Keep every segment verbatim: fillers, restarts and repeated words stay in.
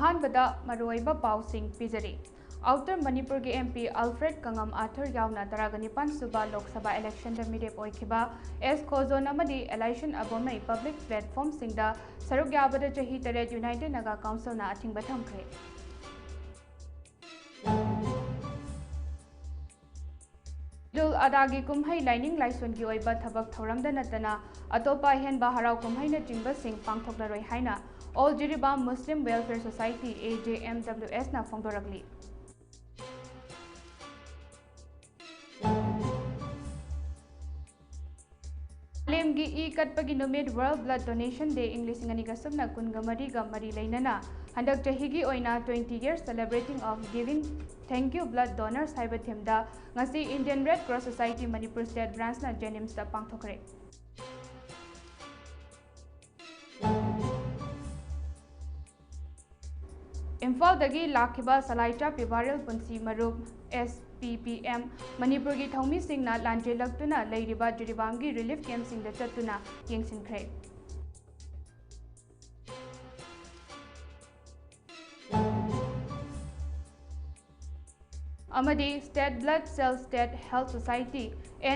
ꯑꯍꯥꯟꯕꯗ ꯃꯔꯨꯑꯣꯏꯕ ꯄꯥꯎꯁꯤꯡ ꯄꯤꯖꯔꯤ꯫ ꯑꯥꯎꯇꯔ ꯃꯅꯤꯄꯨꯔꯒꯤ M P Alfred Kangam Arthur ꯌꯥꯎꯅ ꯇꯔꯥꯒ ꯅꯤꯄꯥꯟ ꯁꯨꯕ ꯂꯣꯛ ꯁꯚꯥ ꯏꯂꯦꯛꯁꯟꯗ ꯃꯤꯔꯦꯞ ꯑꯣꯏꯈꯤꯕ S ꯈꯣꯖꯣꯟ ꯑꯃꯗꯤ ꯑꯦꯂꯥꯏꯁꯟ ꯑꯕꯣꯟꯃꯩ ꯄꯕ꯭ꯂꯤꯛ ꯄ꯭ꯂꯦꯠꯐꯣꯝꯁꯤꯡꯗ ꯁꯔꯨꯛ ꯌꯥꯕꯗ ꯆꯍꯤ ꯇꯔꯦꯠ United Naga Councilꯅ ꯑꯊꯤꯡꯕ ꯊꯝꯈ꯭ꯔꯦ꯫ ꯏꯗꯨꯜ ꯑꯗꯥꯒꯤ ꯀꯨꯝꯍꯩ ꯂꯥꯏꯅꯤꯡ ꯂꯥꯏꯁꯣꯟꯒꯤ ꯑꯣꯏꯕ ꯊꯕꯛ ꯊꯧꯔꯝꯗ ꯅꯠꯇꯅ ꯑꯇꯣꯞꯄ ꯑꯍꯦꯟꯕ ꯍꯔꯥꯎ ꯀꯨꯝꯍꯩꯅꯆꯤꯡꯕꯁꯤꯡ ꯄꯥꯡꯊꯣꯛꯂꯔꯣꯏ ꯍꯥꯏꯅ All Jiribam Muslim Welfare Society, A J M W S ꯅ ꯐꯣꯡꯗꯣꯔꯛꯂꯤ꯫ ꯃꯥꯂꯦꯝꯒꯤ ꯏ ꯀꯠꯄꯒꯤ ꯅꯨꯃꯤꯠ World Blood Donation Day ꯏꯪ ꯂꯤꯁꯤꯡ ꯑꯅꯤꯒ ꯁꯨꯞꯅ ꯀꯨꯟꯒ ꯃꯔꯤꯒ ꯃꯔꯤ ꯂꯩꯅꯅ ꯍꯟꯗꯛ ꯆꯍꯤꯒꯤ ꯑꯣꯏꯅ Twenty Years Celebrating of Giving Thank You Blood Donors ꯍꯥꯏꯕ ꯊꯤꯝꯗ ꯉꯁꯤ Indian Red Cross Society Manipur State Branchꯅ JNIMSꯇ ꯄꯥꯡꯊꯣꯛꯈ꯭ꯔꯦ꯫ ꯏꯝꯐꯥꯜꯗꯒꯤ ꯂꯥꯛꯈꯤꯕ ꯁꯂꯥꯏꯆꯥ ꯄꯤꯕꯥꯔꯦꯜ ꯄꯨꯟꯁꯤ ꯃꯔꯨꯞ, S P P M, ꯃꯅꯤꯄꯨꯔꯒꯤ ꯊꯧꯃꯤꯁꯤꯡꯅ ꯂꯥꯟꯖꯦꯜꯂꯛꯇꯨꯅ ꯂꯩꯔꯤꯕ ꯖꯤꯔꯤꯕꯥꯝꯒꯤ ꯔꯤꯂꯤꯐ ꯀꯦꯝꯞꯁꯤꯡꯗ ꯆꯠꯇꯨꯅ ꯌꯦꯡꯁꯤꯟꯈ꯭ꯔꯦ꯫ ꯑꯃꯗꯤ State Blood Cell State Health Society,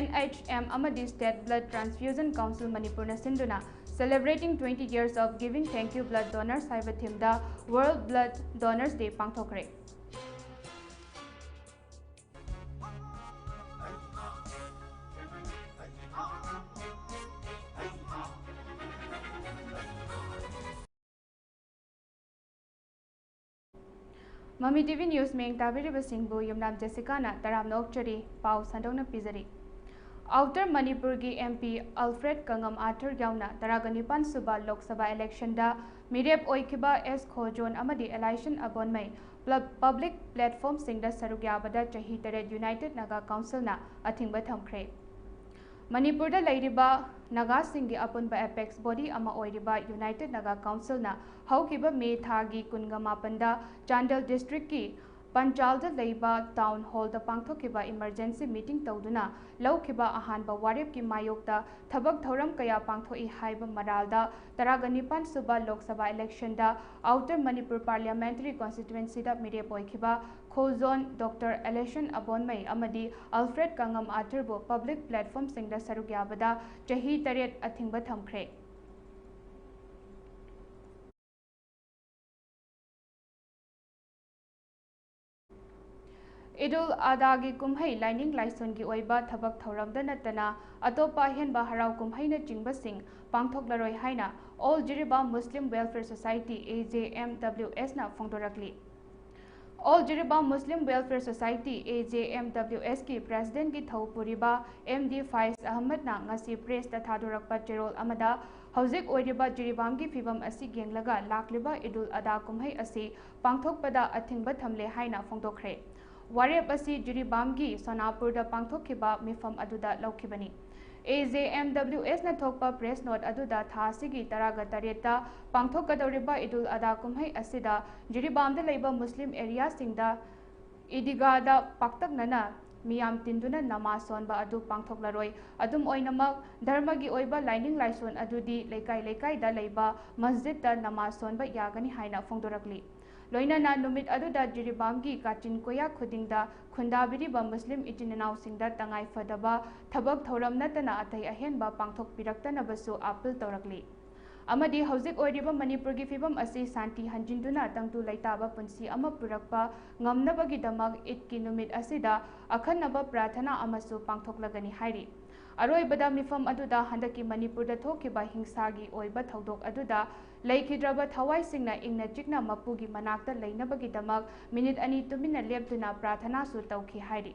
N H M, ꯑꯃꯗꯤ State Blood Transfusion Council ꯃꯅꯤꯄꯨꯔꯅ ꯁꯤꯟꯗꯨꯅ Celebrating Twenty Years of Giving Thank You Blood Donors ꯍꯥꯏꯕ ꯊꯤꯝꯗ World Blood Donors Day ꯄꯥꯡꯊꯣꯛꯈ꯭ꯔꯦ꯫ ꯃꯃꯤ T V News ꯃꯤꯡ ꯇꯥꯕꯤꯔꯤꯕꯁꯤꯡꯕꯨ ꯌꯨꯝꯅꯥꯝ ꯖꯦꯁꯤꯀꯥꯅ ꯇꯔꯥꯝꯅ ꯑꯣꯛꯆꯔꯤ꯫ ꯄꯥꯎ ꯁꯟꯗꯣꯛꯅ ꯄꯤꯖꯔꯤ꯫ ꯑꯥꯎꯇꯔ ꯃꯅꯤꯄꯨꯔꯒꯤ M P Alfred Kangam Arthur ꯌꯥꯎꯅ ꯇꯔꯥꯒ ꯅꯤꯄꯥꯟ ꯁꯨꯕ ꯂꯣꯛ ꯁꯚꯥ ꯏꯂꯦꯛꯁꯟꯗ ꯃꯤꯔꯦꯞ ꯑꯣꯏꯈꯤꯕ S ꯈꯣꯖꯣꯟ ꯑꯃꯗꯤ ꯑꯦꯂꯥꯏꯁꯟ ꯑꯕꯣꯟꯃꯩ ꯄꯕ꯭ꯂꯤꯛ ꯄ꯭ꯂꯦꯠꯐꯣꯝꯁꯤꯡꯗ ꯁꯔꯨꯛ ꯌꯥꯕꯗ ꯆꯍꯤ ꯇꯔꯦꯠ United Naga Councilꯅ ꯑꯊꯤꯡꯕ ꯊꯝꯈ꯭ꯔꯦ꯫ ꯃꯅꯤꯄꯨꯔꯗ ꯂꯩꯔꯤꯕ ꯅꯥꯒꯥꯁꯤꯡꯒꯤ ꯑꯄꯨꯟꯕ ꯑꯦꯄꯦꯛꯁ ꯕꯣꯗꯤ ꯑꯃ ꯑꯣꯏꯔꯤꯕ United Naga Councilꯅ ꯍꯧꯈꯤꯕ ꯃꯦ ꯊꯥꯒꯤ ꯀꯨꯟꯒ ꯃꯥꯄꯟꯗ ꯆꯥꯟꯗꯦꯜ ꯗꯤꯁꯇ꯭ꯔꯤꯛꯀꯤ ꯄꯟꯆꯥꯜꯗ ꯂꯩꯕ ꯇꯥꯎꯟ ꯍꯣꯜꯗ ꯄꯥꯡꯊꯣꯛꯈꯤꯕ ꯏꯃꯔꯖꯦꯟꯁꯤ ꯃꯤꯇꯤꯡ ꯇꯧꯗꯨꯅ ꯂꯧꯈꯤꯕ ꯑꯍꯥꯟꯕ ꯋꯥꯔꯦꯞꯀꯤ ꯃꯥꯌꯣꯛꯇ ꯊꯕꯛ ꯊꯧꯔꯝ ꯀꯌꯥ ꯄꯥꯡꯊꯣꯛꯏ ꯍꯥꯏꯕ ꯃꯔꯥꯜꯗ ꯇꯔꯥꯒ ꯅꯤꯄꯥꯟ ꯁꯨꯕ ꯂꯣꯛ ꯁꯚꯥ ꯏꯂꯦꯛꯁꯟꯗ ꯑꯥꯎꯇꯔ ꯃꯅꯤꯄꯨꯔ ꯄꯥꯔꯂꯤꯌꯥꯃꯦꯟꯇꯔꯤ ꯀꯣꯟꯁꯇꯤꯇ꯭ꯋꯦꯟꯁꯤꯗ ꯃꯤꯔꯦꯞ ꯑꯣꯏꯈꯤꯕ ꯈꯣꯜꯖꯣꯟ ꯗꯣꯛꯇꯔ ꯑꯦꯂꯦꯁꯟ ꯑꯕꯣꯟꯃꯩ ꯑꯃꯗꯤ ꯑꯜꯐ꯭ꯔꯦꯗ ꯀꯉꯝ ꯑꯥꯇꯔꯕꯨ ꯄꯕ꯭ꯂꯤꯛ ꯄ꯭ꯂꯦꯠꯐꯣꯝꯁꯤꯡꯗ ꯁꯔꯨꯛ ꯌꯥꯕꯗ ꯆꯍꯤ ꯇꯔꯦꯠ ꯑꯊꯤꯡꯕ ꯊꯝꯈ꯭ꯔꯦ꯫ ꯏꯗꯨꯜ ꯑꯗꯥꯒꯤ ꯀꯨꯝꯍꯩ ꯂꯥꯏꯅꯤꯡ ꯂꯥꯏꯁꯣꯟꯒꯤ ꯑꯣꯏꯕ ꯊꯕꯛ ꯊꯧꯔꯝꯗ ꯅꯠꯇꯅ ꯑꯇꯣꯞꯄ ꯑꯍꯦꯟꯕ ꯍꯔꯥꯎ ꯀꯨꯝꯍꯩꯅꯆꯤꯡꯕꯁꯤꯡ ꯄꯥꯡꯊꯣꯛꯂꯔꯣꯏ ꯍꯥꯏꯅ all Jiribam Muslim welfare society, A J M W ꯑꯦꯁꯅ ꯐꯣꯡꯗꯣꯔꯛꯂꯤ꯫ All Jiribam Muslim welfare society, A J M W ꯑꯦꯁꯀꯤ ꯄ꯭ꯔꯦꯁꯤꯗꯦꯟꯠꯀꯤ ꯊꯧ ꯄꯨꯔꯤꯕ ꯑꯦꯝ ꯗꯤ ꯐꯥꯏꯖ ꯑꯍꯃꯗꯅ ꯉꯁꯤ ꯄ꯭ꯔꯦꯁꯇ ꯊꯥꯗꯣꯔꯛꯄ ꯆꯦꯔꯣꯜ ꯑꯃꯗ ꯍꯧꯖꯤꯛ ꯑꯣꯏꯔꯤꯕ ꯖꯤꯔꯤꯕꯥꯝꯒꯤ ꯐꯤꯕꯝ ꯑꯁꯤ ꯌꯦꯡꯂꯒ ꯂꯥꯛꯂꯤꯕ ꯏꯗꯨꯜ ꯑꯗꯥ ꯀꯨꯝꯍꯩ ꯑꯁꯤ ꯄꯥꯡꯊꯣꯛꯄꯗ ꯑꯊꯤꯡꯕ ꯊꯝꯂꯦ ꯍꯥꯏꯅ ꯐꯣꯡꯗꯣꯛꯈ꯭ꯔꯦ꯫ ꯋꯥꯔꯦꯞ ꯑꯁꯤ ꯖꯤꯔꯤꯕꯥꯝꯒꯤ ꯁꯣꯅꯥꯄꯨꯔꯗ ꯄꯥꯡꯊꯣꯛꯈꯤꯕ ꯃꯤꯐꯝ ꯑꯗꯨꯗ ꯂꯧꯈꯤꯕꯅꯤ꯫ ꯑꯦ ꯖꯦ ꯑꯦꯝ ꯗꯕ꯭ꯂꯤꯎ ꯑꯦꯁꯅ ꯊꯣꯛꯄ ꯄ꯭ꯔꯦꯁ ꯅꯣꯠ ꯑꯗꯨꯗ ꯊꯥ ꯑꯁꯤꯒꯤ ꯇꯔꯥꯒ ꯇꯔꯦꯠꯇ ꯄꯥꯡꯊꯣꯛꯀꯗꯧꯔꯤꯕ ꯏꯗꯨꯜ ꯑꯗꯥ ꯀꯨꯝꯍꯩ ꯑꯁꯤꯗ ꯖꯤꯔꯤꯕꯥꯝꯗ ꯂꯩꯕ ꯃꯨꯁꯂꯤꯝ ꯑꯦꯔꯤꯌꯥꯁꯤꯡꯗ ꯏꯗꯤꯒꯥꯗ ꯄꯥꯛꯇꯛꯅꯅ ꯃꯤꯌꯥꯝ ꯇꯤꯟꯗꯨꯅ ꯅꯃꯥꯖ ꯁꯣꯟꯕ ꯑꯗꯨ ꯄꯥꯡꯊꯣꯛꯂꯔꯣꯏ꯫ ꯑꯗꯨꯝ ꯑꯣꯏꯅꯃꯛ, ꯙꯔꯃꯒꯤ ꯑꯣꯏꯕ ꯂꯥꯏꯅꯤꯡ ꯂꯥꯏꯁꯣꯟ ꯑꯗꯨꯗꯤ ꯂꯩꯀꯥꯏ ꯂꯩꯀꯥꯏꯗ ꯂꯩꯕ ꯃꯁꯖꯤꯗꯇ ꯅꯃꯥꯖ ꯁꯣꯟꯕ ꯌꯥꯒꯅꯤ ꯍꯥꯏꯅ ꯐꯣꯡꯗꯣꯔꯛꯂꯤ꯫ ꯂꯣꯏꯅꯅ ꯅꯨꯃꯤꯠ ꯑꯗꯨꯗ ꯖꯤꯔꯤꯕꯥꯝꯒꯤ ꯀꯥꯆꯤꯟ ꯀꯣꯌꯥ ꯈꯨꯗꯤꯡꯗ ꯈꯨꯟꯗꯥꯕꯤꯔꯤꯕ ꯃꯨꯁꯂꯤꯝ ꯏꯆꯤꯟ ꯏꯅꯥꯎꯁꯤꯡꯗ ꯇꯉꯥꯏ ꯐꯗꯕ ꯊꯕꯛ ꯊꯧꯔꯝ ꯅꯠꯇꯅ ꯑꯇꯩ ꯑꯍꯦꯟꯕ ꯄꯥꯡꯊꯣꯛꯄꯤꯔꯛꯇꯅꯕꯁꯨ ꯑꯥꯄꯤꯜ ꯇꯧꯔꯛꯂꯤ꯫ ꯑꯃꯗꯤ ꯍꯧꯖꯤꯛ ꯑꯣꯏꯔꯤꯕ ꯃꯅꯤꯄꯨꯔꯒꯤ ꯐꯤꯕꯝ ꯑꯁꯤ ꯁꯥꯟꯇꯤ ꯍꯟꯖꯤꯟꯗꯨꯅ ꯇꯪꯗꯨ ꯂꯩꯇꯥꯕ ꯄꯨꯟꯁꯤ ꯑꯃ ꯄꯨꯔꯛꯄ ꯉꯝꯅꯕꯒꯤꯗꯃꯛ ꯏꯗꯀꯤ ꯅꯨꯃꯤꯠ ꯑꯁꯤꯗ ꯑꯈꯟꯅꯕ ꯄ꯭ꯔꯥꯊꯅꯥ ꯑꯃꯁꯨ ꯄꯥꯡꯊꯣꯛꯂꯒꯅꯤ ꯍꯥꯏꯔꯤ꯫ ꯑꯔꯣꯏꯕꯗ ꯃꯤꯐꯝ ꯑꯗꯨꯗ ꯍꯟꯗꯛꯀꯤ ꯃꯅꯤꯄꯨꯔꯗ ꯊꯣꯛꯈꯤꯕ ꯍꯤꯡꯁꯥꯒꯤ ꯑꯣꯏꯕ ꯊꯧꯗꯣꯛ ꯑꯗꯨꯗ ꯂꯩꯈꯤꯗ꯭ꯔꯕ ꯊꯋꯥꯏꯁꯤꯡꯅ ꯏꯪꯅ ꯆꯤꯛꯅ ꯃꯄꯨꯒꯤ ꯃꯅꯥꯛꯇ ꯂꯩꯅꯕꯒꯤꯗꯃꯛ ꯃꯤꯅꯤꯠ ꯑꯅꯤ ꯇꯨꯃꯤꯟꯅ ꯂꯦꯞꯇꯨꯅ ꯄ꯭ꯔꯥꯊꯅꯥꯁꯨ ꯇꯧꯈꯤ ꯍꯥꯏꯔꯤ꯫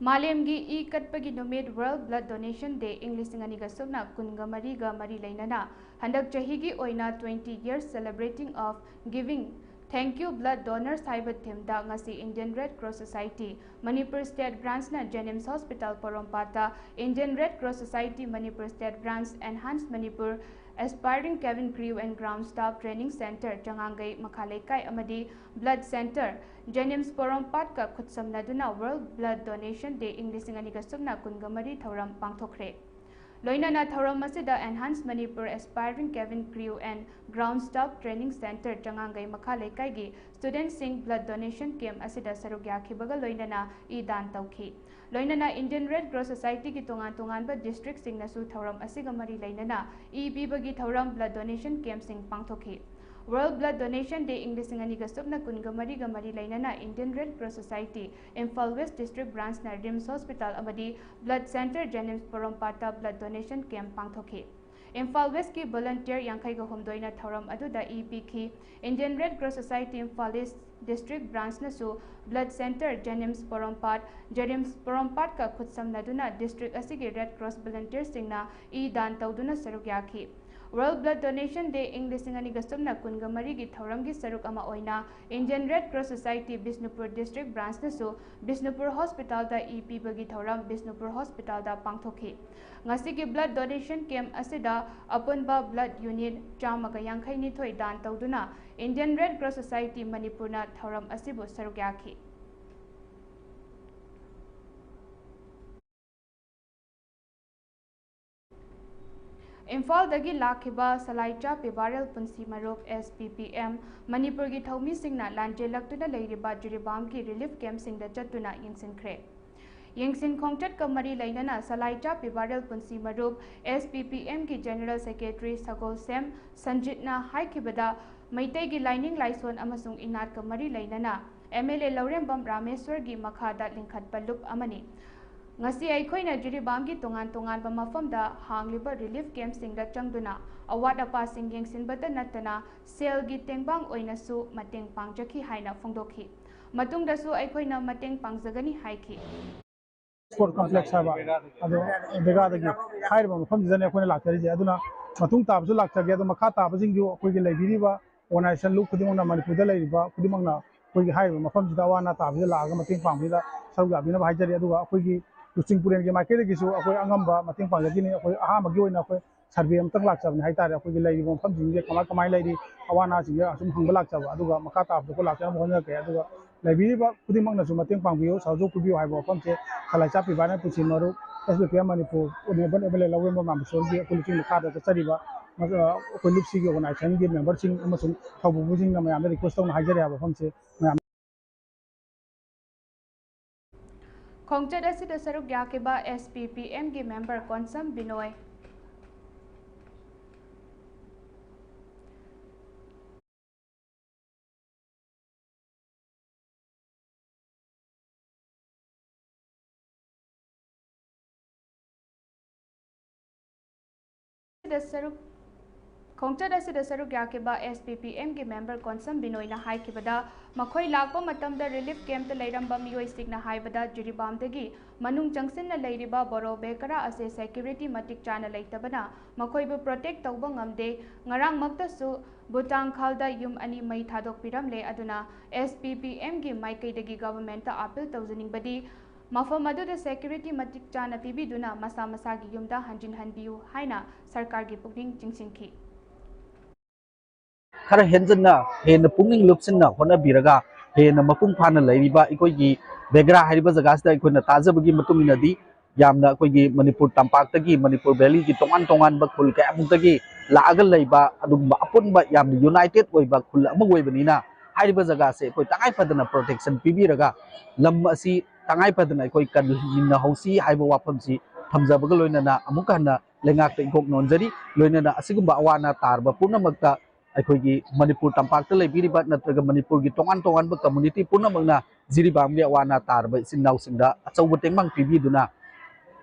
ꯃꯥꯂꯦꯝꯒꯤ ꯏ ꯀꯠꯄꯒꯤ ꯅꯨꯃꯤꯠ, World Blood Donation Day, ꯏꯪ ꯂꯤꯁꯤꯡ ꯑꯅꯤꯒ ꯁꯨꯞꯅ ꯀꯨꯟꯒ ꯃꯔꯤꯒ ꯃꯔꯤ ꯂꯩꯅꯅ ꯍꯟꯗꯛ ꯆꯍꯤꯒꯤ ꯑꯣꯏꯅ Twenty Years Celebrating of Giving, Thank You Blood Donors ꯍꯥꯏꯕ ꯊꯤꯝꯗ ꯉꯁꯤ Indian Red Cross Society Manipur State Branchꯅ JNIMS Hospital ꯄꯣꯔꯣꯝꯄꯥꯠꯇ Indian Red Cross Society Manipur State Branch, Enhance Manipur Aspiring Cabin Crew and Ground Staff Training Center, ꯆꯉꯥꯡꯒꯩ ꯃꯈꯥ ꯂꯩꯀꯥꯏ ꯑꯃꯗꯤ Blood Center, JNIMS ꯄꯣꯔꯣꯝꯄꯥꯠꯀ ꯈꯨꯠꯁꯝꯅꯗꯨꯅ World Blood Donation Day ꯏꯪ ꯂꯤꯁꯤꯡ ꯑꯅꯤꯒ ꯁꯨꯞꯅ ꯀꯨꯟꯒ ꯃꯔꯤ ꯊꯧꯔꯝ ꯄꯥꯡꯊꯣꯛꯈ꯭ꯔꯦ꯫ ꯂꯣꯏꯅꯅ ꯊꯧꯔꯝ ꯑꯁꯤꯗ Enhance Manipur Aspiring Cabin Crew and Ground Staff Training Center, ꯆꯉꯥꯡꯒꯩ ꯃꯈꯥ ꯂꯩꯀꯥꯏꯒꯤ studentꯁꯤꯡ blood donation camp ꯑꯁꯤꯗ ꯁꯔꯨꯛ ꯌꯥꯈꯤꯕꯒ ꯂꯣꯏꯅꯅ ꯏ ꯗꯥꯟ ꯇꯧꯈꯤ꯫ ꯂꯣꯏꯅꯅ Indian Red Cross Societyꯒꯤ ꯇꯣꯉꯥꯟ ꯇꯣꯉꯥꯟꯕ districtꯁꯤꯡꯅꯁꯨ ꯊꯧꯔꯝ ꯑꯁꯤꯒ ꯃꯔꯤ ꯂꯩꯅꯅ ꯏ ꯄꯤꯕꯒꯤ ꯊꯧꯔꯝ, blood donation campꯁꯤꯡ ꯄꯥꯡꯊꯣꯛꯈꯤ꯫ World Blood Donation Day ꯏꯪ ꯂꯤꯁꯤꯡ ꯑꯅꯤꯒ ꯁꯨꯞꯅ ꯀꯨꯟꯒ ꯃꯔꯤꯒ ꯃꯔꯤ ꯂꯩꯅꯅ Indian Red Cross Society Imphal West District Branchꯅ RIMS Hospital ꯑꯃꯗꯤ Blood Center JNIMS ꯄꯣꯔꯣꯝꯄꯥꯠꯇ blood donation camp ꯄꯥꯡꯊꯣꯛꯈꯤ꯫ ꯏꯝꯐꯥꯜ Westꯀꯤ volunteer ꯌꯥꯡꯈꯩꯒ ꯍꯨꯝꯗꯣꯏꯅ ꯊꯧꯔꯝ ꯑꯗꯨꯗ ꯏ ꯄꯤꯈꯤ꯫ Indian Red Cross Society Imphal East District Branchꯅꯁꯨ Blood Center, JNIMS ꯄꯣꯔꯣꯝꯄꯥꯠ, JRIMS ꯄꯣꯔꯣꯝꯄꯥꯠꯀ ꯈꯨꯠꯁꯝꯅꯗꯨꯅ district ꯑꯁꯤꯒꯤ Red Cross volunteerꯁꯤꯡꯅ ꯏ ꯗꯥꯟ ꯇꯧꯗꯨꯅ ꯁꯔꯨꯛ ꯌꯥꯈꯤ꯫ World Blood Donation Day ꯏꯪ ꯂꯤꯁꯤꯡ ꯑꯅꯤꯒ ꯁꯨꯞꯅ ꯀꯨꯟꯒ ꯃꯔꯤꯒꯤ ꯊꯧꯔꯝꯒꯤ ꯁꯔꯨꯛ ꯑꯃ ꯑꯣꯏꯅ Indian Red Cross Society Bishnupur District Branchꯅꯁꯨ ꯕꯤꯁꯅꯨꯄꯨꯔ Hospitalꯗ ꯏ ꯄꯤꯕꯒꯤ ꯊꯧꯔꯝ ꯕꯤꯁꯅꯨꯄꯨꯔ Hospitalꯗ ꯄꯥꯡꯊꯣꯛꯈꯤ꯫ ꯉꯁꯤꯒꯤ blood donation camp ꯑꯁꯤꯗ ꯑꯄꯨꯟꯕ blood unit ꯆꯥꯝꯃꯒ ꯌꯥꯡꯈꯩ ꯅꯤꯊꯣꯏ ꯗꯥꯟ ꯇꯧꯗꯨꯅ Indian Red Cross Society ꯃꯅꯤꯄꯨꯔꯅ ꯊꯧꯔꯝ ꯑꯁꯤꯕꯨ ꯁꯔꯨꯛ ꯌꯥꯈꯤ꯫ ꯏꯝꯐꯥꯜꯗꯒꯤ ꯂꯥꯛꯈꯤꯕ ꯁꯂꯥꯏꯆꯥ ꯄꯤꯕꯥꯔꯦꯜ ꯄꯨꯟꯁꯤ ꯃꯔꯨꯞ, S P P M, ꯃꯅꯤꯄꯨꯔꯒꯤ ꯊꯧꯃꯤꯁꯤꯡꯅ ꯂꯥꯟꯖꯦꯜꯂꯛꯇꯨꯅ ꯂꯩꯔꯤꯕ ꯖꯤꯔꯤꯕꯥꯝꯒꯤ relief campꯁꯤꯡꯗ ꯆꯠꯇꯨꯅ ꯌꯦꯡꯁꯤꯟꯈ꯭ꯔꯦ꯫ ꯌꯦꯡꯁꯤꯟ ꯈꯣꯡꯆꯠꯀ ꯃꯔꯤ ꯂꯩꯅꯅ ꯁꯂꯥꯏꯆꯥ ꯄꯤꯕꯥꯔꯦꯜ ꯄꯨꯟꯁꯤ ꯃꯔꯨꯞ, S P P Mꯒꯤ General Secretary ꯁꯒꯣꯜꯁꯦꯝ ꯁꯟꯖꯤꯠꯅ ꯍꯥꯏꯈꯤꯕꯗ, ꯃꯩꯇꯩꯒꯤ ꯂꯥꯏꯅꯤꯡ ꯂꯥꯏꯁꯣꯟ ꯑꯃꯁꯨꯡ ꯏꯅꯥꯠꯀ ꯃꯔꯤ ꯂꯩꯅꯅ M L A ꯂꯧꯔꯦꯝꯕꯝ ꯔꯥꯃꯦꯁ꯭ꯋꯔꯒꯤ ꯃꯈꯥꯗ ꯂꯤꯡꯈꯠꯄ ꯂꯨꯞ ꯑꯃꯅꯤ꯫ ꯉꯁꯤ ꯑꯩꯈꯣꯏꯅ ꯖꯤꯔꯤꯕꯥꯝꯒꯤ ꯇꯣꯉꯥꯟ ꯇꯣꯉꯥꯟꯕ ꯃꯐꯝꯗ ꯍꯥꯡꯂꯤꯕ relief campꯁꯤꯡꯗ ꯆꯪꯗꯨꯅ ꯑꯋꯥꯠ ꯑꯄꯥꯁꯤꯡ ꯌꯦꯡꯁꯤꯟꯕꯇ ꯅꯠꯇꯅ ꯁꯦꯜꯒꯤ ꯇꯦꯡꯕꯥꯡ ꯑꯣꯏꯅꯁꯨ ꯃꯇꯦꯡ ꯄꯥꯡꯖꯈꯤ ꯍꯥꯏꯅ ꯐꯣꯡꯗꯣꯛꯈꯤ꯫ ꯃꯇꯨꯡꯗꯁꯨ ꯑꯩꯈꯣꯏꯅ ꯃꯇꯦꯡ ꯄꯥꯡꯖꯒꯅꯤ ꯍꯥꯏꯈꯤ꯫ Sport complex ꯍꯥꯏꯕ, ꯑꯗꯣ ꯗꯦꯒꯥꯗꯒꯤ ꯍꯥꯏꯔꯤꯕ ꯃꯐꯝꯁꯤꯗꯅꯦ ꯑꯩꯈꯣꯏꯅ ꯂꯥꯛꯆꯔꯤꯁꯦ꯫ ꯑꯗꯨꯅ ꯃꯇꯨꯡ ꯇꯥꯕꯁꯨ ꯂꯥꯛꯆꯒꯦ꯫ ꯑꯗꯣ ꯃꯈꯥ ꯇꯥꯕꯁꯤꯡꯁꯨ ꯑꯩꯈꯣꯏꯒꯤ ꯂꯩꯕꯤꯔꯤꯕ organization ꯂꯨꯞ ꯈꯨꯗꯤꯡꯃꯛꯅ, ꯃꯅꯤꯄꯨꯔꯗ ꯂꯩꯔꯤꯕ ꯈꯨꯗꯤꯡꯃꯛꯅ ꯑꯩꯈꯣꯏꯒꯤ ꯍꯥꯏꯔꯤꯕ ꯃꯐꯝꯁꯤꯗ ꯑꯋꯥ ꯑꯅꯥ ꯇꯥꯕꯁꯤꯗ ꯂꯥꯛꯑꯒ ꯃꯇꯦꯡ ꯄꯥꯡꯕꯤꯗ ꯁꯔꯨꯛ ꯌꯥꯕꯤꯅꯕ ꯍꯥꯏꯖꯔꯤ꯫ ꯑꯗꯨꯒ ꯑꯩꯈꯣꯏꯒꯤ ꯂꯨꯆꯤꯡ ꯄꯨꯔꯦꯜꯒꯤ ꯃꯥꯏꯀꯩꯗꯒꯤꯁꯨ ꯑꯩꯈꯣꯏ ꯑꯉꯝꯕ ꯃꯇꯦꯡ ꯄꯥꯡꯖꯈꯤꯅꯤ꯫ ꯑꯩꯈꯣꯏ ꯑꯍꯥꯟꯕꯒꯤ ꯑꯣꯏꯅ ꯑꯩꯈꯣꯏ ꯁꯔꯚꯦ ꯑꯃꯇꯪ ꯂꯥꯛꯆꯕꯅꯤ ꯍꯥꯏꯇꯥꯔꯦ꯫ ꯑꯩꯈꯣꯏꯒꯤ ꯂꯩꯔꯤꯕ ꯃꯐꯝꯁꯤꯡꯁꯦ ꯀꯃꯥꯏ ꯀꯃꯥꯏ ꯂꯩꯔꯤ, ꯑꯋꯥ ꯑꯅꯥꯁꯤꯡꯁꯦ ꯑꯁꯨꯝ ꯍꯪꯕ ꯂꯥꯛꯆꯕ, ꯑꯗꯨꯒ ꯃꯈꯥ ꯇꯥꯕꯗ ꯑꯩꯈꯣꯏ ꯂꯥꯛꯆꯅꯕ ꯍꯣꯠꯅꯔꯛꯀꯦ꯫ ꯑꯗꯨꯒ ꯂꯩꯕꯤꯔꯤꯕ ꯈꯨꯗꯤꯡꯃꯛꯅꯁꯨ ꯃꯇꯦꯡ ꯄꯥꯡꯕꯤꯌꯨ, ꯁꯍꯖꯣꯛ ꯄꯤꯕꯤꯌꯨ ꯍꯥꯏꯕ ꯋꯥꯐꯝꯁꯦ ꯈꯂꯥꯏꯆꯥ ꯄꯤꯕꯥꯅ ꯄꯨꯟꯁꯤ ꯃꯔꯨꯞ, S P P M Manipur honourable M L A Lourembam ꯔꯥꯃꯦꯁꯣꯔꯒꯤ ꯑꯩꯈꯣꯏ ꯂꯨꯆꯤꯡ ꯃꯈꯥꯗ ꯆꯠꯆꯔꯤꯕ, ꯑ, ꯑꯩꯈꯣꯏ ꯂꯨꯞꯁꯤꯒꯤ ꯑꯣꯔꯒꯅꯥꯏꯖꯦꯁꯟꯒꯤ ꯃꯦꯝꯕꯔꯁꯤꯡ ꯑꯃꯁꯨꯡ ꯊꯧꯕꯨꯕꯁꯤꯡꯅ ꯃꯌꯥꯝꯗ ꯔꯤꯀ꯭ꯋꯦꯁ ꯇꯧꯅ ꯍꯥꯏꯖꯔꯤ ꯍꯥꯏꯕ ꯋꯥꯐꯝꯁꯦ ꯃꯌꯥꯝ꯫ ꯈꯣꯡꯆꯠ ꯑꯁꯤꯗ ꯁꯔꯨꯛ ꯌꯥꯈꯤꯕ ꯑꯦꯁ ꯄꯤ ꯄꯤ ꯑꯦꯝꯒꯤ ꯃꯦꯝꯕꯔ ꯀꯣꯟꯁꯝ ꯕꯤꯅꯣꯏ, ꯑꯁꯤꯗ ꯁꯔꯨꯛ, ꯈꯣꯡꯆꯠ ꯑꯁꯤꯗ ꯁꯔꯨꯛ ꯌꯥꯈꯤꯕ ꯑꯦꯁ ꯄꯤ ꯄꯤ ꯑꯦꯝꯒꯤ ꯃꯦꯝꯕꯔ ꯀꯣꯟꯁꯝ ꯕꯤꯅꯣꯏꯅ ꯍꯥꯏꯈꯤꯕꯗ, ꯃꯈꯣꯏ ꯂꯥꯛꯄ ꯃꯇꯝꯗ ꯔꯤꯂꯤꯐ ꯀꯦꯝꯞꯇ ꯂꯩꯔꯝꯕ ꯃꯤꯑꯣꯏꯁꯤꯡꯅ ꯍꯥꯏꯕꯗ, ꯖꯤꯔꯤꯕꯥꯝꯗꯒꯤ ꯃꯅꯨꯡ ꯆꯪꯁꯤꯟꯅ ꯂꯩꯔꯤꯕ ꯕꯣꯔꯣ ꯕꯦꯀꯔꯥ ꯑꯁꯤ ꯁꯦꯀ꯭ꯌꯨꯔꯤꯇꯤ ꯃꯇꯤꯛ ꯆꯥꯅ ꯂꯩꯇꯕꯅ ꯃꯈꯣꯏꯕꯨ ꯄ꯭ꯔꯣꯇꯦꯛ ꯇꯧꯕ ꯉꯝꯗꯦ꯫ ꯉꯔꯥꯡꯃꯛꯇꯁꯨ ꯕꯨꯇꯥꯡꯈꯥꯜꯗ ꯌꯨꯝ ꯑꯅꯤ ꯃꯩ ꯊꯥꯗꯣꯛꯄꯤꯔꯝꯂꯦ꯫ ꯑꯗꯨꯅ ꯑꯦꯁ ꯄꯤ ꯄꯤ ꯑꯦꯝꯒꯤ ꯃꯥꯏꯀꯩꯗꯒꯤ ꯒꯚꯔꯟꯃꯦꯟꯠꯇ ꯑꯥꯄꯤꯜ ꯇꯧꯖꯅꯤꯡꯕꯗꯤ, ꯃꯐꯝ ꯑꯗꯨꯗ ꯁꯦꯀ꯭ꯌꯨꯔꯤꯇꯤ ꯃꯇꯤꯛ ꯆꯥꯅ ꯄꯤꯕꯤꯗꯨꯅ ꯃꯁꯥ ꯃꯁꯥꯒꯤ ꯌꯨꯝꯗ ꯍꯟꯖꯤꯟꯍꯟꯕꯤꯌꯨ ꯍꯥꯏꯅ ꯁꯔꯀꯥꯔꯒꯤ ꯄꯨꯛꯅꯤꯡ ꯆꯤꯡꯁꯤꯟꯈꯤ꯫ ꯈꯔ ꯍꯦꯟꯖꯟꯅ ꯍꯦꯟꯅ ꯄꯨꯛꯅꯤꯡ ꯂꯨꯞꯁꯤꯟꯅ ꯍꯣꯠꯅꯕꯤꯔꯒ ꯍꯦꯟꯅ ꯃꯄꯨꯡ ꯐꯥꯅ ꯂꯩꯔꯤꯕ ꯑꯩꯈꯣꯏꯒꯤ ꯕꯦꯒ꯭ꯔꯥ ꯍꯥꯏꯔꯤꯕ ꯖꯒꯥꯁꯤꯗ ꯑꯩꯈꯣꯏꯅ ꯇꯥꯖꯕꯒꯤ ꯃꯇꯨꯡ ꯏꯟꯅꯗꯤ ꯌꯥꯝꯅ ꯑꯩꯈꯣꯏꯒꯤ ꯃꯅꯤꯄꯨꯔ ꯇꯝꯄꯥꯛꯇꯒꯤ, ꯃꯅꯤꯄꯨꯔ ꯚꯦꯂꯤꯒꯤ ꯇꯣꯉꯥꯟ ꯇꯣꯉꯥꯟꯕ ꯈꯨꯜ ꯀꯌꯥꯃꯨꯛꯇꯒꯤ ꯂꯥꯛꯑꯒ ꯂꯩꯕ ꯑꯗꯨꯒꯨꯝꯕ ꯑꯄꯨꯟꯕ ꯌꯥꯝꯅ ꯌꯨꯅꯥꯏꯇꯦꯠ ꯑꯣꯏꯕ ꯈꯨꯜ ꯑꯃ ꯑꯣꯏꯕꯅꯤꯅ, ꯍꯥꯏꯔꯤꯕ ꯖꯒꯥꯁꯦ ꯑꯩꯈꯣꯏ ꯇꯉꯥꯏ ꯐꯗꯅ ꯄ꯭ꯔꯣꯇꯦꯛꯁꯟ ꯄꯤꯕꯤꯔꯒ ꯂꯝ ꯑꯁꯤ ꯇꯉꯥꯏ ꯐꯗꯅ ꯑꯩꯈꯣꯏ ꯀꯟꯃꯤꯟꯅꯍꯧꯁꯤ ꯍꯥꯏꯕ ꯋꯥꯐꯝꯁꯤ ꯊꯝꯖꯕꯒ ꯂꯣꯏꯅꯅ ꯑꯃꯨꯛꯀ ꯍꯟꯅ ꯂꯩꯉꯥꯛꯇ ꯏꯀꯣꯛ ꯅꯣꯟꯖꯔꯤ꯫ ꯂꯣꯏꯅꯅ ꯑꯁꯤꯒꯨꯝꯕ ꯑꯋꯥ ꯑꯅꯥ ꯇꯥꯔꯕ ꯄꯨꯝꯅꯃꯛꯇ ꯑꯩꯈꯣꯏꯒꯤ ꯃꯅꯤꯄꯨꯔ ꯇꯝꯄꯥꯛꯇ ꯂꯩꯕꯤꯔꯤꯕ ꯅꯠꯇ꯭ꯔꯒ ꯃꯅꯤꯄꯨꯔꯒꯤ ꯇꯣꯉꯥꯟ ꯇꯣꯉꯥꯟꯕ ꯀꯝꯃꯨꯅꯤꯇꯤ ꯄꯨꯝꯅꯃꯛꯅ ꯖꯤꯔꯤꯕꯥꯝꯒꯤ ꯑꯋꯥ ꯑꯅꯥ ꯇꯥꯔꯕ ꯏꯆꯤꯟ ꯏꯅꯥꯎꯁꯤꯡꯗ ꯑꯆꯧꯕ ꯇꯦꯡꯕꯥꯡ ꯄꯤꯕꯤꯗꯨꯅ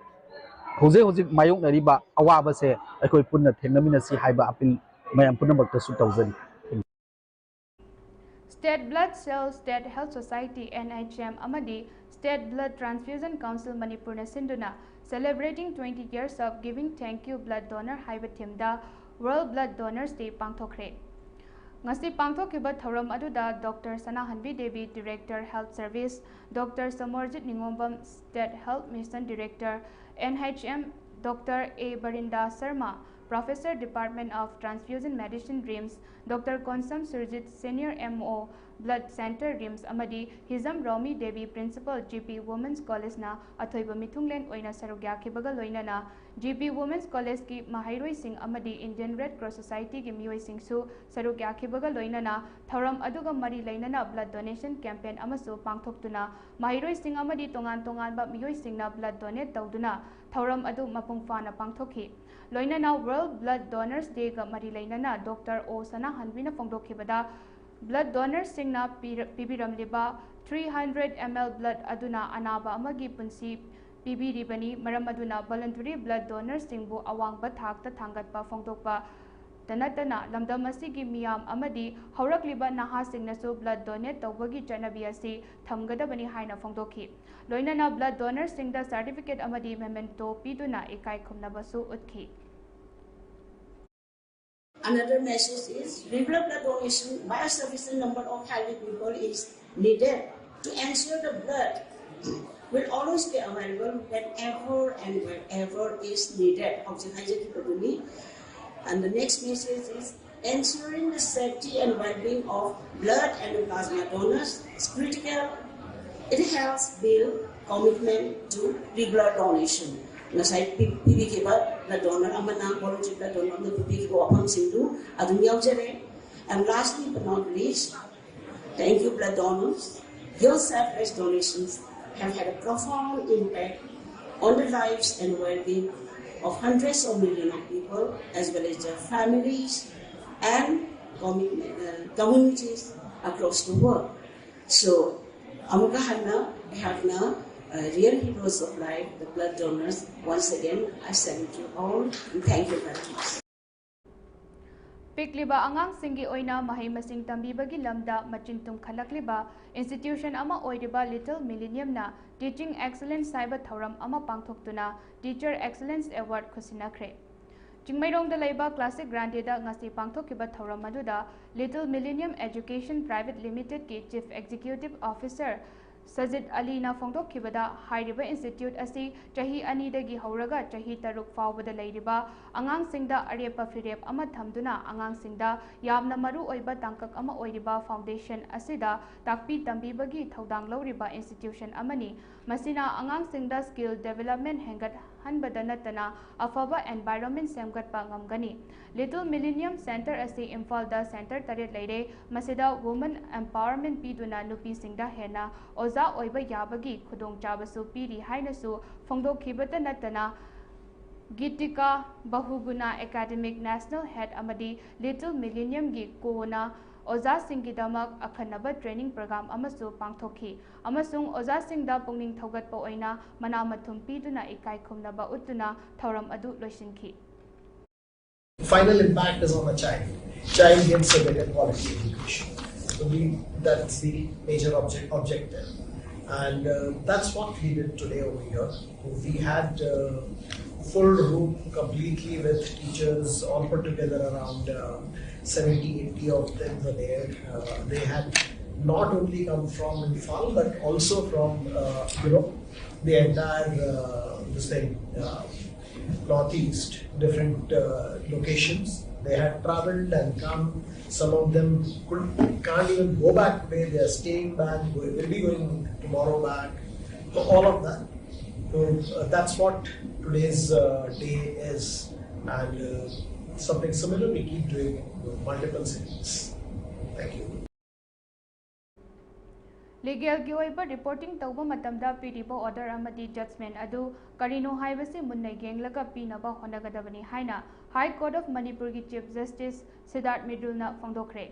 ꯍꯧꯖꯤꯛ ꯍꯧꯖꯤꯛ ꯃꯥꯌꯣꯛꯅꯔꯤꯕ ꯑꯋꯥꯕꯁꯦ ꯑꯩꯈꯣꯏ ꯄꯨꯟꯅ ꯊꯦꯡꯅꯃꯤꯟꯅꯁꯤ ꯍꯥꯏꯕ ꯑꯄꯤꯜ ꯃꯌꯥꯝ ꯄꯨꯝꯅꯃꯛꯇꯁꯨ ꯇꯧꯖꯔꯤ꯫ State Blood Cell, State Health Society, N H M, ꯑꯃꯗꯤ State Blood Transfusion Council ꯃꯅꯤꯄꯨꯔꯅ ꯁꯤꯟꯗꯨꯅ Celebrating twenty years of giving thank you blood donor ꯍꯥꯏꯕ ꯊꯤꯝꯗ World Blood Donors Day ꯄꯥꯡꯊꯣꯛꯈ꯭ꯔꯦ꯫ ꯉꯁꯤ ꯄꯥꯡꯊꯣꯛꯈꯤꯕ ꯊꯧꯔꯝ ꯑꯗꯨꯗ doctor Sanahanbi Devi, Director Health Service, doctor Samarjit Ningombam, State Health Mission Director, N H M, doctor A Brinda Sharma, Professor, Department of Transfusion Medicine, RIMS, Dr. Konsam Surjit, Senior M O, Blood Center, RIMS, ꯑꯃꯗꯤ ꯍꯤꯖꯝ ꯔꯣꯃꯤ Devi, Principal, G P Women's College ꯅ ꯑꯊꯣꯏꯕ ꯃꯤꯊꯨꯡꯂꯦꯟ ꯑꯣꯏꯅ ꯁꯔꯨꯛ ꯌꯥꯈꯤꯕꯒ ꯂꯣꯏꯅꯅ G P Women's College ꯀꯤ ꯃꯍꯩꯔꯣꯏꯁꯤꯡ ꯑꯃꯗꯤ Indian Red Cross Society ꯒꯤ ꯃꯤꯑꯣꯏꯁꯤꯡꯁꯨ ꯁꯔꯨꯛ ꯌꯥꯈꯤꯕꯒ ꯂꯣꯏꯅꯅ ꯊꯧꯔꯝ ꯑꯗꯨꯒ ꯃꯔꯤ ꯂꯩꯅꯅ blood donation campaign ꯑꯃꯁꯨ ꯄꯥꯡꯊꯣꯛꯇꯨꯅ ꯃꯍꯩꯔꯣꯏꯁꯤꯡ ꯑꯃꯗꯤ ꯇꯣꯉꯥꯟ ꯇꯣꯉꯥꯟꯕ ꯃꯤꯑꯣꯏꯁꯤꯡꯅ blood donate ꯇꯧꯗꯨꯅ ꯊꯧꯔꯝ ꯑꯗꯨ ꯃꯄꯨꯡ ꯐꯥꯅ ꯄꯥꯡꯊꯣꯛꯈꯤ꯫ ꯂꯣꯏꯅꯅ World Blood Donors Day ꯒ ꯃꯔꯤ ꯂꯩꯅꯅ Doctor O ꯁꯅꯥꯍꯟꯕꯤꯅ ꯐꯣꯡꯗꯣꯛꯈꯤꯕꯗ, blood donors ꯁꯤꯡꯅ ꯄꯤꯔ-, ꯄꯤꯕꯤꯔꯝꯂꯤꯕ three hundred M L blood ꯑꯗꯨꯅ ꯑꯅꯥꯕ ꯑꯃꯒꯤ ꯄꯨꯟꯁꯤ ꯄꯤꯕꯤꯔꯤꯕꯅꯤ꯫ ꯃꯔꯝ ꯑꯗꯨꯅ voluntary blood donors ꯁꯤꯡꯕꯨ ꯑꯋꯥꯡꯕ ꯊꯥꯛꯇ ꯊꯥꯡꯒꯠꯄ ꯐꯣꯡꯗꯣꯛꯄ ꯇ ꯅꯠꯇꯅ ꯂꯝꯗꯝ ꯑꯁꯤꯒꯤ ꯃꯤꯌꯥꯝ ꯑꯃꯗꯤ ꯍꯧꯔꯛꯂꯤꯕ ꯅꯍꯥꯁꯤꯡꯅꯁꯨ blood donate ꯇꯧꯕꯒꯤ ꯆꯠꯅꯕꯤ ꯑꯁꯤ ꯊꯝꯒꯗꯕꯅꯤ ꯍꯥꯏꯅ ꯐꯣꯡꯗꯣꯛꯈꯤ꯫ ꯂꯣꯏꯅꯅ blood donors ꯁꯤꯡꯗ certificate ꯑꯃꯗꯤ memento ꯄꯤꯗꯨꯅ ꯏꯀꯥꯏ ꯈꯨꯝꯅꯕꯁꯨ ꯎꯠꯈꯤ꯫ Another message is regular blood donation by a sufficient number of healthy people is needed to ensure the blood will always be available whenever and wherever is needed. ꯍꯧꯖꯤꯛ ꯍꯥꯏꯖꯈꯤꯕꯗꯨꯅꯤ꯫ And the next message is ensuring the safety and well-being of blood and plasma donors is critical. It helps build commitment to regular donation. ꯉꯁꯥꯏ ꯄꯤ-, ꯄꯤꯕꯤꯈꯤꯕ blood donor ꯑꯃꯅ, voluntary blood donor ꯑꯃꯅ ꯄꯤꯕꯤꯈꯤꯕ ꯋꯥꯐꯝꯁꯤꯡꯗꯨ ꯑꯗꯨꯝ ꯌꯥꯎꯖꯔꯦ꯫ And lastly but not least, thank you blood donors. Your selfless donations have had a profound impact on the lives and well-being of hundreds of millions of people as well as their families and commu-, uh, communities across the world. So, ꯑꯃꯨꯛꯀ ꯍꯟꯅ ꯑꯩꯍꯥꯛꯅ, uh, real heroes of life, the blood donors, once again, I salute you all and thank you very much. ꯄꯤꯛꯂꯤꯕ ꯑꯉꯥꯡꯁꯤꯡꯒꯤ ꯑꯣꯏꯅ ꯃꯍꯩ ꯃꯁꯤꯡ ꯇꯝꯕꯤꯕꯒꯤ ꯂꯝꯗ ꯃꯆꯤꯟ ꯇꯨꯝꯈꯠꯂꯛꯂꯤꯕ institution ꯑꯃ ꯑꯣꯏꯔꯤꯕ Little Millennium ꯅ Teaching Excellence ꯍꯥꯏꯕ ꯊꯧꯔꯝ ꯑꯃ ꯄꯥꯡꯊꯣꯛꯇꯨꯅ Teacher Excellence Award ꯈꯨꯠꯁꯤꯟꯅꯈ꯭ꯔꯦ꯫ ꯆꯤꯡꯃꯩꯔꯣꯡꯗ ꯂꯩꯕ Classic Grande ꯗ ꯉꯁꯤ ꯄꯥꯡꯊꯣꯛꯈꯤꯕ ꯊꯧꯔꯝ ꯑꯗꯨꯗ Little Millennium Education Private Limited ꯀꯤ Chief Executive Officer ꯁꯖꯤꯗ ꯑꯂꯤꯅ ꯐꯣꯡꯗꯣꯛꯈꯤꯕꯗ, ꯍꯥꯏꯔꯤꯕ ꯏꯟꯁꯇꯤꯇ꯭ꯌꯨꯠ ꯑꯁꯤ ꯆꯍꯤ ꯑꯅꯤꯗꯒꯤ ꯍꯧꯔꯒ ꯆꯍꯤ ꯇꯔꯨꯛ ꯐꯥꯎꯕꯗ ꯂꯩꯔꯤꯕ ꯑꯉꯥꯡꯁꯤꯡꯗ ꯑꯔꯦꯞꯄ ꯐꯤꯔꯦꯞ ꯑꯃ ꯊꯝꯗꯨꯅ ꯑꯉꯥꯡꯁꯤꯡꯗ ꯌꯥꯝꯅ ꯃꯔꯨ ꯑꯣꯏꯕ ꯇꯥꯡꯀꯛ ꯑꯃ ꯑꯣꯏꯔꯤꯕ ꯐꯥꯎꯟꯗꯦꯁꯟ ꯑꯁꯤꯗ ꯇꯥꯛꯄꯤ ꯇꯝꯕꯤꯕꯒꯤ ꯊꯧꯗꯥꯡ ꯂꯧꯔꯤꯕ ꯏꯟꯁꯇꯤꯇ꯭ꯌꯨꯁꯟ ꯑꯃꯅꯤ꯫ ꯃꯁꯤꯅ ꯑꯉꯥꯡꯁꯤꯡꯗ ꯁ꯭ꯀꯤꯜ ꯗꯤꯕꯦꯂꯞꯃꯦꯟ ꯍꯦꯟꯒꯠꯍꯟꯕꯗ ꯅꯠꯇꯅ ꯑꯐꯕ ꯑꯦꯟꯚꯥꯏꯔꯣꯟꯃꯦꯟ ꯁꯦꯝꯒꯠꯄ ꯉꯝꯒꯅꯤ꯫ ꯂꯤꯇꯜ ꯃꯤꯂꯤꯅꯤꯌꯝ ꯁꯦꯟꯇꯔ ꯑꯁꯤ ꯏꯝꯐꯥꯜꯗ ꯁꯦꯟꯇꯔ ꯇꯔꯦꯠ ꯂꯩꯔꯦ꯫ ꯃꯁꯤꯗ ꯋꯨꯃꯟ ꯑꯦꯝꯄꯥꯋꯔꯃꯦꯟ ꯄꯤꯗꯨꯅ ꯅꯨꯄꯤꯁꯤꯡꯗ ꯍꯦꯟꯅ ꯑꯣꯖꯥ ꯑꯣꯏꯕ ꯌꯥꯕꯒꯤ ꯈꯨꯗꯣꯡꯆꯥꯕꯁꯨ ꯄꯤꯔꯤ ꯍꯥꯏꯅꯁꯨ ꯐꯣꯡꯗꯣꯛꯈꯤꯕꯇ ꯅꯠꯇꯅ, ꯒꯤꯇꯤꯀꯥ ꯕꯍꯨꯒꯨꯅꯥ ꯑꯦꯀꯥꯗꯦꯃꯤꯛ ꯅꯦꯁꯅꯦꯜ ꯍꯦꯗ ꯑꯃꯗꯤ ꯂꯤꯇꯜ ꯃꯤꯂꯤꯅꯤꯌꯝꯒꯤ ꯀꯣꯅ ꯑꯣꯖꯥꯁꯤꯡꯒꯤꯗꯃꯛ ꯑꯈꯟꯅꯕ ꯇ꯭ꯔꯦꯅꯤꯡ ꯄ꯭ꯔꯣꯒ꯭ꯔꯥꯝ ꯑꯃꯁꯨ ꯄꯥꯡꯊꯣꯛꯈꯤ ꯑꯃꯁꯨꯡ ꯑꯣꯖꯥꯁꯤꯡꯗ ꯄꯨꯛꯅꯤꯡ ꯊꯧꯒꯠꯄ ꯑꯣꯏꯅ ꯃꯅꯥ ꯃꯊꯨꯝ ꯄꯤꯗꯨꯅ ꯏꯀꯥꯏ ꯈꯨꯝꯅꯕ ꯎꯠꯇꯨꯅ ꯊꯧꯔꯝ ꯑꯗꯨ ꯂꯣꯏꯁꯤꯟꯈꯤ꯫ Final impact is on the child. Child gets a better quality education. So we, that's the major object, objective. And uh, that's what we did today over here. We had uh, full room completely with teachers all put together around uh, seventy, eighty of them were there. Uh, they had not only come from Imphal but also from uh, you know the entire uh, this thing, uh, northeast, different uh, locations. They had traveled and come. Some of them could, can't even go back today. They are staying back. Will be going tomorrow back. So all of that. So uh, that's what today's uh, day is, and uh, something similar we keep doing in multiple cities. Thank you. ꯂꯤꯒꯦꯜꯒꯤ ꯑꯣꯏꯕ reporting ꯇꯧꯕ ꯃꯇꯝꯗ ꯄꯤꯔꯤꯕ order ꯑꯃꯗꯤ ꯖꯖꯃꯦꯟ ꯑꯗꯨ ꯀꯔꯤꯅꯣ ꯍꯥꯏꯕꯁꯤ ꯃꯨꯟꯅ ꯌꯦꯡꯂꯒ ꯄꯤꯅꯕ ꯍꯣꯠꯅꯒꯗꯕꯅꯤ ꯍꯥꯏꯅ ꯍꯥꯏ ꯀꯣꯔꯠ ꯑꯣꯐ ꯃꯅꯤꯄꯨꯔꯒꯤ ꯆꯤꯐ ꯖꯁꯇꯤꯁ ꯁꯤꯗꯥꯔꯠ ꯃꯤꯗꯨꯜꯅ ꯐꯣꯡꯗꯣꯛꯈ꯭ꯔꯦ꯫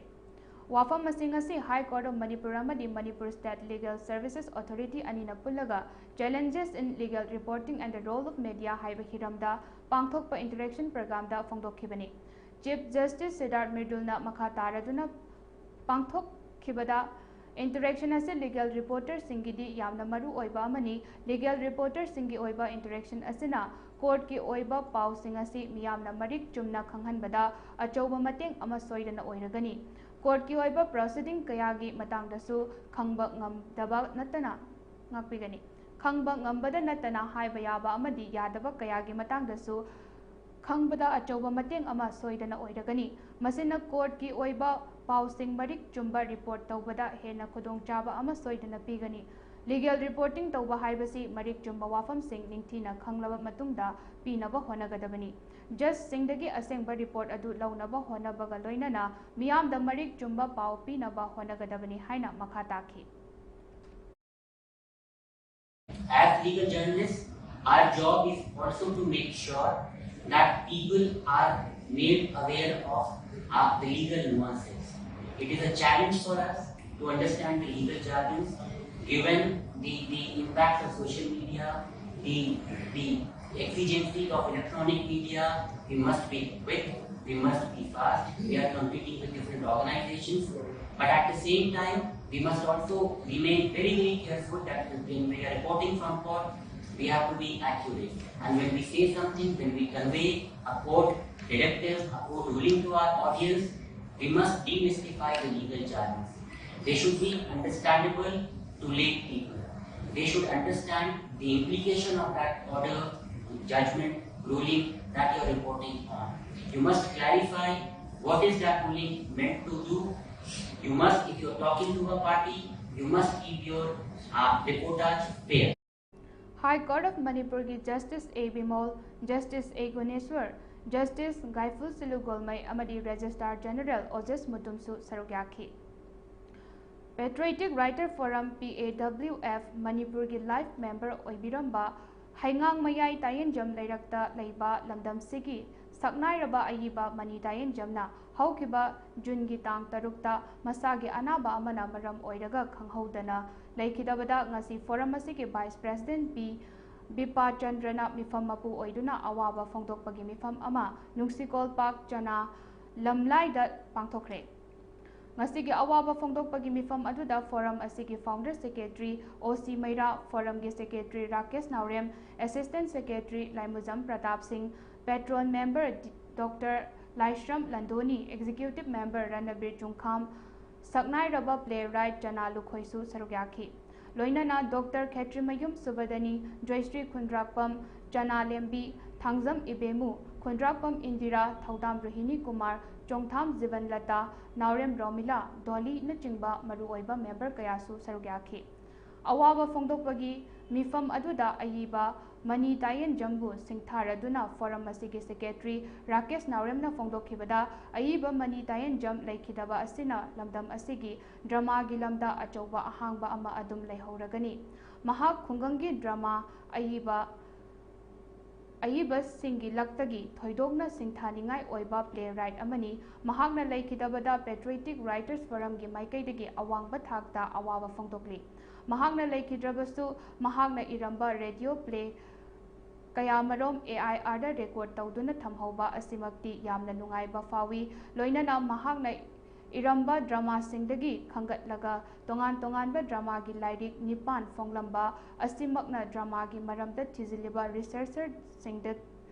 ꯋꯥꯐꯝꯁꯤꯡ ꯑꯁꯤ ꯍꯥꯏ ꯀꯣꯔꯠ ꯑꯣꯐ ꯃꯅꯤꯄꯨꯔ ꯑꯃꯗꯤ Manipur state legal services authority ꯑꯅꯤꯅ ꯄꯨꯜꯂꯒ Challenges in Legal Reporting and the Role of Media ꯍꯥꯏꯕ ꯍꯤꯔꯝꯗ ꯄꯥꯡꯊꯣꯛꯄ ꯏꯟꯇꯔꯦꯛꯁꯟ ꯄ꯭ꯔꯣꯒ꯭ꯔꯥꯝꯗ ꯐꯣꯡꯗꯣꯛꯈꯤꯕꯅꯤ꯫ ꯆꯤꯐ ꯖꯁꯇꯤꯁ ꯁꯤꯗꯥꯔꯠ ꯃꯤꯗꯨꯜꯅ ꯃꯈꯥ ꯇꯥꯔꯗꯨꯅ ꯄꯥꯡꯊꯣꯛꯈꯤꯕꯗ, ꯏꯟꯇꯔꯦꯛꯁꯟ ꯑꯁꯤ ꯂꯤꯒꯦꯜ ꯔꯤꯄꯣꯔꯇꯔꯁꯤꯡꯒꯤꯗꯤ ꯌꯥꯝꯅ ꯃꯔꯨ ꯑꯣꯏꯕ ꯑꯃꯅꯤ꯫ ꯂꯤꯒꯦꯜ ꯔꯤꯄꯣꯔꯇꯔꯁꯤꯡꯒꯤ ꯑꯣꯏꯕ ꯏꯟꯇꯔꯦꯛꯁꯟ ꯑꯁꯤꯅ ꯀꯣꯔꯠꯀꯤ ꯑꯣꯏꯕ ꯄꯥꯎꯁꯤꯡ ꯑꯁꯤ ꯃꯤꯌꯥꯝꯅ ꯃꯔꯤꯛ ꯆꯨꯝꯅ ꯈꯪꯍꯟꯕꯗ ꯑꯆꯧꯕ ꯃꯇꯦꯡ ꯑꯃ ꯁꯣꯏꯗꯅ ꯑꯣꯏꯔꯒꯅꯤ꯫ ꯀꯣꯔꯠꯀꯤ ꯑꯣꯏꯕ ꯄ꯭ꯔꯣꯁꯤꯗꯤꯡ ꯀꯌꯥꯒꯤ ꯃꯇꯥꯡꯗꯁꯨ ꯈꯪꯕ ꯉꯝꯗꯕ ꯅꯠꯇꯅ ꯉꯥꯛꯄꯤꯒꯅꯤ꯫ ꯈꯪꯕ ꯉꯝꯕꯗ ꯅꯠꯇꯅ ꯍꯥꯏꯕ ꯌꯥꯕ ꯑꯃꯗꯤ ꯌꯥꯗꯕ ꯀꯌꯥꯒꯤ ꯃꯇꯥꯡꯗꯁꯨ ꯈꯪꯕꯗ ꯑꯆꯧꯕ ꯃꯇꯦꯡ ꯑꯃ ꯁꯣꯏꯗꯅ ꯑꯣꯏꯔꯒꯅꯤ꯫ ꯃꯁꯤꯅ ꯀꯣꯔꯠꯀꯤ ꯑꯣꯏꯕ ꯄꯥꯎꯁꯤꯡ ꯃꯔꯤꯛ ꯆꯨꯝꯕ ꯔꯤꯄꯣꯔꯠ ꯇꯧꯕꯗ ꯍꯦꯟꯅ ꯈꯨꯗꯣꯡꯆꯥꯕ ꯑꯃ ꯁꯣꯏꯗꯅ ꯄꯤꯒꯅꯤ꯫ ꯂꯤꯒꯦꯜ ꯔꯤꯄꯣꯔꯇꯤꯡ ꯇꯧꯕ ꯍꯥꯏꯕꯁꯤ ꯃꯔꯤꯛ ꯆꯨꯝꯕ ꯋꯥꯐꯝꯁꯤꯡ ꯅꯤꯡꯊꯤꯅ ꯈꯪꯂꯕ ꯃꯇꯨꯡꯗ ꯄꯤꯅꯕ ꯍꯣꯠꯅꯒꯗꯕꯅꯤ꯫ ꯖꯖꯁꯤꯡꯗꯒꯤ ꯑꯁꯦꯡꯕ ꯔꯤꯄꯣꯔꯠ ꯑꯗꯨ ꯂꯧꯅꯕ ꯍꯣꯠꯅꯕꯒ ꯂꯣꯏꯅꯅ ꯃꯤꯌꯥꯝꯗ ꯃꯔꯤꯛ ꯆꯨꯝꯕ ꯄꯥꯎ ꯄꯤꯅꯕ ꯍꯣꯠꯅꯒꯗꯕꯅꯤ ꯍꯥꯏꯅ ꯃꯈꯥ ꯇꯥꯈꯤ꯫ As legal journalists, our job is also to make sure that people are made aware of uh, the legal nuances. It is a challenge for us to understand the legal jargons, given the, the impact of social media, the, the exigencies of electronic media. We must be quick, we must be fast. We are competing with different organizations, but at the same time, we must also remain very, very careful that when we are reporting from court, we have to be accurate. And when we say something, when we convey a court directive, a court ruling to our audience, we must demystify the legal jargons. They should be understandable to lay people. They should understand the implication of that order, judgment, ruling that you are reporting on. You must clarify what is that ruling meant to do. You must, if you are talking to a party, you must keep your uh, reportage fair. High Court of Manipurꯒꯤ Justice A Bimol, Justice A Guneswar, Justice Gaiful Silugolmai ꯑꯃꯗꯤ Registrar General Ojes Mutumꯁꯨ ꯁꯔꯨꯛ ꯌꯥꯈꯤ꯫ Patriotic Writer Forum, P A W F, ꯃꯅꯤꯄꯨꯔꯒꯤ life member ꯑꯣꯏꯕꯤꯔꯝꯕ ꯍꯩꯉꯥꯡ ꯃꯌꯥꯏ ꯇꯥꯌꯦꯟꯖꯝ ꯂꯩꯔꯛꯇ ꯂꯩꯕ ꯂꯝꯗꯝꯁꯤꯒꯤ ꯁꯛꯅꯥꯏꯔꯕ ꯑꯏꯕ money ꯇꯥꯌꯦꯟꯖꯝꯅ ꯍꯧꯈꯤꯕ ꯖꯨꯟꯒꯤ ꯇꯥꯡ ꯇꯔꯨꯛꯇ ꯃꯁꯥꯒꯤ ꯑꯅꯥꯕ ꯑꯃꯅ ꯃꯔꯝ ꯑꯣꯏꯔꯒ ꯈꯪꯍꯧꯗꯅ ꯂꯩꯈꯤꯗꯕꯗ ꯉꯁꯤ forum ꯑꯁꯤꯒꯤ vice president ꯄꯤ ꯕꯤꯄꯥ ꯆꯟꯗ꯭ꯔꯅ ꯃꯤꯐꯝ ꯃꯄꯨ ꯑꯣꯏꯗꯨꯅ ꯑꯋꯥꯕ ꯐꯣꯡꯗꯣꯛꯄꯒꯤ ꯃꯤꯐꯝ ꯑꯃ ꯅꯨꯡꯁꯤꯀꯣꯜ ꯄꯥꯛ ꯆꯅꯥ ꯂꯝꯂꯥꯏꯗ ꯄꯥꯡꯊꯣꯛꯈ꯭ꯔꯦ꯫ ꯉꯁꯤꯒꯤ ꯑꯋꯥꯕ ꯐꯣꯡꯗꯣꯛꯄꯒꯤ ꯃꯤꯐꯝ ꯑꯗꯨꯗ forum ꯑꯁꯤꯒꯤ founder secretary O C ꯃꯩꯔꯥ, forumꯒꯤ secretary Rakesh ꯅꯥꯎꯔꯦꯝ, assistant secretary ꯂꯥꯏꯃꯨꯖꯝ ꯄ꯭ꯔꯇꯥꯞ ꯁꯤꯡ, patron member Doctor ꯂꯥꯏꯁ꯭ꯔꯝ ꯂꯟꯗꯣꯅꯤ, Executive Member ꯔꯅꯕꯤꯔ ꯆꯨꯡꯈꯥꯝ, ꯁꯛꯅꯥꯏꯔꯕ playwright ꯆꯅꯥ ꯂꯨꯈꯣꯏꯁꯨ ꯁꯔꯨꯛ ꯌꯥꯈꯤ꯫ ꯂꯣꯏꯅꯅ Doctor ꯈꯦꯇ꯭ꯔꯤꯃꯌꯨꯝ ꯁꯨꯕꯗꯅꯤ, ꯖꯣꯏꯁ꯭ꯔꯤ ꯈꯨꯟꯗ꯭ꯔꯥꯛꯄꯝ, ꯆꯅꯥ ꯂꯦꯝꯕꯤ, ꯊꯥꯡꯖꯝ ꯏꯕꯦꯃꯨ, ꯈꯨꯟꯗ꯭ꯔꯥꯛꯄꯝ ꯏꯟꯗꯤꯔꯥ, ꯊꯧꯗꯥꯝ ꯔꯣꯍꯤꯅꯤ ꯀꯨꯃꯥꯔ, ꯆꯣꯡꯊꯥꯝ ꯖꯤꯕꯟꯂꯇꯥ, ꯅꯥꯎꯔꯦꯝ ꯔꯣꯃꯤꯂꯥ, ꯗꯣꯂꯤꯅꯆꯤꯡꯕ ꯃꯔꯨꯑꯣꯏꯕ member ꯀꯌꯥꯁꯨ ꯁꯔꯨꯛ ꯌꯥꯈꯤ꯫ ꯑꯋꯥꯕ ꯐꯣꯡꯗꯣꯛꯄꯒꯤ ꯃꯤꯐꯝ ꯑꯗꯨꯗ ꯑꯏꯕ ꯃꯅꯤ ꯇꯥꯌꯦꯟꯖꯝꯕꯨ ꯁꯤꯡꯊꯥꯔꯗꯨꯅ forum ꯑꯁꯤꯒꯤ secretary ꯔꯥꯀꯦꯁ ꯅꯥꯎꯔꯦꯝꯅ ꯐꯣꯡꯗꯣꯛꯈꯤꯕꯗ, ꯑꯏꯕ ꯃꯅꯤ ꯇꯥꯌꯦꯟꯖꯝ ꯂꯩꯈꯤꯗꯕ ꯑꯁꯤꯅ ꯂꯝꯗꯝ ꯑꯁꯤꯒꯤ dramaꯒꯤ ꯂꯝꯗ ꯑꯆꯧꯕ ꯑꯍꯥꯡꯕ ꯑꯃ ꯑꯗꯨꯝ ꯂꯩꯍꯧꯔꯒꯅꯤ꯫ ꯃꯍꯥꯛ ꯈꯨꯡꯒꯪꯒꯤ drama ꯑꯏꯕ ꯑꯏꯕꯁꯤꯡꯒꯤ ꯂꯛꯇꯒꯤ ꯊꯣꯏꯗꯣꯛꯅ ꯁꯤꯡꯊꯥꯅꯤꯡꯉꯥꯏ ꯑꯣꯏꯕ playwright ꯑꯃꯅꯤ꯫ ꯃꯍꯥꯛꯅ ꯂꯩꯈꯤꯗꯕꯗ Patriotic Writers Forumꯒꯤ ꯃꯥꯏꯀꯩꯗꯒꯤ ꯑꯋꯥꯡꯕ ꯊꯥꯛꯇ ꯑꯋꯥꯕ ꯐꯣꯡꯗꯣꯛꯂꯤ꯫ ꯃꯍꯥꯛꯅ ꯂꯩꯈꯤꯗ꯭ꯔꯕꯁꯨ, ꯃꯍꯥꯛꯅ ꯏꯔꯝꯕ radio play ꯀꯌꯥꯃꯔꯣꯝ AIRꯗ record ꯇꯧꯗꯨꯅ ꯊꯝꯍꯧꯕ ꯑꯁꯤꯃꯛꯇꯤ ꯌꯥꯝꯅ ꯅꯨꯡꯉꯥꯏꯕ ꯐꯥꯎꯏ꯫ ꯂꯣꯏꯅꯅ ꯃꯍꯥꯛꯅ ꯏꯔꯝꯕ dramaꯁꯤꯡꯗꯒꯤ ꯈꯟꯒꯠꯂꯒ ꯇꯣꯉꯥꯟ ꯇꯣꯉꯥꯟꯕ dramaꯒꯤ ꯂꯥꯏꯔꯤꯛ ꯅꯤꯄꯥꯟ ꯐꯣꯡꯂꯝꯕ ꯑꯁꯤꯃꯛꯅ dramaꯒꯤ ꯃꯔꯝꯗ ꯊꯤꯖꯤꯜꯂꯤꯕ researcherꯁꯤꯡꯗ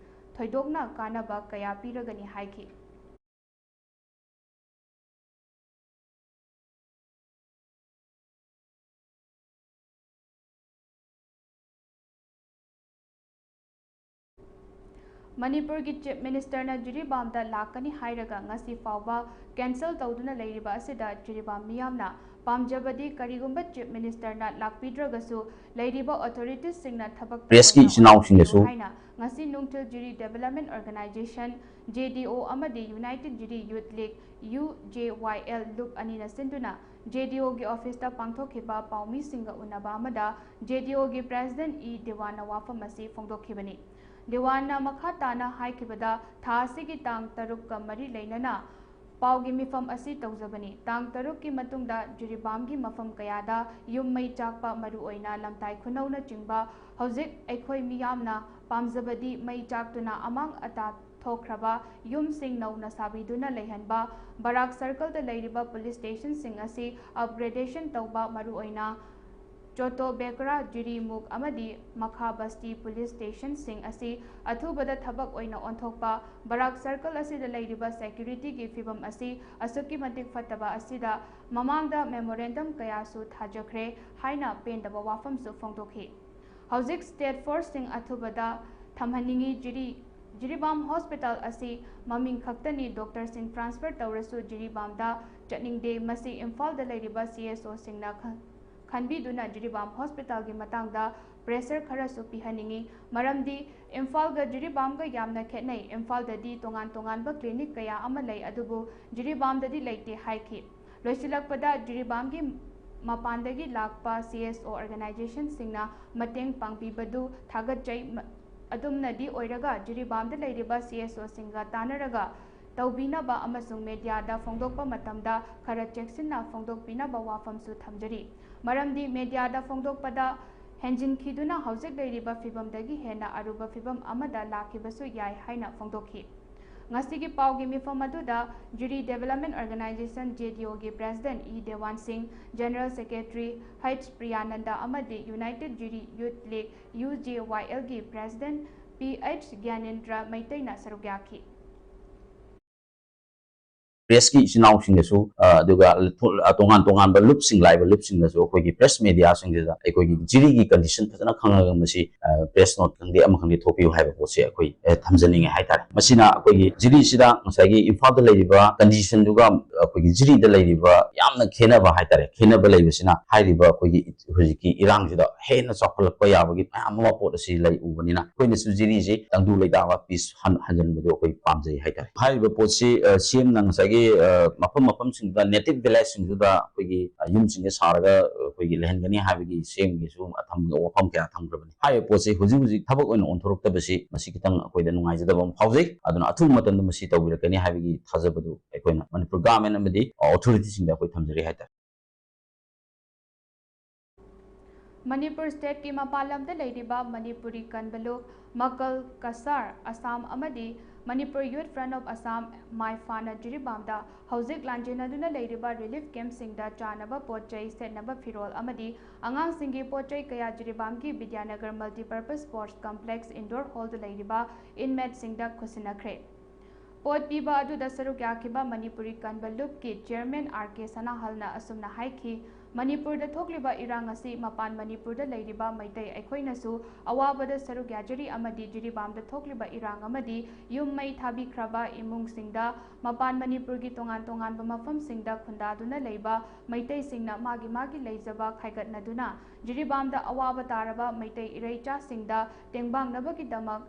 ꯊꯣꯏꯗꯣꯛꯅ ꯀꯥꯟꯅꯕ ꯀꯌꯥ ꯄꯤꯔꯒꯅꯤ ꯍꯥꯏꯈꯤ꯫ ꯃꯅꯤꯄꯨꯔꯒꯤ Chief Ministerꯅ ꯖꯤꯔꯤꯕꯥꯝꯗ ꯂꯥꯛꯀꯅꯤ ꯍꯥꯏꯔꯒ ꯉꯁꯤ ꯐꯥꯎꯕ cancel ꯇꯧꯗꯨꯅ ꯂꯩꯔꯤꯕ ꯑꯁꯤꯗ ꯖꯤꯔꯤꯕꯥꯝ ꯃꯤꯌꯥꯝꯅ ꯄꯥꯝꯖꯕꯗꯤ ꯀꯔꯤꯒꯨꯝꯕ Chief Ministerꯅ ꯂꯥꯛꯄꯤꯗ꯭ꯔꯒꯁꯨ ꯂꯩꯔꯤꯕ authoritiesꯁꯤꯡꯅ ꯊꯕꯛ ꯄ꯭ꯔꯦꯁꯀꯤ ꯇꯧꯕꯅ ꯏꯆꯤꯟ ꯏꯅꯥꯎꯁꯤꯡꯗꯁꯨ ꯑꯣꯏꯍꯟꯕꯤꯌꯨ ꯍꯥꯏꯅ ꯉꯁꯤ ꯅꯨꯡꯊꯤꯜ ꯖꯤꯔꯤ Development Organisation, JDO ꯑꯃꯗꯤ United Jiri Youth League, UJYL ꯂꯨꯞ ꯑꯅꯤꯅ ꯁꯤꯟꯗꯨꯅ JDOꯒꯤ officeꯇ ꯄꯥꯡꯊꯣꯛꯈꯤꯕ ꯄꯥꯎꯃꯤꯁꯤꯡꯒ ꯎꯅꯕ ꯑꯃꯗ JDOꯒꯤ President ꯏ ꯗꯤꯋꯥꯟꯅ ꯋꯥꯐꯝ ꯑꯁꯤ ꯐꯣꯡꯗꯣꯛꯈꯤꯕꯅꯤ꯫ ꯗꯤꯋꯥꯟꯅ ꯃꯈꯥ ꯇꯥꯅ ꯍꯥꯏꯈꯤꯕꯗ, ꯊꯥ ꯑꯁꯤꯒꯤ ꯇꯥꯡ ꯇꯔꯨꯛꯀ ꯃꯔꯤ ꯂꯩꯅꯅ ꯄꯥꯎꯒꯤ ꯃꯤꯐꯝ ꯑꯁꯤ ꯇꯧꯖꯕꯅꯤ꯫ ꯇꯥꯡ ꯇꯔꯨꯛꯀꯤ ꯃꯇꯨꯡꯗ ꯖꯤꯔꯤꯕꯥꯝꯒꯤ ꯃꯐꯝ ꯀꯌꯥꯗ ꯌꯨꯝ ꯃꯩ ꯆꯥꯛꯄ, ꯃꯔꯨꯑꯣꯏꯅ ꯂꯝꯇꯥꯏ ꯈꯨꯅꯧꯅꯆꯤꯡꯕ ꯍꯧꯖꯤꯛ ꯑꯩꯈꯣꯏ ꯃꯤꯌꯥꯝꯅ ꯄꯥꯝꯖꯕꯗꯤ ꯃꯩ ꯆꯥꯛꯇꯨꯅ ꯑꯃꯥꯡ ꯑꯇꯥ ꯊꯣꯛꯈ꯭ꯔꯕ ꯌꯨꯝꯁꯤꯡ ꯅꯧꯅ ꯁꯥꯕꯤꯗꯨꯅ ꯂꯩꯍꯟꯕ, ꯕꯔꯥꯛ circleꯗ ꯂꯩꯔꯤꯕ police stationꯁꯤꯡ ꯑꯁꯤ upgradation ꯇꯧꯕ, ꯃꯔꯨꯑꯣꯏꯅ ꯆꯣꯇꯣ ꯕꯦꯀꯔꯥ, ꯖꯤꯔꯤꯃꯨꯛ ꯑꯃꯗꯤ ꯃꯈꯥ ꯕꯁꯇꯤ ꯄꯨꯂꯤꯁ ꯁ꯭ꯇꯦꯁꯟꯁꯤꯡ ꯑꯁꯤ ꯑꯊꯨꯕꯗ ꯊꯕꯛ ꯑꯣꯏꯅ ꯑꯣꯟꯊꯣꯛꯄ, ꯕꯔꯥꯛ ꯁꯔꯀꯜ ꯑꯁꯤꯗ ꯂꯩꯔꯤꯕ ꯁꯦꯀ꯭ꯌꯨꯔꯤꯇꯤꯒꯤ ꯐꯤꯕꯝ ꯑꯁꯤ ꯑꯁꯨꯛꯀꯤ ꯃꯇꯤꯛ ꯐꯠꯇꯕ ꯑꯁꯤꯗ ꯃꯃꯥꯡꯗ ꯃꯦꯃꯣꯔꯦꯟꯗꯝ ꯀꯌꯥꯁꯨ ꯊꯥꯖꯈ꯭ꯔꯦ ꯍꯥꯏꯅ ꯄꯦꯟꯗꯕ ꯋꯥꯐꯝꯁꯨ ꯐꯣꯡꯗꯣꯛꯈꯤ꯫ ꯍꯧꯖꯤꯛ ꯁ꯭ꯇꯦꯠ ꯐꯣꯔꯁꯁꯤꯡ ꯑꯊꯨꯕꯗ ꯊꯝꯍꯟꯅꯤꯡꯏ꯫ ꯖꯤꯔꯤ, ꯖꯤꯔꯤꯕꯥꯝ ꯍꯣꯁꯄꯤꯇꯥꯜ ꯑꯁꯤ ꯃꯃꯤꯡ ꯈꯛꯇꯅꯤ, ꯗꯣꯛꯇꯔꯁꯤꯡ ꯇ꯭ꯔꯥꯟꯁꯐꯔ ꯇꯧꯔꯁꯨ ꯖꯤꯔꯤꯕꯥꯝꯗ ꯆꯠꯅꯤꯡꯗꯦ꯫ ꯃꯁꯤ ꯏꯝꯐꯥꯜꯗ ꯂꯩꯔꯤꯕ ꯁꯤ ꯑꯦꯁ ꯑꯣꯁꯤꯡꯅ ꯈ-, ꯈꯟꯕꯤꯗꯨꯅ ꯖꯤꯔꯤꯕꯥꯝ ꯍꯣꯁꯄꯤꯇꯥꯜꯒꯤ ꯃꯇꯥꯡꯗ ꯄ꯭ꯔꯦꯁꯔ ꯈꯔꯁꯨ ꯄꯤꯍꯟꯅꯤꯡꯏ꯫ ꯃꯔꯝꯗꯤ ꯏꯝꯐꯥꯜꯒ ꯖꯤꯔꯤꯕꯥꯝꯒ ꯌꯥꯝꯅ ꯈꯦꯠꯅꯩ꯫ ꯏꯝꯐꯥꯜꯗꯗꯤ ꯇꯣꯉꯥꯟ ꯇꯣꯉꯥꯟꯕ ꯀ꯭ꯂꯤꯅꯤꯛ ꯀꯌꯥ ꯑꯃ ꯂꯩ, ꯑꯗꯨꯕꯨ ꯖꯤꯔꯤꯕꯥꯝꯗꯗꯤ ꯂꯩꯇꯦ ꯍꯥꯏꯈꯤ꯫ ꯂꯣꯏꯁꯤꯜꯂꯛꯄꯗ, ꯖꯤꯔꯤꯕꯥꯝꯒꯤ ꯃꯄꯥꯟꯗꯒꯤ ꯂꯥꯛꯄ ꯁꯤ ꯑꯦꯁ ꯑꯣ ꯑꯣꯔꯒꯅꯥꯏꯖꯦꯁꯟꯁꯤꯡꯅ ꯃꯇꯦꯡ ꯄꯥꯡꯕꯤꯕꯗꯨ ꯊꯥꯒꯠꯆꯩ꯫ ꯃ-, ꯑꯗꯨꯝꯅꯗꯤ ꯑꯣꯏꯔꯒ, ꯖꯤꯔꯤꯕꯥꯝꯗ ꯂꯩꯔꯤꯕ ꯁꯤ ꯑꯦꯁ ꯑꯣꯁꯤꯡꯒ ꯇꯥꯟꯅꯔꯒ ꯇꯧꯕꯤꯅꯕ ꯑꯃꯁꯨꯡ ꯃꯦꯗꯤꯌꯥꯗ ꯐꯣꯡꯗꯣꯛꯄ ꯃꯇꯝꯗ ꯈꯔ ꯆꯦꯛꯁꯤꯟꯅ ꯐꯣꯡꯗꯣꯛꯄꯤꯅꯕ ꯋꯥꯐꯝꯁꯨ ꯊꯝꯖꯔꯤ꯫ ꯃꯔꯝꯗꯤ ꯃꯦꯗꯤꯌꯥꯗ ꯐꯣꯡꯗꯣꯛꯄꯗ ꯍꯦꯟꯖꯤꯟꯈꯤꯗꯨꯅ ꯍꯧꯖꯤꯛ ꯂꯩꯔꯤꯕ ꯐꯤꯕꯝꯗꯒꯤ ꯍꯦꯟꯅ ꯑꯔꯨꯕ ꯐꯤꯕꯝ ꯑꯃꯗ ꯂꯥꯛꯈꯤꯕꯁꯨ ꯌꯥꯏ ꯍꯥꯏꯅ ꯐꯣꯡꯗꯣꯛꯈꯤ꯫ ꯉꯁꯤꯒꯤ ꯄꯥꯎꯒꯤ ꯃꯤꯐꯝ ꯑꯗꯨꯗ ꯖꯤꯔꯤ ꯗꯦꯕꯂꯞꯃꯦꯟ ꯑꯣꯔꯒꯅꯥꯏꯖꯦꯁꯟ, ꯖꯦ ꯗꯤ ꯑꯣꯒꯤ ꯄ꯭ꯔꯦꯁꯤꯗꯦꯟꯠ ꯏ ꯗꯦꯋꯥꯟ ꯁꯤꯡ, ꯖꯦꯅꯔꯦꯜ ꯁꯦꯀ꯭ꯔꯦꯇꯔꯤ ꯍꯩꯆ ꯄ꯭ꯔꯤꯌꯥꯅꯟꯗ ꯑꯃꯗꯤ ꯌꯨꯅꯥꯏꯇꯦꯗ ꯖꯤꯔꯤ ꯌꯨꯊ ꯂꯤꯒ, ꯌꯨ ꯖꯦ ꯋꯥꯏ ꯑꯦꯜꯒꯤ ꯄ꯭ꯔꯦꯁꯤꯗꯦꯟꯠ ꯄꯤ ꯑꯩꯆ ꯒ꯭ꯌꯥꯅꯦꯟꯗ꯭ꯔ ꯃꯩꯇꯩꯅ ꯁꯔꯨꯛ ꯌꯥꯈꯤ꯫ ꯄ꯭ꯔꯦꯁꯀꯤ ꯏꯆꯤꯟ ꯏꯅꯥꯎꯁꯤꯡꯗꯁꯨ, ꯑ, ꯑꯗꯨꯒ ꯊꯣ-, ꯑ, ꯇꯣꯉꯥꯟ ꯇꯣꯉꯥꯟꯕ ꯂꯨꯞꯁꯤꯡ ꯂꯥꯛꯏꯕ ꯂꯨꯞꯁꯤꯡꯗꯁꯨ ꯑꯩꯈꯣꯏꯒꯤ ꯄ꯭ꯔꯦꯁ ꯃꯦꯗꯤꯌꯥꯁꯤꯡꯁꯤꯗ ꯑꯩꯈꯣꯏꯒꯤ ꯖꯤꯔꯤꯒꯤ ꯀꯟꯗꯤꯁꯟ ꯐꯖꯅ ꯈꯪꯉꯒ ꯃꯁꯤ, ꯑ, ꯄ꯭ꯔꯦꯁ ꯅꯣꯠ ꯈꯪꯗꯦ ꯑꯃ ꯈꯪꯗꯦ ꯊꯣꯛꯄꯤꯌꯨ ꯍꯥꯏꯕ ꯄꯣꯠꯁꯦ ꯑꯩꯈꯣꯏ, ꯑ, ꯊꯝꯖꯅꯤꯡꯉꯦ ꯍꯥꯏꯇꯥꯔꯦ꯫ ꯃꯁꯤꯅ ꯑꯩꯈꯣꯏꯒꯤ ꯖꯤꯔꯤꯁꯤꯗ ꯉꯁꯥꯏꯒꯤ ꯏꯝꯐꯥꯜꯗ ꯂꯩꯔꯤꯕ ꯀꯟꯗꯤꯁꯟꯗꯨꯒ ꯑꯩꯈꯣꯏꯒꯤ ꯖꯤꯔꯤꯗ ꯂꯩꯔꯤꯕ ꯌꯥꯝꯅ ꯈꯦꯠꯅꯕ ꯍꯥꯏꯇꯥꯔꯦ꯫ ꯈꯦꯠꯅꯕ ꯂꯩꯕꯁꯤꯅ ꯍꯥꯏꯔꯤꯕ ꯑꯩꯈꯣꯏꯒꯤ ꯍꯧꯖꯤꯛꯀꯤ ꯏꯔꯥꯡꯁꯤꯗ ꯍꯦꯟꯅ ꯆꯥꯎꯈꯠꯂꯛꯄ ꯌꯥꯕꯒꯤ ꯃꯌꯥꯝ ꯑꯃ ꯄꯣꯠ ꯑꯁꯤ ꯂꯩ ꯎꯕꯅꯤꯅ ꯑꯩꯈꯣꯏꯅꯁꯨ ꯖꯤꯔꯤꯁꯤ ꯇꯪꯗꯨ ꯂꯩꯇꯥꯕ ꯄꯤꯁ ꯍꯟ-, ꯍꯟꯖꯤꯟꯕꯗꯨ ꯑꯩꯈꯣꯏ ꯄꯥꯝꯖꯩ ꯍꯥꯏꯇꯥꯔꯦ꯫ ꯍꯥꯏꯔꯤꯕ ꯄꯣꯠꯁꯤ, ꯑ, ꯁꯤ ꯑꯦꯝꯅ ꯉꯁꯥꯏꯒꯤ, ꯑ, ꯃꯐꯝ ꯃꯐꯝꯁꯤꯡꯗꯨꯗ, ꯅꯦꯇꯤꯚ ꯚꯤꯂꯦꯖꯁꯤꯡꯗꯨꯗ ꯑꯩꯈꯣꯏꯒꯤ, ꯑ, ꯌꯨꯝꯁꯤꯡꯁꯦ ꯁꯥꯔꯒ, ꯑ, ꯑꯩꯈꯣꯏꯒꯤ ꯂꯩꯍꯟꯒꯅꯤ ꯍꯥꯏꯕꯒꯤ ꯁꯤ ꯑꯦꯝꯒꯤꯁꯨ ꯑꯊꯝ-, ꯋꯥꯐꯝ ꯀꯌꯥ ꯊꯝꯈ꯭ꯔꯕꯅꯤ꯫ ꯍꯥꯏꯔꯤꯕ ꯄꯣꯠꯁꯤ ꯍꯧꯖꯤꯛ ꯍꯧꯖꯤꯛ ꯊꯕꯛ ꯑꯣꯏꯅ ꯑꯣꯟꯊꯣꯔꯛꯇꯕꯁꯤ ꯃꯁꯤ ꯈꯤꯇꯪ ꯑꯩꯈꯣꯏꯗ ꯅꯨꯡꯉꯥꯏꯖꯗꯕ ꯑꯃ ꯐꯥꯎꯖꯩ꯫ ꯑꯗꯨꯅ ꯑꯊꯨꯕ ꯃꯇꯝꯗ ꯃꯁꯤ ꯇꯧꯕꯤꯔꯛꯀꯅꯤ ꯍꯥꯏꯕꯒꯤ ꯊꯥꯖꯕꯗꯨ ꯑꯩꯈꯣꯏꯅ ꯃꯅꯤꯄꯨꯔ ꯒꯚꯔꯟꯃꯦꯟꯠ ꯑꯃꯗꯤ ꯑꯣꯊꯣꯔꯤꯇꯤꯁꯤꯡꯗ ꯑꯩꯈꯣꯏ ꯊꯝꯖꯔꯤ ꯍꯥꯏꯇꯥꯔꯦ꯫ ꯃꯅꯤꯄꯨꯔ ꯁ꯭ꯇꯦꯠꯀꯤ ꯃꯄꯥꯟ ꯂꯝꯗ ꯂꯩꯔꯤꯕ ꯃꯅꯤꯄꯨꯔꯤ ꯀꯟꯕ ꯂꯨꯞ ꯃꯀꯜ ꯀꯁꯥꯔ, ꯑꯁꯥꯝ ꯑꯃꯗꯤ Manipur Youth Front of Assam, ꯃꯥꯏꯐꯥꯅ ꯖꯤꯔꯤꯕꯥꯝꯗ ꯍꯧꯖꯤꯛ ꯂꯥꯟꯖꯦꯟꯅꯗꯨꯅ ꯂꯩꯔꯤꯕ ꯔꯤꯂꯤꯐ ꯀꯦꯝꯞꯁꯤꯡꯗ ꯆꯥꯅꯕ ꯄꯣꯠ ꯆꯩ, ꯁꯦꯠꯅꯕ ꯐꯤꯔꯣꯜ ꯑꯃꯗꯤ ꯑꯉꯥꯡꯁꯤꯡꯒꯤ ꯄꯣꯠ ꯆꯩ ꯀꯌꯥ ꯖꯤꯔꯤꯕꯥꯝꯒꯤ ꯕꯤꯗ꯭ꯌꯥꯅꯒꯔ ꯃꯜꯇꯤꯄꯔꯄꯁ ꯁ꯭ꯄꯣꯔꯠꯁ ꯀꯝꯄ꯭ꯂꯦꯛꯁ ꯏꯟꯗꯣꯔ ꯍꯣꯜꯗ ꯂꯩꯔꯤꯕ ꯏꯟꯃꯦꯠꯁꯤꯡꯗ ꯈꯨꯠꯁꯤꯟꯅꯈ꯭ꯔꯦ꯫ ꯄꯣꯠ ꯄꯤꯕ ꯑꯗꯨꯗ ꯁꯔꯨꯛ ꯌꯥꯈꯤꯕ ꯃꯅꯤꯄꯨꯔꯤ ꯀꯟꯕ ꯂꯨꯞꯀꯤ ꯆꯤꯌꯔꯃꯦꯟ ꯑꯥꯔ ꯀꯦ ꯁꯅꯥꯍꯜꯅ ꯑꯁꯨꯝꯅ ꯍꯥꯏꯈꯤ, ꯃꯅꯤꯄꯨꯔꯗ ꯊꯣꯛꯂꯤꯕ ꯏꯔꯥꯡ ꯑꯁꯤ ꯃꯄꯥꯟ ꯃꯅꯤꯄꯨꯔꯗ ꯂꯩꯔꯤꯕ ꯃꯩꯇꯩ ꯑꯩꯈꯣꯏꯅꯁꯨ ꯑꯋꯥꯕꯗ ꯁꯔꯨꯛ ꯌꯥꯖꯔꯤ ꯑꯃꯗꯤ ꯖꯤꯔꯤꯕꯥꯝꯗ ꯊꯣꯛꯂꯤꯕ ꯏꯔꯥꯡ ꯑꯃꯗꯤ ꯌꯨꯝ ꯃꯩ ꯊꯥꯕꯤꯈ꯭ꯔꯕ ꯏꯃꯨꯡꯁꯤꯡꯗ ꯃꯄꯥꯟ ꯃꯅꯤꯄꯨꯔꯒꯤ ꯇꯣꯉꯥꯟ ꯇꯣꯉꯥꯟꯕ ꯃꯐꯝꯁꯤꯡꯗ ꯈꯨꯟꯗꯥꯗꯨꯅ ꯂꯩꯕ ꯃꯩꯇꯩꯁꯤꯡꯅ ꯃꯥꯒꯤ ꯃꯥꯒꯤ ꯂꯩꯖꯕ ꯈꯥꯏꯒꯠꯅꯗꯨꯅ ꯖꯤꯔꯤꯕꯥꯝꯗ ꯑꯋꯥꯕ ꯇꯥꯔꯕ ꯃꯩꯇꯩ ꯏꯔꯩꯆꯥꯁꯤꯡꯗ ꯇꯦꯡꯕꯥꯡꯅꯕꯒꯤꯗꯃꯛ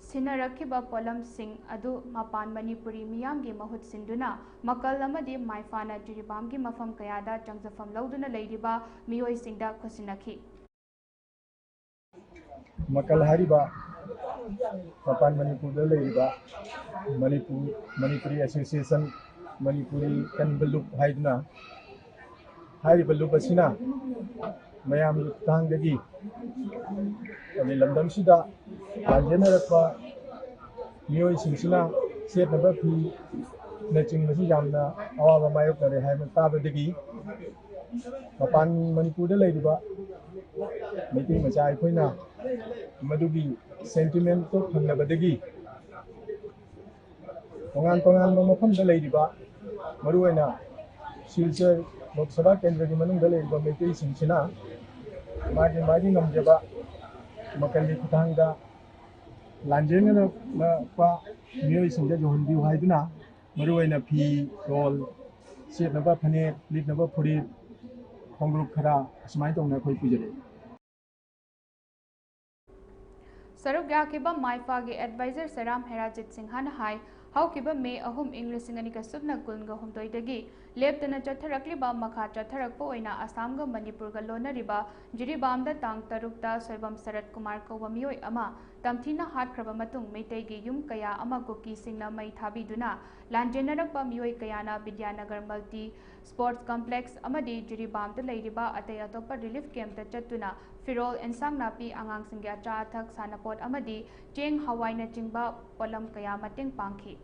ꯁꯤꯟꯅꯔꯛꯈꯤꯕ ꯄꯣꯠꯂꯝꯁꯤꯡ ꯑꯗꯨ ꯃꯄꯥꯟ ꯃꯅꯤꯄꯨꯔꯤ ꯃꯤꯌꯥꯝꯒꯤ ꯃꯍꯨꯠ ꯁꯤꯟꯗꯨꯅ ꯃꯀꯜ ꯑꯃꯗꯤ ꯃꯥꯏꯐꯥꯅ ꯖꯤꯔꯤꯕꯥꯝꯒꯤ ꯃꯐꯝ ꯀꯌꯥꯗ ꯆꯪꯖꯐꯝ ꯂꯧꯗꯨꯅ ꯂꯩꯔꯤꯕ ꯃꯤꯑꯣꯏꯁꯤꯡꯗ ꯈꯨꯠꯁꯤꯟꯅꯈꯤ꯫ ꯃꯀꯜ ꯍꯥꯏꯔꯤꯕ ꯃꯄꯥꯟ ꯃꯅꯤꯄꯨꯔꯗ ꯂꯩꯔꯤꯕ ꯃꯅꯤꯄꯨꯔ ꯃꯅꯤꯄꯨꯔꯤ ꯑꯦꯁꯣꯁꯤꯌꯦꯁꯟ, ꯃꯅꯤꯄꯨꯔꯤ ꯀꯟꯕ ꯂꯨꯞ ꯍꯥꯏꯗꯨꯅ ꯍꯥꯏꯔꯤꯕ ꯂꯨꯞ ꯑꯁꯤꯅ ꯃꯌꯥꯝꯒꯤ ꯈꯨꯠꯊꯥꯡꯗꯒꯤ ꯑꯗꯩ ꯂꯝꯗꯝꯁꯤꯗ ꯂꯥꯟꯖꯦꯟꯅꯔꯛꯄ ꯃꯤꯑꯣꯏꯁꯤꯡꯁꯤꯅ ꯁꯦꯠꯅꯕ ꯐꯤꯅꯆꯤꯡꯕꯁꯤ ꯌꯥꯝꯅ ꯑꯋꯥꯕ ꯃꯥꯌꯣꯛꯅꯔꯦ ꯍꯥꯏꯕ ꯇꯥꯕꯗꯒꯤ ꯃꯄꯥꯟ ꯃꯅꯤꯄꯨꯔꯗ ꯂꯩꯔꯤꯕ ꯃꯩꯇꯩ ꯃꯆꯥ ꯑꯩꯈꯣꯏꯅ ꯃꯗꯨꯒꯤ ꯁꯦꯟꯇꯤꯃꯦꯟꯇꯣ ꯐꯪꯂꯕꯗꯒꯤ ꯇꯣꯉꯥꯟ ꯇꯣꯉꯥꯟꯕ ꯃꯐꯝꯗ ꯂꯩꯔꯤꯕ ꯃꯔꯨꯑꯣꯏꯅ ꯁꯤꯜꯆꯔ ꯂꯣꯛ ꯁꯚꯥ ꯀꯦꯟꯗ꯭ꯔꯒꯤ ꯃꯅꯨꯡꯗ ꯂꯩꯔꯤꯕ ꯃꯩꯇꯩꯁꯤꯡꯁꯤꯅ ꯃꯥꯒꯤ ꯃꯥꯒꯤ ꯉꯝꯖꯕ ꯃꯀꯜꯒꯤ ꯈꯨꯠꯊꯥꯡꯗ ꯂꯥꯟꯖꯦꯟꯅꯔꯛꯄ ꯃꯤꯑꯣꯏꯁꯤꯡꯗ ꯌꯧꯍꯟꯕꯤꯌꯨ ꯍꯥꯏꯗꯨꯅ ꯃꯔꯨꯑꯣꯏꯅ ꯐꯤ ꯔꯣꯜ, ꯁꯦꯠꯅꯕ ꯐꯅꯦꯛ, ꯂꯤꯠꯅꯕ ꯐꯨꯔꯤꯠ, ꯈꯣꯡꯒ꯭ꯔꯨꯞ ꯈꯔ ꯑꯁꯨꯃꯥꯏꯅ ꯇꯧꯅ ꯑꯩꯈꯣꯏ ꯄꯨꯖꯔꯛꯏ꯫ ꯁꯔꯨꯛ ꯌꯥꯈꯤꯕ ꯃꯥꯏꯐꯥꯒꯤ ꯑꯦꯗꯚꯥꯏꯖꯔ ꯁꯦꯔꯥꯝ ꯍꯦꯔꯥꯖꯤꯠ ꯁꯤꯡꯍꯅ ꯍꯥꯏ, ꯍꯧꯈꯤꯕ ꯃꯦ ꯑꯍꯨꯝ ꯏꯪ ꯂꯤꯁꯤꯡ ꯑꯅꯤꯒ ꯁꯨꯞꯅ ꯀꯨꯟꯒ ꯍꯨꯝꯗꯣꯏꯗꯒꯤ ꯂꯦꯞꯇꯅ ꯆꯠꯊꯔꯛꯂꯤꯕ ꯃꯈꯥ ꯆꯠꯊꯔꯛꯄ ꯑꯣꯏꯅ ꯑꯁꯥꯝꯒ ꯃꯅꯤꯄꯨꯔꯒ ꯂꯣꯟꯅꯔꯤꯕ ꯖꯤꯔꯤꯕꯥꯝꯗ ꯇꯥꯡ ꯇꯔꯨꯛꯇ ꯁꯣꯏꯕꯝ ꯁꯔꯠ ꯀꯨꯃꯥꯔ ꯀꯧꯕ ꯃꯤꯑꯣꯏ ꯑꯃ ꯇꯝꯊꯤꯅ ꯍꯥꯠꯈ꯭ꯔꯕ ꯃꯇꯨꯡ ꯃꯩꯇꯩꯒꯤ ꯌꯨꯝ ꯀꯌꯥ ꯑꯃ ꯀꯨꯀꯤꯁꯤꯡꯅ ꯃꯩ ꯊꯥꯕꯤꯗꯨꯅ ꯂꯥꯟꯖꯦꯟꯅꯔꯛꯄ ꯃꯤꯑꯣꯏ ꯀꯌꯥꯅ ꯕꯤꯗ꯭ꯌꯥꯅꯒꯔ ꯃꯜꯇꯤ ꯁ꯭ꯄꯣꯔꯠꯁ ꯀꯝꯄ꯭ꯂꯦꯛꯁ ꯑꯃꯗꯤ ꯖꯤꯔꯤꯕꯥꯝꯗ ꯂꯩꯔꯤꯕ ꯑꯇꯩ ꯑꯇꯣꯞꯄ ꯔꯤꯂꯤꯐ ꯀꯦꯝꯞꯇ ꯆꯠꯇꯨꯅ ꯐꯤꯔꯣꯜ, ꯑꯦꯟꯁꯥꯡ ꯅꯥꯄꯤ, ꯑꯉꯥꯡꯁꯤꯡꯒꯤ ꯑꯆꯥ ꯑꯊꯛ, ꯁꯥꯟꯅꯄꯣꯠ ꯑꯃꯗꯤ ꯆꯦꯡ ꯍꯋꯥꯏꯅꯆꯤꯡꯕ ꯄꯣꯠꯂꯝ ꯀꯌꯥ ꯃꯇꯦꯡ ꯄꯥꯡꯈꯤ꯫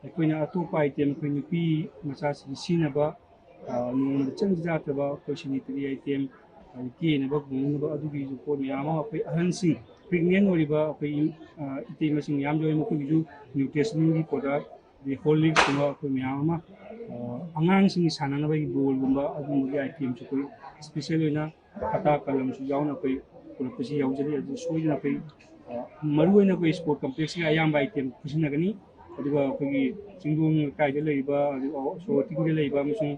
ꯑꯩꯈꯣꯏꯅ ꯑꯇꯣꯞꯄ ꯑꯥꯏꯇꯦꯝ, ꯑꯩꯈꯣꯏ ꯅꯨꯄꯤ ꯃꯆꯥꯁꯤꯡ ꯁꯤꯖꯤꯟꯅꯕ, ꯑ, ꯅꯣꯡꯃꯗ ꯆꯪꯗ ꯌꯥꯗ꯭ꯔꯕ ꯑꯩꯈꯣꯏ ꯁꯦꯅꯤꯇꯔꯤ ꯑꯥꯏꯇꯦꯝ, ꯑꯗꯩ ꯀꯦꯅꯕ ꯈꯣꯡꯅꯕ, ꯑꯗꯨꯒꯤꯁꯨ ꯄꯣꯠ ꯃꯌꯥꯝ ꯑꯃ, ꯑꯩꯈꯣꯏ ꯑꯍꯟꯁꯤꯡ, ꯄ꯭ꯔꯦꯒꯅꯦꯟ ꯑꯣꯏꯔꯤꯕ ꯑꯩꯈꯣꯏ, ꯑ, ꯏꯇꯩꯃꯁꯤꯡ ꯃꯌꯥꯝ ꯌꯥꯎꯏ, ꯃꯈꯣꯏꯒꯤꯁꯨ ꯅ꯭ꯌꯨꯇ꯭ꯔꯤꯁꯅꯦꯜꯒꯤ ꯄ꯭ꯔꯗꯛ, ꯑꯗꯩ ꯍꯣꯔꯂꯤꯛꯁꯀꯨꯝꯕ ꯑꯩꯈꯣꯏ ꯃꯌꯥꯝ ꯑꯃ, ꯑ, ꯑꯉꯥꯡꯁꯤꯡꯒꯤ ꯁꯥꯟꯅꯅꯕꯒꯤ ꯕꯣꯜꯒꯨꯝꯕ, ꯑꯗꯨꯒꯨꯝꯕꯒꯤ ꯑꯥꯏꯇꯦꯝꯁꯨ ꯑꯩꯈꯣꯏ ꯏꯁꯄꯤꯁꯦꯜ ꯑꯣꯏꯅ ꯈꯇꯥ ꯀꯂꯝꯁꯨ ꯌꯥꯎꯅ ꯑꯩꯈꯣꯏ ꯄꯨꯔꯛꯄꯁꯤ ꯌꯥꯎꯖꯔꯤ꯫ ꯑꯗꯨ ꯁꯣꯏꯗꯅ ꯑꯩꯈꯣꯏ, ꯑ, ꯃꯔꯨꯑꯣꯏꯅ ꯑꯩꯈꯣꯏ ꯁ꯭ꯄꯣꯔꯠ ꯀꯝꯄ꯭ꯂꯦꯛꯁꯀꯤ ꯑꯌꯥꯝꯕ ꯑꯥꯏꯇꯦꯝ ꯈꯨꯠꯁꯤꯟꯅꯒꯅꯤ꯫ ꯑꯗꯨꯒ ꯑꯩꯈꯣꯏꯒꯤ ꯆꯤꯡꯗꯣꯡ ꯂꯩꯀꯥꯏꯗ ꯂꯩꯔꯤꯕ, ꯑꯗꯨꯒ ꯁꯣꯔꯣꯛ ꯇꯤꯡꯗ ꯂꯩꯔꯤꯕ ꯑꯃꯁꯨꯡ,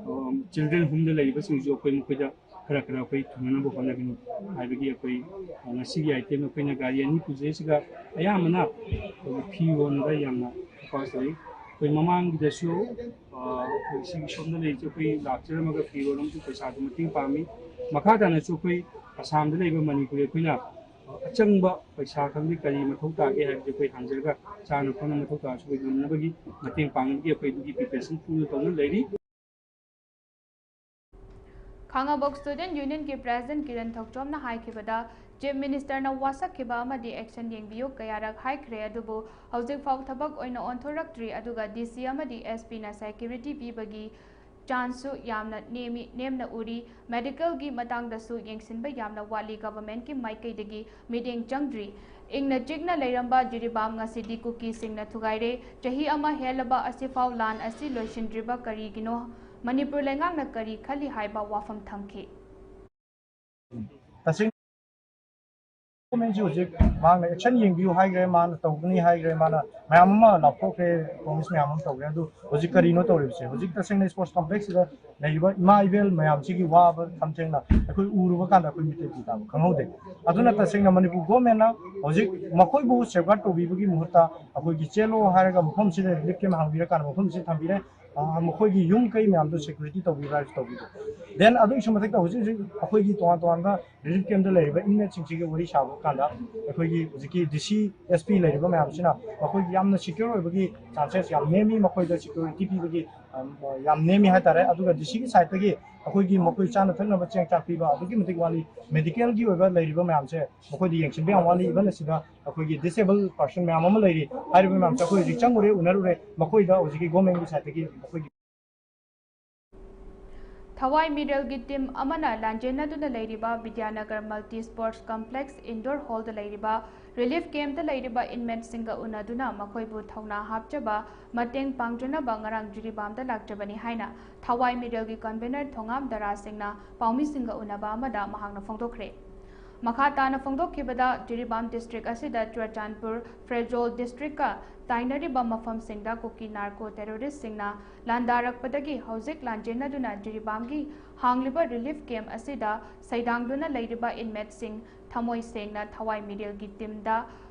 ꯑ, ꯆꯤꯜꯗ꯭ꯔꯦꯟ ꯍꯣꯝꯗ ꯂꯩꯔꯤꯕꯁꯤꯡꯁꯨ ꯑꯩꯈꯣꯏ ꯃꯈꯣꯏꯗ ꯈꯔ ꯈꯔ ꯑꯩꯈꯣꯏ ꯊꯨꯡꯅꯅꯕ ꯍꯣꯠꯅꯒꯅꯤ꯫ ꯍꯥꯏꯕꯗꯤ ꯑꯩꯈꯣꯏ, ꯑ, ꯉꯁꯤꯒꯤ ꯑꯥꯏꯇꯦꯝ ꯑꯩꯈꯣꯏꯅ ꯒꯥꯔꯤ ꯑꯅꯤ ꯄꯨꯖꯔꯤꯁꯤꯒ ꯑꯌꯥꯝꯕꯅ ꯑꯩꯈꯣꯏꯒꯤ ꯐꯤꯔꯣꯟꯗ ꯌꯥꯝꯅ ꯐꯣꯀꯁ ꯇꯧꯏ꯫ ꯑꯩꯈꯣꯏ ꯃꯃꯥꯡꯒꯤꯗꯁꯨ, ꯑ, ꯑꯩꯈꯣꯏ ꯁꯤꯒꯤ ꯁꯣꯝꯗ ꯂꯩꯔꯤꯁꯦ ꯑꯩꯈꯣꯏ ꯂꯥꯛꯆꯔꯝꯃꯒ ꯐꯤꯔꯣꯜ ꯑꯃꯁꯨ ꯄꯩꯁꯥꯗꯨ ꯃꯇꯦꯡ ꯄꯥꯡꯉꯤ꯫ ꯃꯈꯥ ꯇꯥꯅꯁꯨ ꯑꯩꯈꯣꯏ ꯑꯁꯥꯝꯗ ꯂꯩꯕ ꯃꯅꯤꯄꯨꯔꯤ ꯑꯩꯈꯣꯏꯅ ꯑꯆꯪꯕ ꯄꯩꯁꯥ ꯈꯪꯗꯦ ꯀꯔꯤ ꯃꯊꯧ ꯇꯥꯒꯦ ꯍꯥꯏꯕꯗꯨ ꯑꯩꯈꯣꯏ ꯍꯪꯖꯔꯒ ꯆꯥꯅ ꯊꯛꯅ ꯃꯊꯧ ꯇꯥꯔꯁꯨ ꯑꯩꯈꯣꯏ ꯉꯝꯅꯕꯒꯤ ꯃꯇꯦꯡ ꯄꯥꯡꯅꯕꯒꯤ ꯑꯩꯈꯣꯏ ꯑꯗꯨꯒꯤ preparation ꯄꯨꯅ ꯇꯧꯅ ꯂꯩꯔꯤ꯫ ꯈꯥꯉꯕꯣꯛ ꯁ꯭ꯇꯨꯗꯦꯟꯠ ꯌꯨꯅꯤꯌꯟꯒꯤ ꯄ꯭ꯔꯦꯁꯤꯗꯦꯟꯠ ꯀꯤꯔꯟ ꯊꯣꯛꯆꯣꯝꯅ ꯍꯥꯏꯈꯤꯕꯗ, ꯆꯤꯐ ꯃꯤꯅꯤꯁꯇꯔꯅ ꯋꯥꯁꯛꯈꯤꯕ ꯑꯃꯗꯤ ꯑꯦꯛꯁꯟ ꯌꯦꯡꯕꯤꯌꯨ ꯀꯌꯥꯔꯛ ꯍꯥꯏꯈ꯭ꯔꯦ, ꯑꯗꯨꯕꯨ ꯍꯧꯖꯤꯛ ꯐꯥꯎ ꯊꯕꯛ ꯑꯣꯏꯅ ꯑꯣꯟꯊꯣꯔꯛꯇ꯭ꯔꯤ, ꯑꯗꯨꯒ ꯗꯤ ꯁꯤ ꯑꯃꯗꯤ ꯑꯦꯁ ꯄꯤꯅ ꯁꯦꯀ꯭ꯌꯨꯔꯤꯇꯤ ꯄꯤꯕꯒꯤ ꯆꯥꯟꯁꯁꯨ ꯌꯥꯝꯅ ꯅꯦꯝꯃꯤ, ꯅꯦꯝꯅ ꯎꯔꯤ꯫ ꯃꯦꯗꯤꯀꯦꯜꯒꯤ ꯃꯇꯥꯡꯗꯁꯨ ꯌꯦꯡꯁꯤꯟꯕ ꯌꯥꯝꯅ ꯋꯥꯠꯂꯤ꯫ ꯒꯚꯔꯟꯃꯦꯟꯠꯀꯤ ꯃꯥꯏꯀꯩꯗꯒꯤ ꯃꯤꯠꯌꯦꯡ ꯆꯪꯗ꯭ꯔꯤ꯫ ꯏꯪꯅ ꯆꯤꯛꯅ ꯂꯩꯔꯝꯕ ꯖꯤꯔꯤꯕꯥꯝ ꯉꯁꯤꯗꯤ ꯀꯨꯀꯤꯁꯤꯡꯅ ꯊꯨꯒꯥꯏꯔꯦ꯫ ꯆꯍꯤ ꯑꯃ ꯍꯦꯜꯂꯕ ꯑꯁꯤꯐꯥꯎ ꯂꯥꯟ ꯑꯁꯤ ꯂꯣꯏꯁꯤꯟꯗ꯭ꯔꯤꯕ ꯀꯔꯤꯒꯤꯅꯣ? ꯃꯅꯤꯄꯨꯔ ꯂꯩꯉꯥꯛꯅ ꯀꯔꯤ ꯈꯜꯂꯤ ꯍꯥꯏꯕ ꯋꯥꯐꯝ ꯊꯝꯈꯤ꯫ ꯇꯁꯦꯡ-, ꯒꯣꯔꯃꯦꯟꯁꯤ ꯍꯧꯖꯤꯛ ꯃꯍꯥꯛꯅ ꯑꯦꯛꯁꯟ ꯌꯦꯡꯕꯤꯌꯨ ꯍꯥꯏꯈ꯭ꯔꯦ, ꯃꯥꯅ ꯇꯧꯒꯅꯤ ꯍꯥꯏꯈ꯭ꯔꯦ, ꯃꯥꯅ ꯃꯌꯥꯝ ꯑꯃ ꯂꯥꯎꯊꯣꯛꯈ꯭ꯔꯦ, ꯄ꯭ꯔꯣꯃꯤꯁ ꯃꯌꯥꯝ ꯑꯃ ꯇꯧꯈ꯭ꯔꯦ꯫ ꯑꯗꯨ ꯍꯧꯖꯤꯛ ꯀꯔꯤꯅꯣ ꯇꯧꯔꯤꯕꯁꯦ? ꯍꯧꯖꯤꯛ ꯇꯁꯦꯡꯅ ꯁ꯭ꯄꯣꯔꯠꯁ ꯀꯝꯄ꯭ꯂꯦꯛꯁꯁꯤꯗ ꯂꯩꯔꯤꯕ ꯏꯃꯥ ꯏꯕꯦꯜ ꯃꯌꯥꯝꯁꯤꯒꯤ ꯋꯥꯕ ꯊꯝꯊꯦꯡꯅ ꯑꯩꯈꯣꯏ ꯎꯔꯨꯕ ꯀꯥꯟꯗ ꯑꯩꯈꯣꯏ ꯃꯤꯠꯇ ꯄꯤ ꯇꯥꯕ ꯈꯪꯍꯧꯗꯦ꯫ ꯑꯗꯨꯅ ꯇꯁꯦꯡꯅ ꯃꯅꯤꯄꯨꯔ ꯒꯣꯔꯃꯦꯟꯅ ꯍꯧꯖꯤꯛ ꯃꯈꯣꯏꯕꯨ ꯁꯦꯐꯒꯥꯔꯗ ꯇꯧꯕꯤꯕꯒꯤ ꯃꯍꯨꯠꯇ ꯑꯩꯈꯣꯏꯒꯤ ꯆꯦꯜꯂꯣ ꯍꯥꯏꯔꯒ ꯃꯐꯝꯁꯤꯗ ꯔꯤꯂꯤꯐ ꯀꯦꯝꯞ ꯍꯥꯡꯕꯤꯔꯀꯥꯟꯗ ꯃꯐꯝꯁꯤꯗ ꯊꯝꯕꯤꯔꯦ꯫ ꯃꯈꯣꯏꯒꯤ ꯌꯨꯝ ꯀꯩ ꯃꯌꯥꯝꯗꯣ ꯁꯦꯀ꯭ꯌꯨꯔꯤꯇꯤ ꯇꯧꯕꯤꯕ꯭ꯔꯥ ꯍꯥꯏꯕꯁꯨ ꯇꯧꯕꯤꯗꯦ꯫ ꯗꯦꯟ ꯑꯗꯨꯒꯤꯁꯨ ꯃꯊꯛꯇ ꯍꯧꯖꯤꯛ ꯍꯧꯖꯤꯛ ꯑꯩꯈꯣꯏꯒꯤ ꯇꯣꯉꯥꯟ ꯇꯣꯉꯥꯟꯕ ꯔꯤꯂꯤꯐ ꯀꯦꯝꯞꯇ ꯂꯩꯔꯤꯕ ꯏꯟꯃꯦꯠꯁꯤꯡꯁꯤꯒ ꯋꯥꯔꯤ ꯁꯥꯕ ꯀꯥꯟꯗ ꯑꯩꯈꯣꯏꯒꯤ ꯍꯧꯖꯤꯛꯀꯤ ꯗꯤ ꯁꯤ ꯑꯦꯁ ꯄꯤ ꯂꯩꯔꯤꯕ ꯃꯌꯥꯝꯁꯤꯅ ꯃꯈꯣꯏꯒꯤ ꯌꯥꯝꯅ ꯁꯦꯀ꯭ꯌꯣꯔ ꯑꯣꯏꯕꯒꯤ ꯆꯥꯟꯁꯦꯁ ꯌꯥꯝ ꯅꯦꯝꯃꯤ, ꯃꯈꯣꯏꯗ ꯁꯦꯀ꯭ꯌꯨꯔꯤꯇꯤ ꯄꯤꯕꯒꯤ ꯌꯥꯝ ꯅꯦꯝꯃꯤ ꯍꯥꯏꯇꯥꯔꯦ꯫ ꯑꯗꯨꯒ ꯗꯤ ꯁꯤꯒꯤ ꯁꯥꯏꯠꯇꯒꯤ ꯑꯩꯈꯣꯏꯒꯤ ꯃꯈꯣꯏ ꯆꯥꯅ ꯊꯛꯅꯕ ꯆꯦꯡ ꯆꯥꯛ ꯄꯤꯕ ꯑꯗꯨꯛꯀꯤ ꯃꯇꯤꯛ ꯋꯥꯠꯂꯤ꯫ ꯃꯦꯗꯤꯀꯦꯜꯒꯤ ꯑꯣꯏꯕ ꯂꯩꯔꯤꯕ ꯃꯌꯥꯝꯁꯦ ꯃꯈꯣꯏꯗ ꯌꯦꯡꯁꯤꯟꯕ ꯌꯥꯝ ꯋꯥꯠꯂꯤ꯫ ꯏꯚꯟ ꯑꯁꯤꯗ ꯑꯩꯈꯣꯏꯒꯤ ꯗꯤꯁꯦꯕꯜ ꯄꯥꯔꯁꯟ ꯃꯌꯥꯝ ꯑꯃ ꯂꯩꯔꯤ꯫ ꯍꯥꯏꯔꯤꯕ ꯃꯌꯥꯝꯁꯦ ꯑꯩꯈꯣꯏ ꯍꯧꯖꯤꯛ ꯆꯪꯉꯨꯔꯦ, ꯎꯅꯔꯨꯔꯦ꯫ ꯃꯈꯣꯏꯗ ꯍꯧꯖꯤꯛꯀꯤ ꯒꯣꯔꯃꯦꯟꯒꯤ ꯁꯥꯏꯠꯇꯒꯤ ꯑꯩꯈꯣꯏꯒꯤ ꯊꯋꯥꯏ ꯃꯤꯔꯦꯜꯒꯤ ꯇꯤꯝ ꯑꯃꯅ ꯂꯥꯟꯖꯦꯟꯅꯗꯨꯅ ꯂꯩꯔꯤꯕ ꯕꯤꯗ꯭ꯌꯥꯅꯒꯔ ꯃꯜꯇꯤ ꯁ꯭ꯄꯣꯔꯠꯁ ꯀꯝꯄ꯭ꯂꯦꯛꯁ ꯏꯟꯗꯣꯔ ꯍꯣꯜꯗ ꯂꯩꯔꯤꯕ ꯔꯤꯂꯤꯐ ꯀꯦꯝꯞꯇ ꯂꯩꯔꯤꯕ ꯏꯟꯃꯦꯠꯁꯤꯡꯒ ꯎꯅꯗꯨꯅ ꯃꯈꯣꯏꯕꯨ ꯊꯧꯅꯥ ꯍꯥꯞꯆꯕ, ꯃꯇꯦꯡ ꯄꯥꯡꯖꯅꯕ ꯉꯔꯥꯡ ꯖꯤꯔꯤꯕꯥꯝꯗ ꯂꯥꯛꯆꯕꯅꯤ ꯍꯥꯏꯅ ꯊꯋꯥꯏ ꯃꯤꯔꯦꯜꯒꯤ ꯀꯟꯚꯦꯅꯔ ꯊꯣꯉꯥꯝ ꯗꯔꯥ ꯁꯤꯡꯅ ꯄꯥꯎꯃꯤꯁꯤꯡꯒ ꯎꯅꯕ ꯑꯃꯗ ꯃꯍꯥꯛꯅ ꯐꯣꯡꯗꯣꯛꯈ꯭ꯔꯦ꯫ ꯃꯈꯥ ꯇꯥꯅ ꯐꯣꯡꯗꯣꯛꯈꯤꯕꯗ, ꯖꯤꯔꯤꯕꯥꯝ ꯗꯤꯁꯇ꯭ꯔꯤꯛ ꯑꯁꯤꯗ ꯆꯨꯔꯆꯥꯟꯄꯨꯔ ꯐ꯭ꯔꯦꯖꯣꯜ ꯗꯤꯁꯇ꯭ꯔꯤꯛꯀ ꯇꯥꯏꯅꯔꯤꯕ ꯃꯐꯝꯁꯤꯡꯗ ꯀꯨꯀꯤ ꯅꯥꯔꯀꯣ ꯇꯦꯔꯣꯔꯤꯁꯁꯤꯡꯅ ꯂꯥꯟꯗꯥꯔꯛꯄꯗꯒꯤ ꯍꯧꯖꯤꯛ ꯂꯥꯟꯖꯦꯟꯅꯗꯨꯅ ꯖꯤꯔꯤꯕꯥꯝꯒꯤ ꯍꯥꯡꯂꯤꯕ ꯔꯤꯂꯤꯐ ꯀꯦꯝꯞ ꯑꯁꯤꯗ ꯁꯩꯗꯥꯡꯗꯨꯅ ꯂꯩꯔꯤꯕ ꯏꯟꯃꯦꯠꯁꯤꯡ ꯊꯃꯣꯏ ꯁꯦꯡꯅ ꯊꯋꯥꯏ ꯃꯤꯔꯦꯜꯒꯤ ꯇꯤꯝꯗ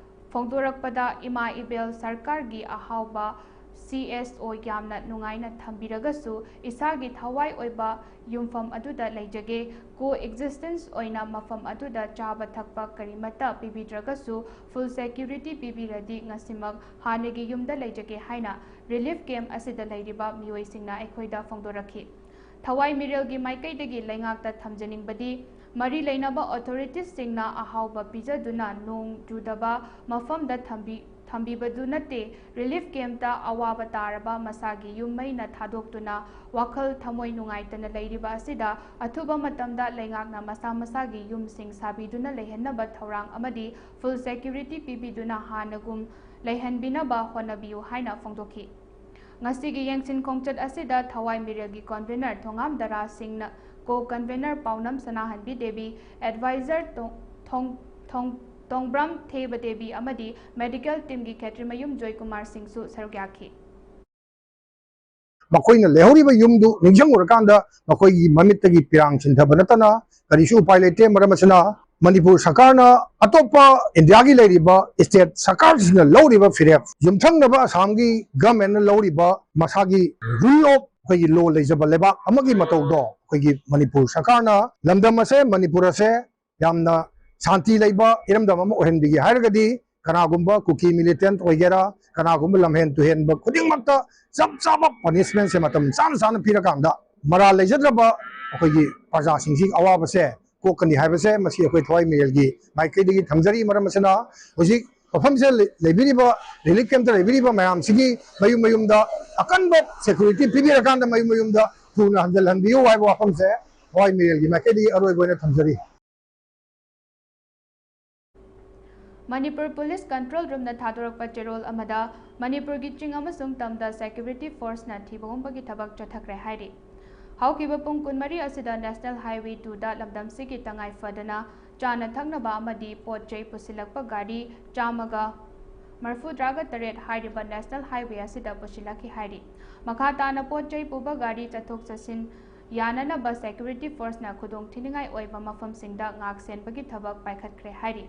ꯐꯣꯡꯗꯣꯔꯛꯄꯗ ꯏꯃꯥ ꯏꯕꯦꯜ ꯁꯔꯀꯥꯔꯒꯤ ꯑꯍꯥꯎꯕ ꯁꯤ ꯑꯦꯁ ꯑꯣ ꯌꯥꯝꯅ ꯅꯨꯡꯉꯥꯏꯅ ꯊꯝꯕꯤꯔꯒꯁꯨ ꯏꯁꯥꯒꯤ ꯊꯋꯥꯏ ꯑꯣꯏꯕ ꯌꯨꯝꯐꯝ ꯑꯗꯨꯗ ꯂꯩꯖꯒꯦ, ꯀꯣ ꯑꯦꯛꯖꯤꯁꯇꯦꯟꯁ ꯑꯣꯏꯅ ꯃꯐꯝ ꯑꯗꯨꯗ ꯆꯥꯕ ꯊꯛꯄ ꯀꯔꯤꯃꯠꯇ ꯄꯤꯕꯤꯗ꯭ꯔꯒꯁꯨ ꯐꯨꯜ ꯁꯦꯀ꯭ꯌꯨꯔꯤꯇꯤ ꯄꯤꯕꯤꯔꯗꯤ ꯉꯁꯤꯃꯛ ꯍꯥꯟꯅꯒꯤ ꯌꯨꯝꯗ ꯂꯩꯖꯒꯦ ꯍꯥꯏꯅ ꯔꯤꯂꯤꯐ ꯀꯦꯝꯞ ꯑꯁꯤꯗ ꯂꯩꯔꯤꯕ ꯃꯤꯑꯣꯏꯁꯤꯡꯅ ꯑꯩꯈꯣꯏꯗ ꯐꯣꯡꯗꯣꯔꯛꯈꯤ꯫ ꯊꯋꯥꯏ ꯃꯤꯔꯦꯜꯒꯤ ꯃꯥꯏꯀꯩꯗꯒꯤ ꯂꯩꯉꯥꯛꯇ ꯊꯝꯖꯅꯤꯡꯕꯗꯤ ꯃꯔꯤ ꯂꯩꯅꯕ ꯑꯣꯊꯣꯔꯤꯇꯤꯁꯁꯤꯡꯅ ꯑꯍꯥꯎꯕ ꯄꯤꯖꯗꯨꯅ ꯅꯣꯡ ꯆꯨꯗꯕ ꯃꯐꯝꯗ ꯊꯝꯕꯤ ꯊꯝꯕꯤꯕꯗꯨ ꯅꯠꯇꯦ, ꯔꯤꯂꯤꯐ ꯀꯦꯝꯞꯇ ꯑꯋꯥꯕ ꯇꯥꯔꯕ ꯃꯁꯥꯒꯤ ꯌꯨꯝ ꯃꯩꯅ ꯊꯥꯗꯣꯛꯇꯨꯅ ꯋꯥꯈꯜ ꯊꯃꯣꯏ ꯅꯨꯡꯉꯥꯏꯇꯅ ꯂꯩꯔꯤꯕ ꯑꯁꯤꯗ ꯑꯊꯨꯕ ꯃꯇꯝꯗ ꯂꯩꯉꯥꯛꯅ ꯃꯁꯥ ꯃꯁꯥꯒꯤ ꯌꯨꯝꯁꯤꯡ ꯁꯥꯕꯤꯗꯨꯅ ꯂꯩꯍꯟꯅꯕ ꯊꯧꯔꯥꯡ ꯑꯃꯗꯤ ꯐꯨꯜ ꯁꯦꯀ꯭ꯌꯨꯔꯤꯇꯤ ꯄꯤꯕꯤꯗꯨꯅ ꯍꯥꯟꯅꯒꯨꯝ ꯂꯩꯍꯟꯕꯤꯅꯕ ꯍꯣꯠꯅꯕꯤꯌꯨ ꯍꯥꯏꯅ ꯐꯣꯡꯗꯣꯛꯈꯤ꯫ ꯉꯁꯤꯒꯤ ꯌꯦꯡꯁꯤꯟ ꯈꯣꯡꯆꯠ ꯑꯁꯤꯗ ꯊꯋꯥꯏ ꯃꯤꯔꯦꯜꯒꯤ ꯀꯟꯚꯦꯅꯔ ꯊꯣꯉꯥꯝ ꯗꯔꯥ ꯁꯤꯡꯅ, ꯀꯣ ꯀꯟꯚꯦꯅꯔ ꯄꯥꯎꯅꯝ ꯁꯅꯥꯍꯟꯕꯤ ꯗꯦꯕꯤ, ꯑꯦꯗꯚꯥꯏꯖꯔ ꯇꯣꯡ- ꯊꯣꯡ- ꯊꯣꯡ- ꯇꯣꯡꯕ꯭ꯔꯝ ꯊꯦꯕ ꯗꯦꯕꯤ ꯑꯃꯗꯤ ꯃꯦꯗꯤꯀꯦꯜ ꯇꯤꯝꯒꯤ ꯈꯦꯇ꯭ꯔꯤꯃꯌꯨꯝ ꯖꯣꯏꯀꯨꯃꯥꯔ ꯁꯤꯡꯁꯨ ꯁꯔꯨꯛ ꯌꯥꯈꯤ꯫ ꯃꯈꯣꯏꯅ ꯂꯩꯍꯧꯔꯤꯕ ꯌꯨꯝꯗꯨ ꯅꯤꯡꯁꯤꯡꯉꯨꯔꯀꯥꯟꯗ ꯃꯈꯣꯏꯒꯤ ꯃꯃꯤꯠꯇꯒꯤ ꯄꯤꯔꯥꯡ ꯁꯤꯟꯊꯕ ꯅꯠꯇꯅ ꯀꯔꯤꯁꯨ ꯎꯄꯥꯏ ꯂꯩꯇꯦ꯫ ꯃꯔꯝ ꯑꯁꯤꯅ ꯃꯅꯤꯄꯨꯔ ꯁꯔꯀꯥꯔꯅ ꯑꯇꯣꯞꯄ ꯏꯟꯗꯤꯌꯥꯒꯤ ꯂꯩꯔꯤꯕ ꯁ꯭ꯇꯦꯠ ꯁꯔꯀꯥꯔꯁꯤꯡꯅ ꯂꯧꯔꯤꯕ ꯐꯤꯔꯦꯞ, ꯌꯨꯝꯊꯪꯅꯕ ꯑꯁꯥꯝꯒꯤ ꯒꯃꯦꯟꯅ ꯂꯧꯔꯤꯕ ꯃꯁꯥꯒꯤ ꯔꯨꯜ ꯑꯣꯐ ꯑꯩꯈꯣꯏꯒꯤ ꯂꯣ ꯂꯩꯖꯕ ꯂꯩꯕꯥꯛ ꯑꯃꯒꯤ ꯃꯇꯧꯗꯣ ꯑꯩꯈꯣꯏꯒꯤ ꯃꯅꯤꯄꯨꯔ ꯁꯔꯀꯥꯔꯅ ꯂꯝꯗꯝ ꯑꯁꯦ, ꯃꯅꯤꯄꯨꯔ ꯑꯁꯦ ꯌꯥꯝꯅ ꯁꯥꯟꯇꯤ ꯂꯩꯕ ꯏꯔꯝꯗꯝ ꯑꯃ ꯑꯣꯏꯍꯟꯕꯤꯒꯦ ꯍꯥꯏꯔꯒꯗꯤ, ꯀꯅꯥꯒꯨꯝꯕ ꯀꯨꯀꯤ ꯃꯤꯂꯤꯇꯦꯟꯠ ꯑꯣꯏꯒꯦꯔꯥ, ꯀꯅꯥꯒꯨꯝꯕ ꯂꯝꯍꯦꯟ ꯇꯨꯍꯦꯟꯕ ꯈꯨꯗꯤꯡꯃꯛꯇ ꯆꯞ ꯆꯥꯕ ꯄꯅꯤꯁꯃꯦꯟꯠꯁꯦ ꯃꯇꯝ ꯆꯥꯅ ꯆꯥꯅ ꯄꯤꯔꯀꯥꯟꯗ, ꯃꯔꯥꯜ ꯂꯩꯖꯗ꯭ꯔꯕ ꯑꯩꯈꯣꯏꯒꯤ ꯄ꯭ꯔꯖꯥꯁꯤꯡꯁꯤꯒꯤ ꯑꯋꯥꯕꯁꯦ ꯀꯣꯛꯀꯅꯤ ꯍꯥꯏꯕꯁꯦ ꯃꯁꯤ ꯑꯩꯈꯣꯏ ꯊꯋꯥꯏ ꯃꯤꯔꯦꯜꯒꯤ ꯃꯥꯏꯀꯩꯗꯒꯤ ꯊꯝꯖꯔꯤ꯫ ꯃꯔꯝ ꯑꯁꯤꯅ, ꯍꯧꯖꯤꯛ ꯃꯐꯝꯁꯤꯗ ꯂꯩ-, ꯂꯩꯕꯤꯔꯤꯕ, ꯔꯤꯂꯤꯐ ꯀꯦꯝꯞꯇ ꯂꯩꯕꯤꯔꯤꯕ ꯃꯌꯥꯝꯁꯤꯒꯤ ꯃꯌꯨꯝ ꯃꯌꯨꯝꯗ ꯑꯀꯟꯕ ꯁꯦꯀ꯭ꯌꯨꯔꯤꯇꯤ ꯄꯤꯕꯤꯔꯀꯥꯟꯗ, ꯃꯌꯨꯝ ꯃꯌꯨꯝꯗ ꯊꯨꯅ ꯍꯟꯖꯤꯜꯍꯟꯕꯤꯌꯨ ꯍꯥꯏꯕ ꯋꯥꯐꯝꯁꯦ ꯊꯋꯥꯏ ꯃꯤꯔꯦꯜꯒꯤ ꯃꯥꯏꯀꯩꯗꯒꯤ ꯑꯔꯣꯏꯕ ꯑꯣꯏꯅ ꯊꯝꯖꯔꯤ꯫ ꯃꯅꯤꯄꯨꯔ ꯄꯨꯂꯤꯁ ꯀꯟꯇ꯭ꯔꯣꯜ ꯔꯨꯝꯅ ꯊꯥꯗꯣꯔꯛꯄ ꯆꯦꯔꯣꯜ ꯑꯃꯗ, ꯃꯅꯤꯄꯨꯔꯒꯤ ꯆꯤꯡ ꯑꯃꯁꯨꯡ ꯇꯝꯗ ꯁꯦꯀ꯭ꯌꯨꯔꯤꯇꯤ ꯐꯣꯔꯁꯅ ꯊꯤꯕ ꯍꯨꯝꯕꯒꯤ ꯊꯕꯛ ꯆꯠꯊꯈ꯭ꯔꯦ ꯍꯥꯏꯔꯤ꯫ ꯍꯧꯈꯤꯕ ꯄꯨꯡ ꯀꯨꯟꯃꯔꯤ ꯑꯁꯤꯗ ꯅꯦꯁꯅꯦꯜ ꯍꯥꯏꯋꯦ ꯇꯨꯗ ꯂꯝꯗꯝꯁꯤꯒꯤ ꯇꯉꯥꯏ ꯐꯗꯅ ꯆꯥꯅ ꯊꯛꯅꯕ ꯑꯃꯗꯤ ꯄꯣꯠ ꯆꯩ ꯄꯨꯁꯤꯜꯂꯛꯄ ꯒꯥꯔꯤ ꯆꯥꯝꯃꯒ ꯃꯔꯤꯐꯨꯇꯔꯥꯒ ꯇꯔꯦꯠ ꯍꯥꯏꯔꯤꯕ ꯅꯦꯁꯅꯦꯜ ꯍꯥꯏꯋꯦ ꯑꯁꯤꯗ ꯄꯨꯁꯤꯜꯂꯛꯈꯤ ꯍꯥꯏꯔꯤ꯫ ꯃꯈꯥ ꯇꯥꯅ ꯄꯣꯠ ꯆꯩ ꯄꯨꯕ ꯒꯥꯔꯤ ꯆꯠꯊꯣꯛ ꯆꯠꯁꯤꯟ ꯌꯥꯅꯅꯕ ꯁꯦꯀ꯭ꯌꯨꯔꯤꯇꯤ ꯐꯣꯔꯁꯅ ꯈꯨꯗꯣꯡ ꯊꯤꯅꯤꯡꯉꯥꯏ ꯑꯣꯏꯕ ꯃꯐꯝꯁꯤꯡꯗ ꯉꯥꯛ ꯁꯦꯟꯕꯒꯤ ꯊꯕꯛ ꯄꯥꯏꯈꯠꯈ꯭ꯔꯦ ꯍꯥꯏꯔꯤ꯫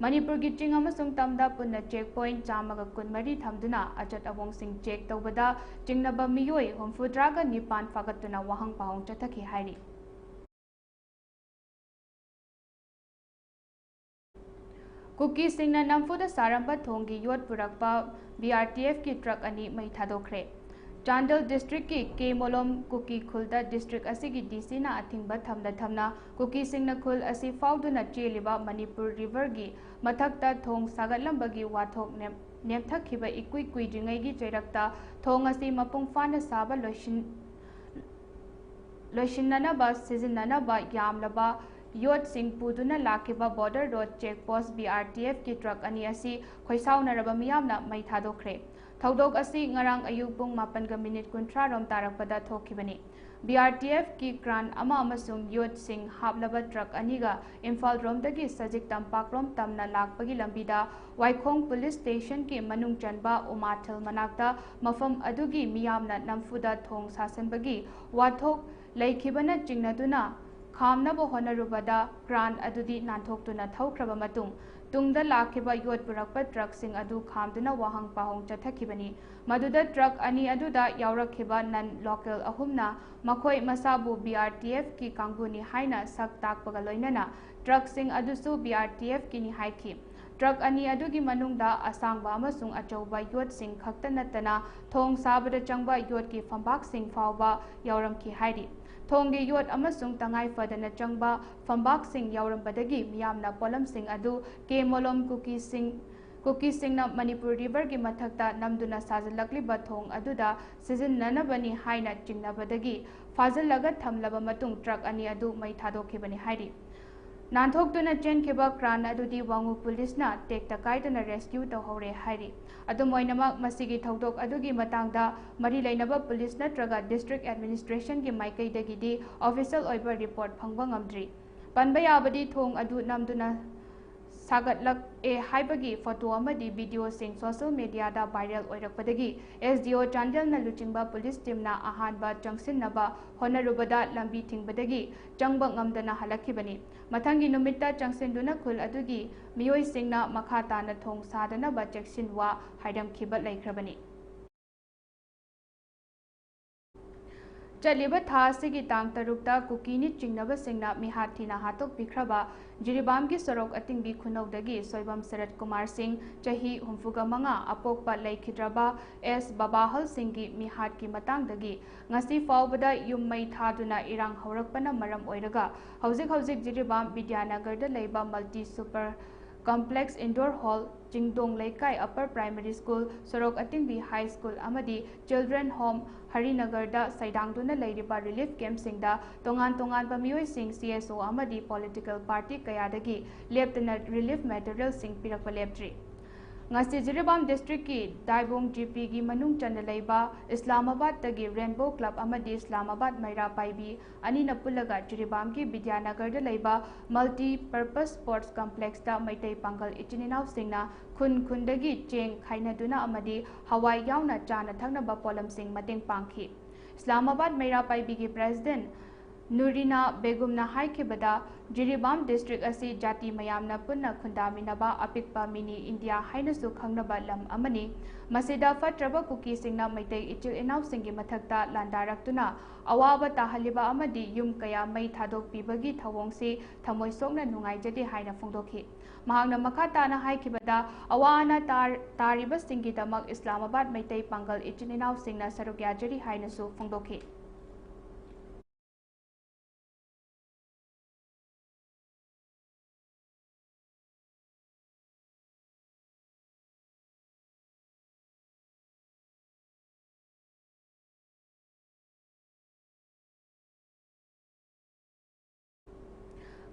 ꯃꯅꯤꯄꯨꯔꯒꯤ ꯆꯤꯡ ꯑꯃꯁꯨꯡ ꯇꯝꯗ ꯄꯨꯟꯅ ꯆꯦꯛ ꯄꯣꯏꯟꯠ ꯆꯥꯝꯃꯒ ꯀꯨꯟꯃꯔꯤ ꯊꯝꯗꯨꯅ ꯑꯆꯠ ꯑꯋꯣꯡꯁꯤꯡ ꯆꯦꯛ ꯇꯧꯕꯗ ꯆꯤꯡꯅꯕ ꯃꯤꯑꯣꯏ ꯍꯨꯝꯐꯨꯇꯔꯥꯒ ꯅꯤꯄꯥꯟ ꯐꯥꯒꯠꯇꯨꯅ ꯋꯥꯍꯪ ꯄꯥꯎꯍꯪ ꯆꯠꯊꯈꯤ ꯍꯥꯏꯔꯤ꯫ ꯀꯨꯀꯤꯁꯤꯡꯅ ꯅꯝꯐꯨꯗ ꯁꯥꯔꯝꯕ ꯊꯣꯡꯒꯤ ꯌꯣꯠ ꯄꯨꯔꯛꯄ ꯕꯤ ꯑꯥꯔ ꯇꯤ ꯑꯦꯐꯀꯤ ꯇ꯭ꯔꯛ ꯑꯅꯤ ꯃꯩ ꯊꯥꯗꯣꯛꯈ꯭ꯔꯦ꯫ ꯆꯥꯟꯗꯦꯜ ꯗꯤꯁꯇ꯭ꯔꯤꯛꯀꯤ ꯀꯦ ꯃꯣꯂꯣꯝ ꯀꯨꯀꯤ ꯈꯨꯜꯗ ꯗꯤꯁꯇ꯭ꯔꯤꯛ ꯑꯁꯤꯒꯤ ꯗꯤ ꯁꯤꯅ ꯑꯊꯤꯡꯕ ꯊꯝꯅ ꯊꯝꯅ ꯀꯨꯀꯤꯁꯤꯡꯅ ꯈꯨꯜ ꯑꯁꯤ ꯐꯥꯎꯗꯨꯅ ꯆꯦꯜꯂꯤꯕ ꯃꯅꯤꯄꯨꯔ ꯔꯤꯚꯔꯒꯤ ꯃꯊꯛꯇ ꯊꯣꯡ ꯁꯥꯒꯠꯂꯝꯕꯒꯤ ꯋꯥꯊꯣꯛ ꯅꯦꯝ-, ꯅꯦꯝꯊꯈꯤꯕ ꯏꯀꯨꯏ ꯀꯨꯏꯗ꯭ꯔꯤꯉꯩꯒꯤ ꯆꯩꯔꯛꯇ ꯊꯣꯡ ꯑꯁꯤ ꯃꯄꯨꯡ ꯐꯥꯅ ꯁꯥꯕ ꯂꯣꯏꯁꯤꯟ-, ꯂꯣꯏꯁꯤꯟꯅꯅꯕ ꯁꯤꯖꯤꯟꯅꯅꯕ ꯌꯥꯝꯂꯕ ꯌꯣꯠꯁꯤꯡ ꯄꯨꯗꯨꯅ ꯂꯥꯛꯈꯤꯕ border road check post B R T ꯑꯦꯐꯀꯤ ꯇ꯭ꯔꯛ ꯑꯅꯤ ꯑꯁꯤ ꯈꯣꯏꯁꯥꯎꯅꯔꯕ ꯃꯤꯌꯥꯝꯅ ꯃꯩ ꯊꯥꯗꯣꯛꯈ꯭ꯔꯦ꯫ ꯊꯧꯗꯣꯛ ꯑꯁꯤ ꯉꯔꯥꯡ ꯑꯌꯨꯛ ꯄꯨꯡ ꯃꯥꯄꯟꯒ ꯃꯤꯅꯤꯠ ꯀꯨꯟꯊ꯭ꯔꯥ ꯔꯣꯝ ꯇꯥꯔꯛꯄꯗ ꯊꯣꯛꯈꯤꯕꯅꯤ꯫ ꯕꯤ ꯑꯥꯔ ꯇꯤ ꯑꯦꯐꯀꯤ ꯀ꯭ꯔꯥꯟ ꯑꯃ ꯑꯃꯁꯨꯡ ꯌꯣꯠꯁꯤꯡ ꯍꯥꯞꯂꯕ ꯇ꯭ꯔꯛ ꯑꯅꯤꯒ ꯏꯝꯐꯥꯜ ꯔꯣꯝꯗꯒꯤ ꯁꯖꯤꯛ ꯇꯝꯄꯥꯛꯂꯣꯝ ꯇꯝꯅ ꯂꯥꯛꯄꯒꯤ ꯂꯝꯕꯤꯗ ꯋꯥꯏꯈꯣꯡ ꯄꯨꯂꯤꯁ ꯁ꯭ꯇꯦꯁꯟꯒꯤ ꯃꯅꯨꯡ ꯆꯟꯕ ꯎꯃꯥꯊꯦꯜ ꯃꯅꯥꯛꯇ ꯃꯐꯝ ꯑꯗꯨꯒꯤ ꯃꯤꯌꯥꯝꯅ ꯅꯝꯐꯨꯗ ꯊꯣꯡ ꯁꯥꯁꯟꯕꯒꯤ ꯋꯥꯊꯣꯛ ꯂꯩꯈꯤꯕꯅ ꯆꯤꯡꯅꯗꯨꯅ ꯈꯥꯝꯅꯕ ꯍꯣꯠꯅꯔꯨꯕꯗ ꯀ꯭ꯔꯥꯟ ꯑꯗꯨꯗꯤ ꯅꯥꯟꯊꯣꯛꯇꯨꯅ ꯊꯧꯈ꯭ꯔꯕ ꯃꯇꯨꯡ, ꯇꯨꯡꯗ ꯂꯥꯛꯈꯤꯕ ꯌꯣꯠ ꯄꯨꯔꯛꯄ ꯇ꯭ꯔꯛꯁꯤꯡ ꯑꯗꯨ ꯈꯥꯝꯗꯨꯅ ꯋꯥꯍꯪ ꯄꯥꯎꯍꯪ ꯆꯠꯊꯈꯤꯕꯅꯤ꯫ ꯃꯗꯨꯗ ꯇ꯭ꯔꯛ ꯑꯅꯤ ꯑꯗꯨꯗ ꯌꯥꯎꯔꯛꯈꯤꯕ ꯅꯟ ꯂꯣꯀꯦꯜ ꯑꯍꯨꯝꯅ ꯃꯈꯣꯏ ꯃꯁꯥꯕꯨ ꯕꯤ ꯑꯥꯔ ꯇꯤ ꯑꯦꯐꯀꯤ ꯀꯥꯡꯕꯨꯅꯤ ꯍꯥꯏꯅ ꯁꯛ ꯇꯥꯛꯄꯒ ꯂꯣꯏꯅꯅ ꯇ꯭ꯔꯛꯁꯤꯡ ꯑꯗꯨꯁꯨ ꯕꯤ ꯑꯥꯔ ꯇꯤ ꯑꯦꯐꯀꯤꯅꯤ ꯍꯥꯏꯈꯤ꯫ ꯇ꯭ꯔꯛ ꯑꯅꯤ ꯑꯗꯨꯒꯤ ꯃꯅꯨꯡꯗ ꯑꯁꯥꯡꯕ ꯑꯃꯁꯨꯡ ꯑꯆꯧꯕ ꯌꯣꯠꯁꯤꯡ ꯈꯛꯇ ꯅꯠꯇꯅ ꯊꯣꯡ ꯁꯥꯕꯗ ꯆꯪꯕ ꯌꯣꯠꯀꯤ ꯐꯝꯕꯥꯛꯁꯤꯡ ꯐꯥꯎꯕ ꯌꯥꯎꯔꯝꯈꯤ ꯍꯥꯏꯔꯤ꯫ ꯊꯣꯡꯒꯤ ꯌꯣꯠ ꯑꯃꯁꯨꯡ ꯇꯉꯥꯏ ꯐꯗꯅ ꯆꯪꯕ ꯐꯝꯕꯥꯛꯁꯤꯡ ꯌꯥꯎꯔꯝꯕꯗꯒꯤ ꯃꯤꯌꯥꯝꯅ ꯄꯣꯠꯂꯝꯁꯤꯡ ꯑꯗꯨ ꯀꯦ ꯃꯣꯂꯣꯝ ꯀꯨꯀꯤꯁꯤꯡ, ꯀꯨꯀꯤꯁꯤꯡꯅ ꯃꯅꯤꯄꯨꯔ ꯔꯤꯚꯔꯒꯤ ꯃꯊꯛꯇ ꯅꯝꯗꯨꯅ ꯁꯥꯖꯤꯜꯂꯛꯂꯤꯕ ꯊꯣꯡ ꯑꯗꯨꯗ ꯁꯤꯖꯤꯟꯅꯅꯕꯅꯤ ꯍꯥꯏꯅ ꯆꯤꯡꯅꯕꯗꯒꯤ ꯐꯥꯖꯤꯜꯂꯒ ꯊꯝꯂꯕ ꯃꯇꯨꯡ ꯇ꯭ꯔꯛ ꯑꯅꯤ ꯑꯗꯨ ꯃꯩ ꯊꯥꯗꯣꯛꯈꯤꯕꯅꯤ ꯍꯥꯏꯔꯤ꯫ ꯅꯥꯟꯊꯣꯛꯇꯨꯅ ꯆꯦꯟꯈꯤꯕ ꯀ꯭ꯔꯥꯟ ꯑꯗꯨꯗꯤ ꯋꯥꯉꯨ ꯄꯨꯂꯤꯁꯅ ꯇꯦꯛꯇ ꯀꯥꯏꯗꯅ ꯔꯦꯁꯀ꯭ꯌꯨ ꯇꯧꯍꯧꯔꯦ ꯍꯥꯏꯔꯤ꯫ ꯑꯗꯨꯝ ꯑꯣꯏꯅꯃꯛ, ꯃꯁꯤꯒꯤ ꯊꯧꯗꯣꯛ ꯑꯗꯨꯒꯤ ꯃꯇꯥꯡꯗ ꯃꯔꯤ ꯂꯩꯅꯕ ꯄꯨꯂꯤꯁ ꯅꯠꯇ꯭ꯔꯒ ꯗꯤꯁꯇ꯭ꯔꯤꯛ ꯑꯦꯗꯃꯤꯅꯤꯁꯇ꯭ꯔꯦꯁꯟꯒꯤ ꯃꯥꯏꯀꯩꯗꯒꯤꯗꯤ ꯑꯣꯐꯤꯁꯤꯌꯦꯜ ꯑꯣꯏꯕ ꯔꯤꯄꯣꯔꯠ ꯐꯪꯕ ꯉꯝꯗ꯭ꯔꯤ꯫ ꯄꯟꯕ ꯌꯥꯕꯗꯤ, ꯊꯣꯡ ꯑꯗꯨ ꯅꯝꯗꯨꯅ ꯁꯥꯒꯠꯂꯛꯑꯦ ꯍꯥꯏꯕꯒꯤ ꯐꯣꯇꯣ ꯑꯃꯗꯤ ꯚꯤꯗꯤꯑꯣꯁꯤꯡ ꯁꯣꯁꯤꯌꯦꯜ ꯃꯤꯗꯤꯌꯥꯗ ꯚꯥꯏꯔꯦꯜ ꯑꯣꯏꯔꯛꯄꯗꯒꯤ ꯑꯦꯁ ꯗꯤ ꯑꯣ ꯆꯥꯟꯗꯦꯜꯅ ꯂꯨꯆꯤꯡꯕ ꯄꯨꯂꯤꯁ ꯇꯤꯝꯅ ꯑꯍꯥꯟꯕ ꯆꯪꯁꯤꯟꯅꯕ ꯍꯣꯠꯅꯔꯨꯕꯗ ꯂꯝꯕꯤ ꯊꯤꯡꯕꯗꯒꯤ ꯆꯪꯕ ꯉꯝꯗꯅ ꯍꯜꯂꯛꯈꯤꯕꯅꯤ꯫ ꯃꯊꯪꯒꯤ ꯅꯨꯃꯤꯠꯇ ꯆꯪꯁꯤꯟꯗꯨꯅ ꯈꯨꯜ ꯑꯗꯨꯒꯤ ꯃꯤꯑꯣꯏꯁꯤꯡꯅ ꯃꯈꯥ ꯇꯥꯅ ꯊꯣꯡ ꯁꯥꯗꯅꯕ ꯆꯦꯛꯁꯤꯟꯋꯥ ꯍꯥꯏꯔꯝꯈꯤꯕ ꯂꯩꯈ꯭ꯔꯕꯅꯤ꯫ ꯆꯠꯂꯤꯕ ꯊꯥ ꯑꯁꯤꯒꯤ ꯇꯥꯡ ꯇꯔꯨꯛꯇ ꯀꯨꯀꯤ ꯅꯤꯠ ꯆꯤꯡꯅꯕꯁꯤꯡꯅ ꯃꯤꯍꯥꯠ ꯊꯤꯅ ꯍꯥꯠꯇꯣꯛꯄꯤꯈ꯭ꯔꯕ ꯖꯤꯔꯤꯕꯥꯝꯒꯤ ꯁꯣꯔꯣꯛ ꯑꯇꯤꯡꯕꯤ ꯈꯨꯅꯧꯗꯒꯤ ꯁꯣꯏꯕꯝ ꯁꯔꯠ ꯀꯨꯃꯥꯔ ꯁꯤꯡ, ꯆꯍꯤ ꯍꯨꯝꯐꯨꯒ ꯃꯉꯥ, ꯑꯄꯣꯛꯄ ꯂꯩꯈꯤꯗ꯭ꯔꯕ ꯑꯦꯁ ꯕꯕꯥꯍꯜ ꯁꯤꯡꯒꯤ ꯃꯤꯍꯥꯠꯀꯤ ꯃꯇꯥꯡꯗꯒꯤ ꯉꯁꯤ ꯐꯥꯎꯕꯗ ꯌꯨꯝ ꯃꯩ ꯊꯥꯗꯨꯅ ꯏꯔꯥꯡ ꯍꯧꯔꯛꯄꯅ ꯃꯔꯝ ꯑꯣꯏꯔꯒ ꯍꯧꯖꯤꯛ ꯍꯧꯖꯤꯛ ꯖꯤꯔꯤꯕꯥꯝ ꯕꯤꯗ꯭ꯌꯥꯅꯒꯔꯗ ꯂꯩꯕ multi super complex indoor hall, Chingdong Leikai upper primary school, ꯁꯣꯔꯣꯛ ꯑꯇꯤꯡꯕꯤ ꯍꯥꯏ ꯁ꯭ꯀꯨꯜ ꯑꯃꯗꯤ ꯆꯤꯜꯗ꯭ꯔꯦꯟ ꯍꯣꯝ ꯍꯔꯤꯅꯒꯔꯗ ꯁꯩꯗꯥꯡꯗꯨꯅ ꯂꯩꯔꯤꯕ ꯔꯤꯂꯤꯐ ꯀꯦꯝꯞꯁꯤꯡꯗ ꯇꯣꯉꯥꯟ ꯇꯣꯉꯥꯟꯕ ꯃꯤꯑꯣꯏꯁꯤꯡ, ꯁꯤ ꯑꯦꯁ ꯑꯣ ꯑꯃꯗꯤ ꯄꯣꯂꯤꯇꯤꯀꯦꯜ ꯄꯥꯔꯇꯤ ꯀꯌꯥꯗꯒꯤ ꯂꯦꯞꯇꯅ ꯔꯤꯂꯤꯐ ꯃꯦꯇꯔꯤꯌꯦꯜꯁꯤꯡ ꯄꯤꯔꯛꯄ ꯂꯦꯞꯇ꯭ꯔꯤ꯫ ꯉꯁꯤ ꯖꯤꯔꯤꯕꯥꯝ ꯗꯤꯁꯇ꯭ꯔꯤꯛꯀꯤ ꯗꯥꯏꯕꯣꯡ ꯖꯤ ꯄꯤꯒꯤ ꯃꯅꯨꯡ ꯆꯟꯅ ꯂꯩꯕ ꯏꯁꯂꯥꯃꯥꯕꯥꯗꯇꯒꯤ ꯔꯦꯟꯕꯣ ꯀ꯭ꯂꯕ ꯑꯃꯗꯤ ꯏꯁꯂꯥꯃꯥꯕꯥꯗ ꯃꯩꯔꯥ ꯄꯥꯏꯕꯤ ꯑꯅꯤꯅ ꯄꯨꯜꯂꯒ ꯖꯤꯔꯤꯕꯥꯝꯒꯤ ꯕꯤꯗ꯭ꯌꯥꯅꯒꯔꯗ ꯂꯩꯕ ꯃꯜꯇꯤ ꯄꯔꯄꯁ ꯁ꯭ꯄꯣꯔꯠꯁ ꯀꯝꯄ꯭ꯂꯦꯛꯁꯇ ꯃꯩꯇꯩ ꯄꯥꯡꯒꯜ ꯏꯆꯤꯟ ꯏꯅꯥꯎꯁꯤꯡꯅ ꯈꯨꯟ ꯈꯨꯟꯗꯒꯤ ꯆꯦꯡ ꯈꯥꯏꯅꯗꯨꯅ ꯑꯃꯗꯤ ꯍꯋꯥꯏ ꯌꯥꯎꯅ ꯆꯥꯅ ꯊꯛꯅꯕ ꯄꯣꯠꯂꯝꯁꯤꯡ ꯃꯇꯦꯡ ꯄꯥꯡꯈꯤ꯫ ꯏꯁꯂꯥꯃꯥꯕꯥꯗ ꯃꯩꯔꯥ ꯄꯥꯏꯕꯤꯒꯤ ꯄ꯭ꯔꯦꯁꯤꯗꯦꯟꯠ ꯅꯨꯔꯤꯅꯥ ꯕꯦꯒꯨꯝꯅ ꯍꯥꯏꯈꯤꯕꯗ, ꯖꯤꯔꯤꯕꯥꯝ ꯗꯤꯁꯇ꯭ꯔꯤꯛ ꯑꯁꯤ ꯖꯥꯇꯤ ꯃꯌꯥꯝꯅ ꯄꯨꯟꯅ ꯈꯨꯟꯗꯥꯃꯤꯟꯅꯕ ꯑꯄꯤꯛꯄ ꯃꯤꯅꯤ ꯏꯟꯗꯤꯌꯥ ꯍꯥꯏꯅꯁꯨ ꯈꯪꯅꯕ ꯂꯝ ꯑꯃꯅꯤ꯫ ꯃꯁꯤꯗ ꯐꯠꯇ꯭ꯔꯕ ꯀꯨꯀꯤꯁꯤꯡꯅ ꯃꯩꯇꯩ ꯏꯆꯤꯜ ꯏꯅꯥꯎꯁꯤꯡꯒꯤ ꯃꯊꯛꯇ ꯂꯥꯟꯗꯥꯔꯛꯇꯨꯅ ꯑꯋꯥꯕ ꯇꯥꯍꯜꯂꯤꯕ ꯑꯃꯗꯤ ꯌꯨꯝ ꯀꯌꯥ ꯃꯩ ꯊꯥꯗꯣꯛꯄꯤꯕꯒꯤ ꯊꯧꯑꯣꯡꯁꯤ ꯊꯃꯣꯏ ꯁꯣꯛꯅ ꯅꯨꯡꯉꯥꯏꯖꯗꯦ ꯍꯥꯏꯅ ꯐꯣꯡꯗꯣꯛꯈꯤ꯫ ꯃꯍꯥꯛꯅ ꯃꯈꯥ ꯇꯥꯅ ꯍꯥꯏꯈꯤꯕꯗ, ꯑꯋꯥ ꯑꯅꯥ ꯇꯥꯔ-, ꯇꯥꯔꯤꯕꯁꯤꯡꯒꯤꯗꯃꯛ ꯏꯁꯂꯥꯃꯥꯕꯥꯗ ꯃꯩꯇꯩ ꯄꯥꯡꯒꯜ ꯏꯆꯤꯟ ꯏꯅꯥꯎꯁꯤꯡꯅ ꯁꯔꯨꯛ ꯌꯥꯖꯔꯤ ꯍꯥꯏꯅꯁꯨ ꯐꯣꯡꯗꯣꯛꯈꯤ꯫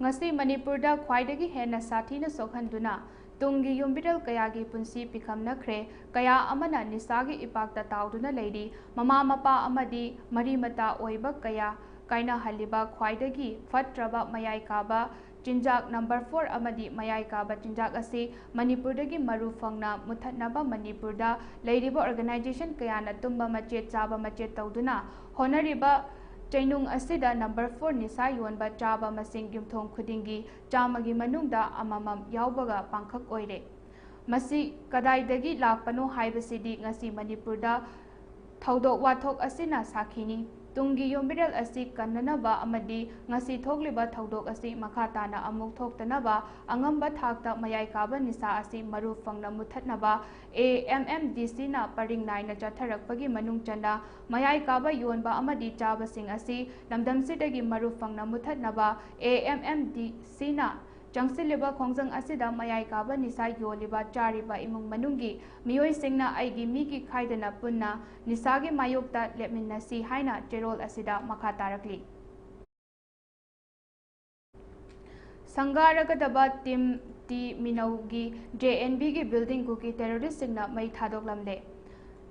ꯉꯁꯤ ꯃꯅꯤꯄꯨꯔꯗ ꯈ꯭ꯋꯥꯏꯗꯒꯤ ꯍꯦꯟꯅ ꯁꯥꯊꯤꯅ ꯁꯣꯛꯍꯟꯗꯨꯅ ꯇꯨꯡꯒꯤ ꯌꯨꯝꯕꯤꯔꯦꯜ ꯀꯌꯥꯒꯤ ꯄꯨꯟꯁꯤ ꯄꯤꯈꯝꯅꯈ꯭ꯔꯦ꯫ ꯀꯌꯥ ꯑꯃꯅ ꯅꯤꯁꯥꯒꯤ ꯏꯄꯥꯛꯇ ꯇꯥꯎꯗꯨꯅ ꯂꯩꯔꯤ꯫ ꯃꯃꯥ ꯃꯄꯥ ꯑꯃꯗꯤ ꯃꯔꯤ ꯃꯇꯥ ꯑꯣꯏꯕ ꯀꯌꯥ ꯀꯥꯏꯅꯍꯜꯂꯤꯕ ꯈ꯭ꯋꯥꯏꯗꯒꯤ ꯐꯠꯇ꯭ꯔꯕ ꯃꯌꯥꯏ ꯀꯥꯕ ꯆꯤꯟꯖꯥꯛ ꯅꯝꯕꯔ ꯐꯣꯔ ꯑꯃꯗꯤ ꯃꯌꯥꯏ ꯀꯥꯕ ꯆꯤꯟꯖꯥꯛ ꯑꯁꯤ ꯃꯅꯤꯄꯨꯔꯗꯒꯤ ꯃꯔꯨ ꯐꯪꯅ ꯃꯨꯊꯠꯅꯕ ꯃꯅꯤꯄꯨꯔꯗ ꯂꯩꯔꯤꯕ organization ꯀꯌꯥꯅ ꯇꯨꯝꯕ ꯃꯆꯦꯠ ꯆꯥꯕ ꯃꯆꯦꯠ ꯇꯧꯗꯨꯅ ꯍꯣꯠꯅꯔꯤꯕ ꯆꯩꯅꯨꯡ ꯑꯁꯤꯗ ꯅꯝꯕꯔ ꯐꯣꯔ ꯅꯤꯁꯥ ꯌꯣꯟꯕ ꯆꯥꯕ ꯃꯁꯤꯡ ꯌꯨꯝꯊꯣꯡ ꯈꯨꯗꯤꯡꯒꯤ ꯆꯥꯝꯃꯒꯤ ꯃꯅꯨꯡꯗ ꯑꯃꯃꯝ ꯌꯥꯎꯕꯒ ꯄꯥꯡꯈꯛ ꯑꯣꯏꯔꯦ꯫ ꯃꯁꯤ ꯀꯗꯥꯏꯗꯒꯤ ꯂꯥꯛꯄꯅꯣ ꯍꯥꯏꯕꯁꯤꯗꯤ ꯉꯁꯤ ꯃꯅꯤꯄꯨꯔꯗ ꯊꯧꯗꯣꯛ ꯋꯥꯊꯣꯛ ꯑꯁꯤꯅ ꯁꯥꯈꯤꯅꯤ꯫ ꯇꯨꯡꯒꯤ ꯌꯨꯝꯕꯤꯔꯦꯜ ꯑꯁꯤ ꯀꯟꯅꯅꯕ ꯑꯃꯗꯤ ꯉꯁꯤ ꯊꯣꯛꯂꯤꯕ ꯊꯧꯗꯣꯛ ꯑꯁꯤ ꯃꯈꯥ ꯇꯥꯅ ꯑꯃꯨꯛ ꯊꯣꯛꯇꯅꯕ ꯑꯉꯝꯕ ꯊꯥꯛꯇ ꯃꯌꯥꯏ ꯀꯥꯕ ꯅꯤꯁꯥ ꯑꯁꯤ ꯃꯔꯨ ꯐꯪꯅ ꯃꯨꯊꯠꯅꯕ A M M D Cꯅ ꯄꯔꯤꯡ ꯅꯥꯏꯅ ꯆꯠꯊꯔꯛꯄꯒꯤ ꯃꯅꯨꯡ ꯆꯟꯅ ꯃꯌꯥꯏ ꯀꯥꯕ ꯌꯣꯟꯕ ꯑꯃꯗꯤ ꯆꯥꯕꯁꯤꯡ ꯑꯁꯤ ꯂꯝꯗꯝꯁꯤꯗꯒꯤ ꯃꯔꯨ ꯐꯪꯅ ꯃꯨꯊꯠꯅꯕ A M M D Cꯅ ꯆꯪꯁꯤꯜꯂꯤꯕ ꯈꯣꯡꯖꯪ ꯑꯁꯤꯗ ꯃꯌꯥꯏ ꯀꯥꯕ ꯅꯤꯁꯥ ꯌꯣꯜꯂꯤꯕ ꯆꯥꯔꯤꯕ ꯏꯃꯨꯡ ꯃꯅꯨꯡꯒꯤ ꯃꯤꯑꯣꯏꯁꯤꯡꯅ ꯑꯩꯒꯤ ꯃꯤꯒꯤ ꯈꯥꯏꯗꯅ ꯄꯨꯟꯅ ꯅꯤꯁꯥꯒꯤ ꯃꯥꯌꯣꯛꯇ ꯂꯦꯞꯃꯤꯟꯅꯁꯤ ꯍꯥꯏꯅ ꯆꯦꯔꯣꯜ ꯑꯁꯤꯗ ꯃꯈꯥ ꯇꯥꯔꯛꯂꯤ꯫ ꯁꯪꯒꯥꯔꯒꯗꯕ ꯇꯤꯝ ꯇꯤ ꯃꯤꯅꯧꯒꯤ J N Vꯒꯤ building ꯀꯨꯀꯤ terroristꯁꯤꯡꯅ ꯃꯩ ꯊꯥꯗꯣꯛꯂꯝꯂꯦ꯫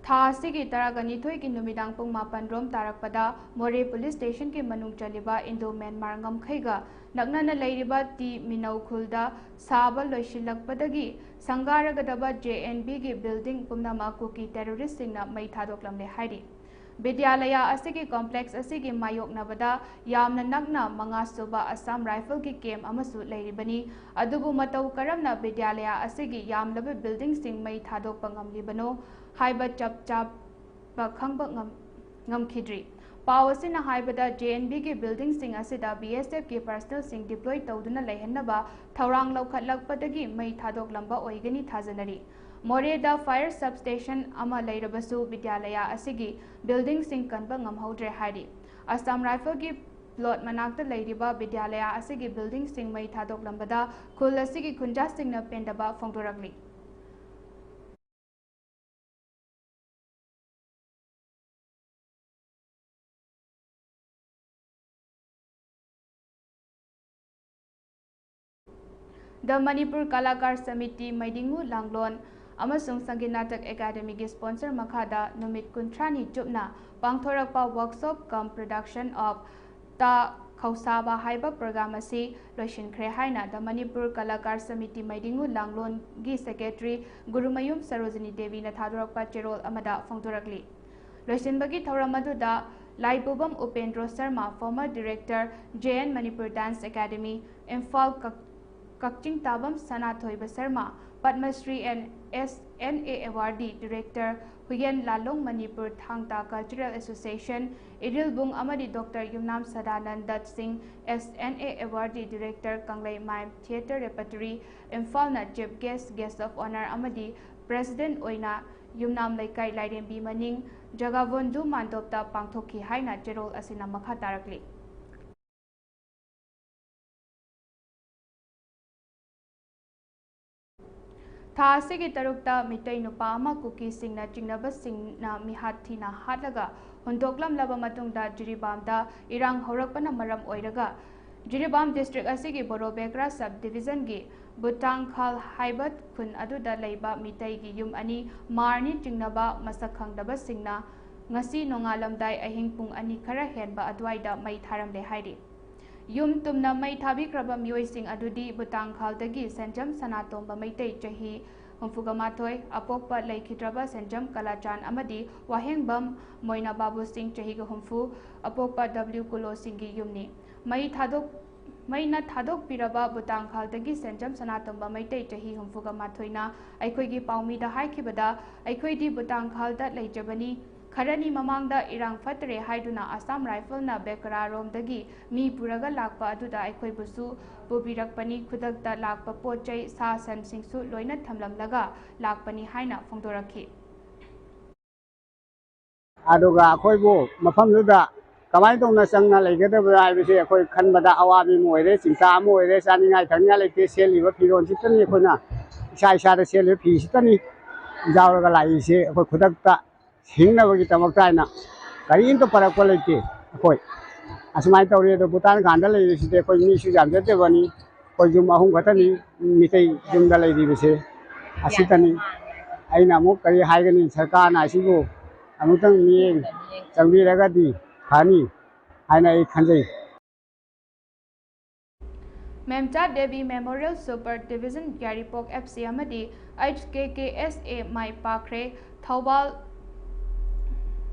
ꯊꯥ ꯑꯁꯤꯒꯤ ꯇꯔꯥꯒ ꯅꯤꯊꯣꯏꯒꯤ ꯅꯨꯃꯤꯗꯥꯡ ꯄꯨꯡ ꯃꯥꯄꯟ ꯔꯣꯝ ꯇꯥꯔꯛꯄꯗ ꯃꯣꯔꯦ police stationꯒꯤ ꯃꯅꯨꯡ ꯆꯜꯂꯤꯕ Indo-Myanmar ꯉꯝꯈꯩꯒ ꯅꯛꯅꯅ ꯂꯩꯔꯤꯕ ꯇꯤ ꯃꯤꯅꯧ ꯈꯨꯜꯗ ꯁꯥꯕ ꯂꯣꯏꯁꯤꯜꯂꯛꯄꯗꯒꯤ ꯁꯪꯒꯥꯔꯒꯗꯕ J N Vꯒꯤ building ꯄꯨꯝꯅꯃꯛ ꯀꯨꯀꯤ terroristꯁꯤꯡꯅ ꯃꯩ ꯊꯥꯗꯣꯛꯂꯝꯂꯦ ꯍꯥꯏꯔꯤ꯫ ꯕꯤꯗ꯭ꯌꯥꯂꯌꯥ ꯑꯁꯤꯒꯤ ꯀꯣꯝꯄ꯭ꯂꯦꯛꯁ ꯑꯁꯤꯒꯤ ꯃꯥꯌꯣꯛꯅꯕꯗ ꯌꯥꯝꯅ ꯅꯛꯅ ꯃꯉꯥꯁꯨꯕ ꯑꯁꯥꯝ ꯔꯥꯏꯐꯜꯒꯤ ꯀꯦꯝꯞ ꯑꯃꯁꯨ ꯂꯩꯔꯤꯕꯅꯤ꯫ ꯑꯗꯨꯕꯨ ꯃꯇꯧ ꯀꯔꯝꯅ ꯕꯤꯗ꯭ꯌꯥꯂꯌꯥ ꯑꯁꯤꯒꯤ ꯌꯥꯝꯂꯕ ꯕꯤꯜꯗꯤꯡꯁꯤꯡ ꯃꯩ ꯊꯥꯗꯣꯛꯄ ꯉꯝꯂꯤꯕꯅꯣ ꯍꯥꯏꯕ ꯆꯞ ꯆꯥꯕ ꯈꯪꯕ ꯉꯝ-, ꯉꯝꯈꯤꯗ꯭ꯔꯤ꯫ ꯄꯥꯎ ꯑꯁꯤꯅ ꯍꯥꯏꯕꯗ, ꯖꯦ ꯑꯦꯟ ꯕꯤꯒꯤ ꯕꯤꯜꯗꯤꯡꯁꯤꯡ ꯑꯁꯤꯗ ꯕꯤ ꯑꯦꯁ ꯑꯦꯐꯀꯤ ꯄꯔꯁꯅꯦꯜꯁꯤꯡ ꯗꯤꯄ꯭ꯂꯣꯏ ꯇꯧꯗꯨꯅ ꯂꯩꯍꯟꯅꯕ ꯊꯧꯔꯥꯡ ꯂꯧꯈꯠꯂꯛꯄꯗꯒꯤ ꯃꯩ ꯊꯥꯗꯣꯛꯂꯝꯕ ꯑꯣꯏꯒꯅꯤ ꯊꯥꯖꯅꯔꯤ꯫ ꯃꯣꯔꯦꯗ ꯐꯥꯌꯔ ꯁꯕꯁ꯭ꯇꯦꯁꯟ ꯑꯃ ꯂꯩꯔꯕꯁꯨ, ꯕꯤꯗ꯭ꯌꯥꯂꯌꯥ ꯑꯁꯤꯒꯤ ꯕꯤꯜꯗꯤꯡꯁꯤꯡ ꯀꯟꯕ ꯉꯝꯍꯧꯗ꯭ꯔꯦ ꯍꯥꯏꯔꯤ꯫ ꯑꯁꯥꯝ ꯔꯥꯏꯐꯜꯒꯤ ꯄ꯭ꯂꯣꯠ ꯃꯅꯥꯛꯇ ꯂꯩꯔꯤꯕ ꯕꯤꯗ꯭ꯌꯥꯂꯌꯥ ꯑꯁꯤꯒꯤ ꯕꯤꯜꯗꯤꯡꯁꯤꯡ ꯃꯩ ꯊꯥꯗꯣꯛꯂꯝꯕꯗ ꯈꯨꯜ ꯑꯁꯤꯒꯤ ꯈꯨꯟꯖꯥꯁꯤꯡꯅ ꯄꯦꯟꯗꯕ ꯐꯣꯡꯗꯣꯔꯛꯂꯤ꯫ The Manipur Kalakar Samiti ꯃꯩꯗꯤꯡꯉꯨ ꯂꯥꯡꯂꯣꯟ ꯑꯃꯁꯨꯡ ꯁꯪꯒꯤꯠ ꯅꯥꯇꯛ ꯑꯦꯀꯥꯗꯃꯤꯒꯤ ꯁ꯭ꯄꯣꯟꯁꯔ ꯃꯈꯥꯗ ꯅꯨꯃꯤꯠ ꯀꯨꯟꯊ꯭ꯔꯥꯅꯤ ꯆꯨꯞꯅ ꯄꯥꯡꯊꯣꯔꯛꯄ Workshop cum Production of Ta ꯈꯧꯁꯥꯕ ꯍꯥꯏꯕ ꯄ꯭ꯔꯣꯒ꯭ꯔꯥꯝ ꯑꯁꯤ ꯂꯣꯏꯁꯤꯟꯈ꯭ꯔꯦ ꯍꯥꯏꯅ The Manipur Kalakar Samiti ꯃꯩꯗꯤꯡꯉꯨ ꯂꯥꯡꯂꯣꯟꯒꯤ ꯁꯦꯀ꯭ꯔꯦꯇꯔꯤ ꯒꯨꯔꯨꯃꯌꯨꯝ ꯁꯔꯣꯖꯤꯅꯤ ꯗꯦꯕꯤꯅ ꯊꯥꯗꯣꯔꯛꯄ ꯆꯦꯔꯣꯜ ꯑꯃꯗ ꯐꯣꯡꯗꯣꯔꯛꯂꯤ꯫ ꯂꯣꯏꯁꯤꯟꯕꯒꯤ ꯊꯧꯔꯝ ꯑꯗꯨꯗ ꯂꯥꯏꯄꯨꯕꯝ ꯎꯄꯦꯟꯗ꯭ꯔꯣ Sharma, former director, J N Manipur Dance Academy, Imphal, ꯀꯛ-, ꯀꯛꯆꯤꯡ ꯇꯥꯕꯝ ꯁꯅꯥꯊꯣꯏꯕ Sharma, Padma Shri and S N A awardee director, Huiyen ꯂꯥꯂꯣꯡ Manipur ꯊꯥꯡ ꯇꯥ Cultural Association, ꯏꯔꯤꯜꯕꯨꯡ ꯑꯃꯗꯤ ꯗꯣꯛꯇꯔ ꯌꯨꯝꯅꯥꯝ ꯁꯗꯥꯅꯟꯗ ꯁꯤꯡ, S N A awardee director, ꯀꯪꯂꯩ Mime Theatre Repertory, ꯏꯝꯐꯥꯜꯅ chief guest, guest of honour ꯑꯃꯗꯤ president ꯑꯣꯏꯅ ꯌꯨꯝꯅꯥꯝ ꯂꯩꯀꯥꯏ ꯂꯥꯏꯔꯦꯝꯕꯤ ꯃꯅꯤꯡ ꯖꯒꯥꯕꯣꯟꯙꯨ ꯃꯥꯟꯗꯣꯞꯇ ꯄꯥꯡꯊꯣꯛꯈꯤ ꯍꯥꯏꯅ ꯆꯦꯔꯣꯜ ꯑꯁꯤꯅ ꯃꯈꯥ ꯇꯥꯔꯛꯂꯤ꯫ ꯊꯥ ꯑꯁꯤꯒꯤ ꯇꯔꯨꯛꯇ ꯃꯤꯇꯩ ꯅꯨꯄꯥ ꯑꯃ ꯀꯨꯀꯤꯁꯤꯡꯅ ꯆꯤꯡꯅꯕꯁꯤꯡꯅ ꯃꯤꯍꯥꯠ ꯊꯤꯅ ꯍꯥꯠꯂꯒ ꯍꯨꯟꯗꯣꯛꯂꯝꯂꯕ ꯃꯇꯨꯡꯗ ꯖꯤꯔꯤꯕꯥꯝꯗ ꯏꯔꯥꯡ ꯍꯧꯔꯛꯄꯅ ꯃꯔꯝ ꯑꯣꯏꯔꯒ ꯖꯤꯔꯤꯕꯥꯝ district ꯑꯁꯤꯒꯤ ꯕꯣꯔꯣꯕꯦꯒ꯭ꯔꯥ sub division ꯒꯤ ꯕꯨꯇꯥꯡꯈꯥꯜ ꯍꯥꯏꯕ ꯈꯨꯟ ꯑꯗꯨꯗ ꯂꯩꯕ ꯃꯤꯇꯩꯒꯤ ꯌꯨꯝ ꯑꯅꯤ ꯃꯥꯔꯅꯤ ꯆꯤꯡꯅꯕ ꯃꯁꯛ ꯈꯪꯗꯕꯁꯤꯡꯅ ꯉꯁꯤ ꯅꯣꯡꯉꯥꯜꯂꯝꯗꯥꯏ ꯑꯍꯤꯡ ꯄꯨꯡ ꯑꯅꯤ ꯈꯔ ꯍꯦꯟꯕ ꯑꯗꯨꯋꯥꯏꯗ ꯃꯩ ꯊꯥꯔꯝꯂꯦ ꯍꯥꯏꯔꯤ꯫ ꯌꯨꯝ ꯇꯨꯝꯅ ꯃꯩ ꯊꯥꯕꯤꯈ꯭ꯔꯕ ꯃꯤꯑꯣꯏꯁꯤꯡ ꯑꯗꯨꯗꯤ ꯕꯨꯇꯥꯡꯈꯥꯜꯗꯒꯤ ꯁꯦꯟꯖꯝ ꯁꯅꯥꯇꯣꯝꯕ ꯃꯩꯇꯩ, ꯆꯍꯤ ꯍꯨꯝꯐꯨꯒ ꯃꯥꯊꯣꯏ ꯑꯄꯣꯛꯄ ꯂꯩꯈꯤꯗ꯭ꯔꯕ ꯁꯦꯟꯖꯝ ꯀꯂꯥꯆꯥꯟ ꯑꯃꯗꯤ ꯋꯥꯍꯦꯡꯕꯝ ꯃꯣꯏꯅꯥ ꯕꯥꯕꯨ ꯁꯤꯡ ꯆꯍꯤꯒ ꯍꯨꯝꯐꯨ ꯑꯄꯣꯛꯄ ꯗꯕ꯭ꯂꯤꯎ ꯀꯨꯂꯣ ꯁꯤꯡꯒꯤ ꯌꯨꯝꯅꯤ꯫ ꯃꯩ ꯊꯥꯗꯣꯛ ꯃꯩꯅ ꯊꯥꯗꯣꯛꯄꯤꯔꯕ ꯕꯨꯇꯥꯡꯈꯥꯜꯗꯒꯤ ꯁꯦꯟꯖꯝ ꯁꯅꯥꯇꯣꯝꯕ ꯃꯩꯇꯩ ꯆꯍꯤ ꯍꯨꯝꯐꯨꯒ ꯃꯥꯊꯣꯏꯅ ꯑꯩꯈꯣꯏꯒꯤ ꯄꯥꯎꯃꯤꯗ ꯍꯥꯏꯈꯤꯕꯗ, ꯑꯩꯈꯣꯏꯗꯤ ꯕꯨꯇꯥꯡꯈꯥꯜꯗ ꯂꯩꯖꯕꯅꯤ꯫ ꯈꯔꯅꯤ ꯃꯃꯥꯡꯗ ꯏꯔꯥꯡ ꯐꯠꯇ꯭ꯔꯦ ꯍꯥꯏꯗꯨꯅ ꯑꯁꯥꯝ ꯔꯥꯏꯐꯜꯅ ꯕꯦꯀꯔꯥꯔꯣꯝꯗꯒꯤ ꯃꯤ ꯄꯨꯔꯒ ꯂꯥꯛꯄ ꯑꯗꯨꯗ ꯑꯩꯈꯣꯏꯕꯨꯁꯨ ꯄꯨꯕꯤꯔꯛꯄꯅꯤ꯫ ꯈꯨꯗꯛꯇ ꯂꯥꯛꯄ ꯄꯣꯠ ꯆꯩ, ꯁꯥ ꯁꯟꯁꯤꯡꯁꯨ ꯂꯣꯏꯅ ꯊꯝꯂꯝꯂꯒ ꯂꯥꯛꯄꯅꯤ ꯍꯥꯏꯅ ꯐꯣꯡꯗꯣꯔꯛꯈꯤ꯫ ꯑꯗꯨꯒ ꯑꯩꯈꯣꯏꯕꯨ ꯃꯐꯝꯗꯨꯗ ꯀꯃꯥꯏꯅ ꯇꯧꯅ ꯆꯪꯅ ꯂꯩꯒꯗꯕ꯭ꯔꯥ ꯍꯥꯏꯕꯁꯤ ꯑꯩꯈꯣꯏ ꯈꯟꯕꯗ ꯑꯋꯥꯕ ꯑꯃ ꯑꯣꯏꯔꯦ, ꯆꯤꯟꯇꯥ ꯑꯃ ꯑꯣꯏꯔꯦ꯫ ꯆꯥꯅꯤꯡꯉꯥꯏ ꯊꯛꯅꯤꯡꯉꯥꯏ ꯂꯩꯇꯦ, ꯁꯦꯠꯂꯤꯕ ꯐꯤꯔꯣꯜꯁꯤꯇꯅꯤ ꯑꯩꯈꯣꯏꯅ, ꯏꯁꯥ ꯏꯁꯥꯗ ꯁꯦꯠꯂꯤꯕ ꯐꯤꯁꯤꯇꯅꯤ ꯌꯥꯎꯔꯒ ꯂꯥꯛꯏꯁꯦ꯫ ꯑꯩꯈꯣꯏ ꯈꯨꯗꯛꯇ ꯍꯤꯡꯅꯕꯒꯤꯗꯃꯛꯇ ꯍꯥꯏꯅ ꯀꯔꯤꯝꯇ ꯄꯔꯛꯄ ꯂꯩꯇꯦ꯫ ꯑꯩꯈꯣꯏ ꯑꯁꯨꯃꯥꯏꯅ ꯇꯧꯔꯤ꯫ ꯑꯗꯣ ꯕꯨꯇꯥꯟ ꯈꯥꯟꯗ ꯂꯩꯔꯤꯁꯤꯗꯤ ꯑꯩꯈꯣꯏ ꯃꯤꯁꯨ ꯌꯥꯝꯖꯗꯕꯅꯤ, ꯑꯩꯈꯣꯏ ꯌꯨꯝ ꯑꯍꯨꯝ ꯈꯛꯇꯅꯤ ꯃꯤꯇꯩ ꯌꯨꯝꯗ ꯂꯩꯔꯤꯕꯁꯦ꯫ ꯑꯁꯤꯇꯅꯤ꯫ ꯑꯩꯅ ꯑꯃꯨꯛ ꯀꯔꯤ ꯍꯥꯏꯒꯅꯤ, ꯁꯔꯀꯥꯔꯅ ꯑꯁꯤꯕꯨ ꯑꯃꯨꯛꯇꯪ ꯃꯤꯠꯌꯦꯡ ꯆꯪꯕꯤꯔꯒꯗꯤ ꯐꯅꯤ ꯍꯥꯏꯅ ꯑꯩ ꯈꯟꯖꯩ꯫ Memcha Devi memorial super division ꯌꯥꯏꯔꯤꯄꯣꯛ ꯑꯦꯐ ꯁꯤ ꯑꯃꯗꯤ H K K S A ꯃꯥꯏ ꯄꯥꯛꯈ꯭ꯔꯦ꯫ Thoubal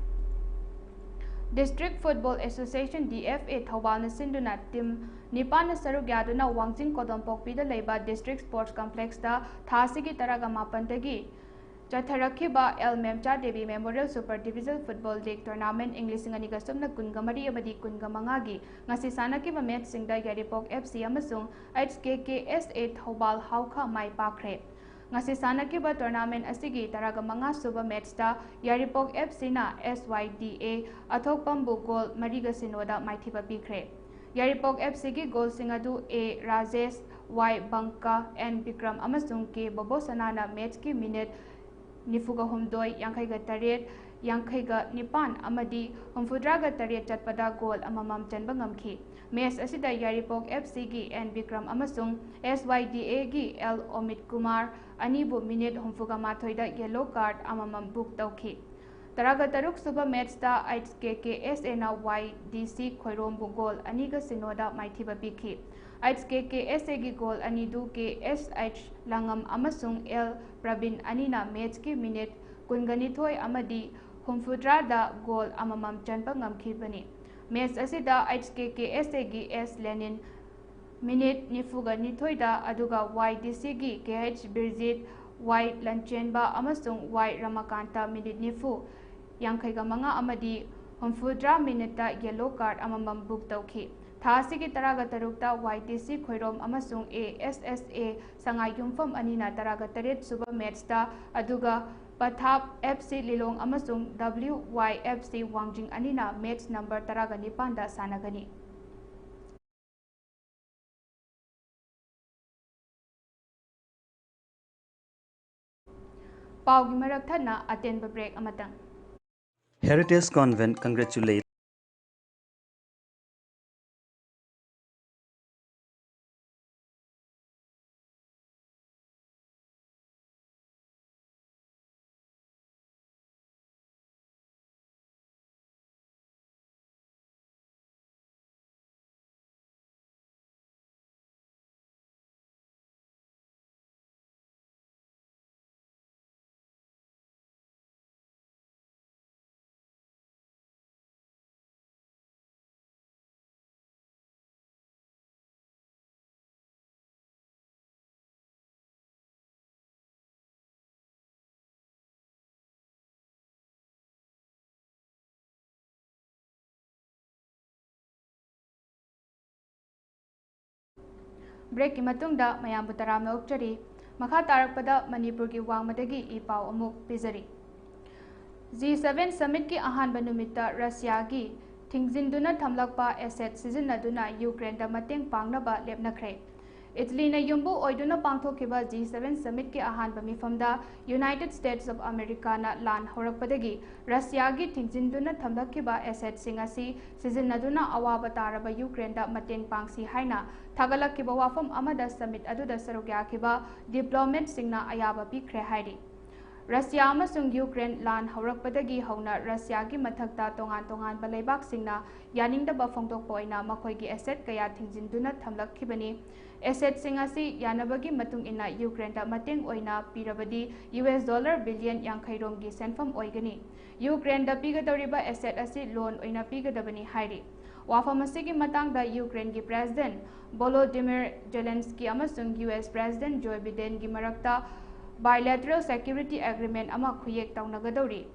district football association, D F A, ꯊꯧꯕꯥꯜꯅ ꯁꯤꯟꯗꯨꯅ ꯇꯤꯝ ꯅꯤꯄꯥꯟꯅ ꯁꯔꯨꯛ ꯌꯥꯗꯨꯅ ꯋꯥꯡꯖꯤꯡ ꯀꯣꯗꯣꯝꯄꯣꯛꯄꯤꯗ ꯂꯩꯕ ꯗꯤꯁꯇ꯭ꯔꯤꯛ ꯁ꯭ꯄꯣꯔꯠꯁ ꯀꯝꯄ꯭ꯂꯦꯛꯁꯇ ꯊꯥ ꯑꯁꯤꯒꯤ ꯇꯔꯥꯒ ꯃꯥꯄꯟꯗꯒꯤ ꯆꯠꯊꯔꯛꯈꯤꯕ L Memcha Devi memorial super division football league tournament ꯏꯪ ꯂꯤꯁꯤꯡ ꯑꯅꯤꯒ ꯁꯨꯞꯅ ꯀꯨꯟꯒ ꯃꯔꯤ ꯑꯃꯗꯤ ꯀꯨꯟꯒ ꯃꯉꯥꯒꯤ ꯉꯁꯤ ꯁꯥꯟꯅꯈꯤꯕ ꯃꯦꯠꯆꯁꯤꯡꯗ ꯌꯥꯏꯔꯤꯄꯣꯛ ꯑꯦꯐ ꯁꯤ ꯑꯃꯁꯨꯡ ꯑꯩꯆ ꯀꯦ ꯀꯦ ꯑꯦꯁ ꯑꯦ ꯊꯧꯕꯥꯜ ꯍꯥꯎꯈ ꯃꯥꯏ ꯄꯥꯛꯈ꯭ꯔꯦ꯫ ꯉꯁꯤ ꯁꯥꯟꯅꯈꯤꯕ ꯇꯣꯔꯅꯥꯃꯦꯟꯠ ꯑꯁꯤꯒꯤ ꯇꯔꯥꯒ ꯃꯉꯥ ꯁꯨꯕ ꯃꯦꯠꯆꯇ ꯌꯥꯏꯔꯤꯄꯣꯛ ꯑꯦꯐ ꯁꯤꯅ ꯑꯦꯁ ꯋꯥꯏ ꯗꯤ ꯑꯦ ꯑꯊꯣꯛꯄꯝꯕꯨ ꯒꯣꯜ ꯃꯔꯤꯒ ꯁꯤꯅꯣꯗ ꯃꯥꯏꯊꯤꯕ ꯄꯤꯈ꯭ꯔꯦ꯫ ꯌꯥꯏꯔꯤꯄꯣꯛ ꯑꯦꯐ ꯁꯤꯒꯤ ꯒꯣꯜꯁꯤꯡ ꯑꯗꯨ ꯑꯦ ꯔꯥꯖꯦꯁ, ꯋꯥꯏ ꯕꯪꯀ, ꯑꯦꯟ ꯕꯤꯀ꯭ꯔꯝ ꯑꯃꯁꯨꯡ ꯀꯦ ꯕꯣꯕꯣꯁꯅꯥꯅ ꯃꯦꯠꯆꯀꯤ ꯃꯤꯅꯤꯠ ꯅꯤꯐꯨꯒ ꯍꯨꯝꯗꯣꯏ, ꯌꯥꯡꯈꯩꯒ ꯇꯔꯦꯠ, ꯌꯥꯡꯈꯩꯒ ꯅꯤꯄꯥꯟ ꯑꯃꯗꯤ ꯍꯨꯝꯐꯨꯇꯔꯥꯒ ꯇꯔꯦꯠ ꯆꯠꯄꯗ ꯒꯣꯜ ꯑꯃꯃꯝ ꯆꯟꯕ ꯉꯝꯈꯤ꯫ ꯃꯦꯆ ꯑꯁꯤꯗ ꯌꯥꯏꯔꯤꯄꯣꯛ ꯑꯦꯐ ꯁꯤꯒꯤ ꯑꯦꯟ ꯕꯤꯀ꯭ꯔꯝ ꯑꯃꯁꯨꯡ ꯑꯦꯁ ꯋꯥꯏ ꯗꯤ ꯑꯦꯒꯤ ꯑꯦꯜ ꯑꯣꯃꯤꯠ ꯀꯨꯃꯥꯔ ꯑꯅꯤꯕꯨ ꯃꯤꯅꯤꯠ ꯍꯨꯝꯐꯨꯒ ꯃꯥꯊꯣꯏꯗ ꯌꯦꯜꯂꯣ ꯀꯥꯔꯗ ꯑꯃꯃꯝ ꯕꯨꯛ ꯇꯧꯈꯤ꯫ ꯇꯔꯥꯒ ꯇꯔꯨꯛ ꯁꯨꯕ ꯃꯦꯆꯇ ꯑꯩꯆ ꯀꯦ ꯀꯦ ꯑꯦꯁ ꯑꯦꯅ ꯋꯥꯏ ꯗꯤ ꯁꯤ ꯈꯣꯏꯔꯣꯝꯕꯨ ꯒꯣꯜ ꯑꯅꯤꯒ ꯁꯤꯅꯣꯗ ꯃꯥꯏꯊꯤꯕ ꯄꯤꯈꯤ꯫ ꯑꯩꯆ ꯀꯦ ꯀꯦ ꯑꯦꯁ ꯑꯦꯒꯤ ꯒꯣꯜ ꯑꯅꯤꯗꯨ ꯀꯦ ꯑꯦꯁ ꯑꯩꯆ ꯂꯥꯡꯉꯝ ꯑꯃꯁꯨꯡ ꯑꯦꯜ ꯄ꯭ꯔꯕꯤꯟ ꯑꯅꯤꯅ ꯃꯦꯆꯀꯤ ꯃꯤꯅꯤꯠ ꯀꯨꯟꯒ ꯅꯤꯊꯣꯏ ꯑꯃꯗꯤ ꯍꯨꯝꯐꯨꯇꯔꯥꯗ ꯒꯣꯜ ꯑꯃꯃꯝ ꯆꯟꯕ ꯉꯝꯈꯤꯕꯅꯤ꯫ ꯃꯦꯆ ꯑꯁꯤꯗ ꯑꯩꯆ ꯀꯦ ꯀꯦ ꯑꯦꯁ ꯑꯦꯒꯤ ꯑꯦꯁ ꯂꯦꯅꯤꯟ ꯃꯤꯅꯤꯠ ꯅꯤꯐꯨꯒ ꯅꯤꯊꯣꯏꯗ, ꯑꯗꯨꯒ ꯋꯥꯏ ꯗꯤ ꯁꯤꯒꯤ ꯀꯦ ꯑꯩꯆ ꯕꯤꯔꯖꯤꯠ, ꯋꯥꯏ ꯂꯟꯆꯦꯟꯕ ꯑꯃꯁꯨꯡ ꯋꯥꯏ ꯔꯃꯀꯥꯟꯇ ꯃꯤꯅꯤꯠ ꯅꯤꯐꯨ, ꯌꯥꯡꯈꯩꯒ ꯃꯉꯥ ꯑꯃꯗꯤ ꯍꯨꯝꯐꯨꯇꯔꯥ ꯃꯤꯅꯤꯠꯇ ꯌꯦꯜꯂꯣ ꯀꯥꯔꯗ ꯑꯃꯃꯝ ꯕꯨꯛ ꯇꯧꯈꯤ꯫ ꯊꯥ ꯑꯁꯤꯒꯤ ꯇꯔꯥꯒ ꯇꯔꯨꯛꯇ ꯋꯥꯏ ꯗꯤ ꯁꯤ ꯈꯣꯏꯔꯣꯝ ꯑꯃꯁꯨꯡ ꯑꯦ ꯑꯦꯁ ꯑꯦꯁ ꯑꯦ ꯁꯉꯥꯏ ꯌꯨꯝꯐꯝ ꯑꯅꯤꯅ ꯇꯔꯥꯒ ꯇꯔꯦꯠ ꯁꯨꯕ ꯃꯦꯆꯇ, ꯑꯗꯨꯒ ꯄꯊꯥꯞ ꯑꯦꯐ ꯁꯤ ꯂꯤꯂꯣꯡ ꯑꯃꯁꯨꯡ ꯗꯕ꯭ꯂꯤꯎ ꯋꯥꯏ ꯑꯦꯐ ꯁꯤ ꯋꯥꯡꯖꯤꯡ ꯑꯅꯤꯅ ꯃꯦꯆ ꯅꯝꯕꯔ ꯇꯔꯥꯒ ꯅꯤꯄꯥꯟꯗ ꯁꯥꯟꯅꯒꯅꯤ꯫ ꯄꯥꯎꯒꯤ ꯃꯔꯛ ꯊꯠꯅ ꯑꯇꯦꯟꯕ ꯕ꯭ꯔꯦꯛ ꯑꯃꯇꯪ꯫ Heritage Convent congratulate. ꯕ꯭ꯔꯦꯛꯀꯤ ꯃꯇꯨꯡꯗ ꯃꯌꯥꯝꯕꯨ ꯇꯔꯥꯝꯅ ꯑꯣꯛꯆꯔꯤ꯫ ꯃꯈꯥ ꯇꯥꯔꯛꯄꯗ ꯃꯅꯤꯄꯨꯔꯒꯤ ꯋꯥꯡꯃꯗꯒꯤ ꯏ ꯄꯥꯎ ꯑꯃꯨꯛ ꯄꯤꯖꯔꯤ꯫ ꯖꯤ ꯁꯚꯦꯟ ꯁꯃꯤꯠꯀꯤ ꯑꯍꯥꯟꯕ ꯅꯨꯃꯤꯠꯇ ꯔꯁꯤꯌꯥꯒꯤ ꯊꯤꯡꯖꯤꯟꯗꯨꯅ ꯊꯝꯂꯛꯄ ꯑꯦꯁꯦꯠ ꯁꯤꯖꯤꯟꯅꯗꯨꯅ ꯌꯨꯀ꯭ꯔꯦꯟꯗ ꯃꯇꯦꯡ ꯄꯥꯡꯅꯕ ꯂꯦꯞꯅꯈ꯭ꯔꯦ꯫ ꯏꯇꯂꯤꯅ ꯌꯨꯝꯕꯨ ꯑꯣꯏꯗꯨꯅ ꯄꯥꯡꯊꯣꯛꯈꯤꯕ ꯖꯤ ꯁꯚꯦꯟ ꯁꯃꯤꯠꯀꯤ ꯑꯍꯥꯟꯕ ꯃꯤꯐꯝꯗ ꯌꯨꯅꯥꯏꯇꯦꯗ ꯁ꯭ꯇꯦꯠꯁ ꯑꯣꯐ ꯑꯃꯦꯔꯤꯀꯥꯅ ꯂꯥꯟ ꯍꯧꯔꯛꯄꯗꯒꯤ ꯔꯁꯤꯌꯥꯒꯤ ꯊꯤꯡꯖꯤꯟꯗꯨꯅ ꯊꯝꯂꯛꯈꯤꯕ ꯑꯦꯁꯦꯠꯁꯤꯡ ꯑꯁꯤ ꯁꯤꯖꯤꯟꯅꯗꯨꯅ ꯑꯋꯥꯕ ꯇꯥꯔꯕ ꯌꯨꯀ꯭ꯔꯦꯟꯗ ꯃꯇꯦꯡ ꯄꯥꯡꯁꯤ ꯍꯥꯏꯅ ꯊꯥꯒꯠꯂꯛꯈꯤꯕ ꯋꯥꯐꯝ ꯑꯃꯗ ꯁꯃꯤꯠ ꯑꯗꯨꯗ ꯁꯔꯨꯛ ꯌꯥꯈꯤꯕ ꯗꯤꯄ꯭ꯂꯣꯃꯦꯠꯁꯤꯡꯅ ꯑꯌꯥꯕ ꯄꯤꯈ꯭ꯔꯦ ꯍꯥꯏꯔꯤ꯫ ꯔꯁꯤꯌꯥ ꯑꯃꯁꯨꯡ ꯌꯨꯀ꯭ꯔꯦꯟ ꯂꯥꯟ ꯍꯧꯔꯛꯄꯗꯒꯤ ꯍꯧꯅ ꯔꯁꯤꯌꯥꯒꯤ ꯃꯊꯛꯇ ꯇꯣꯉꯥꯟ ꯇꯣꯉꯥꯟꯕ ꯂꯩꯕꯥꯛꯁꯤꯡꯅ ꯌꯥꯅꯤꯡꯗꯕ ꯐꯣꯡꯗꯣꯛꯄ ꯑꯣꯏꯅ ꯃꯈꯣꯏꯒꯤ ꯑꯦꯁꯦꯠ ꯀꯌꯥ ꯊꯤꯡꯖꯤꯟꯗꯨꯅ ꯊꯝꯂꯛꯈꯤꯕꯅꯤ꯫ ꯑꯦꯁꯦꯠꯁꯤꯡ ꯑꯁꯤ ꯌꯥꯅꯕꯒꯤ ꯃꯇꯨꯡ ꯏꯟꯅ ꯌꯨꯀ꯭ꯔꯦꯟꯗ ꯃꯇꯦꯡ ꯑꯣꯏꯅ ꯄꯤꯔꯕꯗꯤ ꯌꯨ ꯑꯦꯁ ꯗꯣꯂꯔ ꯕꯤꯂꯤꯌꯟ ꯌꯥꯡꯈꯩ ꯔꯣꯝꯒꯤ ꯁꯦꯟꯐꯝ ꯑꯣꯏꯒꯅꯤ꯫ ꯌꯨꯀ꯭ꯔꯦꯟꯗ ꯄꯤꯒꯗꯧꯔꯤꯕ ꯑꯦꯁꯦꯠ ꯑꯁꯤ ꯂꯣꯟ ꯑꯣꯏꯅ ꯄꯤꯒꯗꯕꯅꯤ ꯍꯥꯏꯔꯤ꯫ ꯋꯥꯐꯝ ꯑꯁꯤꯒꯤ ꯃꯇꯥꯡꯗ ꯌꯨꯀ꯭ꯔꯦꯟꯒꯤ ꯄ꯭ꯔꯦꯁꯤꯗꯦꯟꯠ ꯚꯣꯂꯣꯗꯤꯃꯤꯔ ꯖꯦꯂꯦꯟꯁꯀꯤ ꯑꯃꯁꯨꯡ ꯌꯨ ꯑꯦꯁ ꯄ꯭ꯔꯦꯁꯤꯗꯦꯟꯠ ꯖꯣ ꯕꯤꯗꯦꯟꯒꯤ ꯃꯔꯛꯇ bilateral security agreement ꯑꯃ ꯈꯨꯌꯦꯛ ꯇꯧꯅꯒꯗꯧꯔꯤ꯫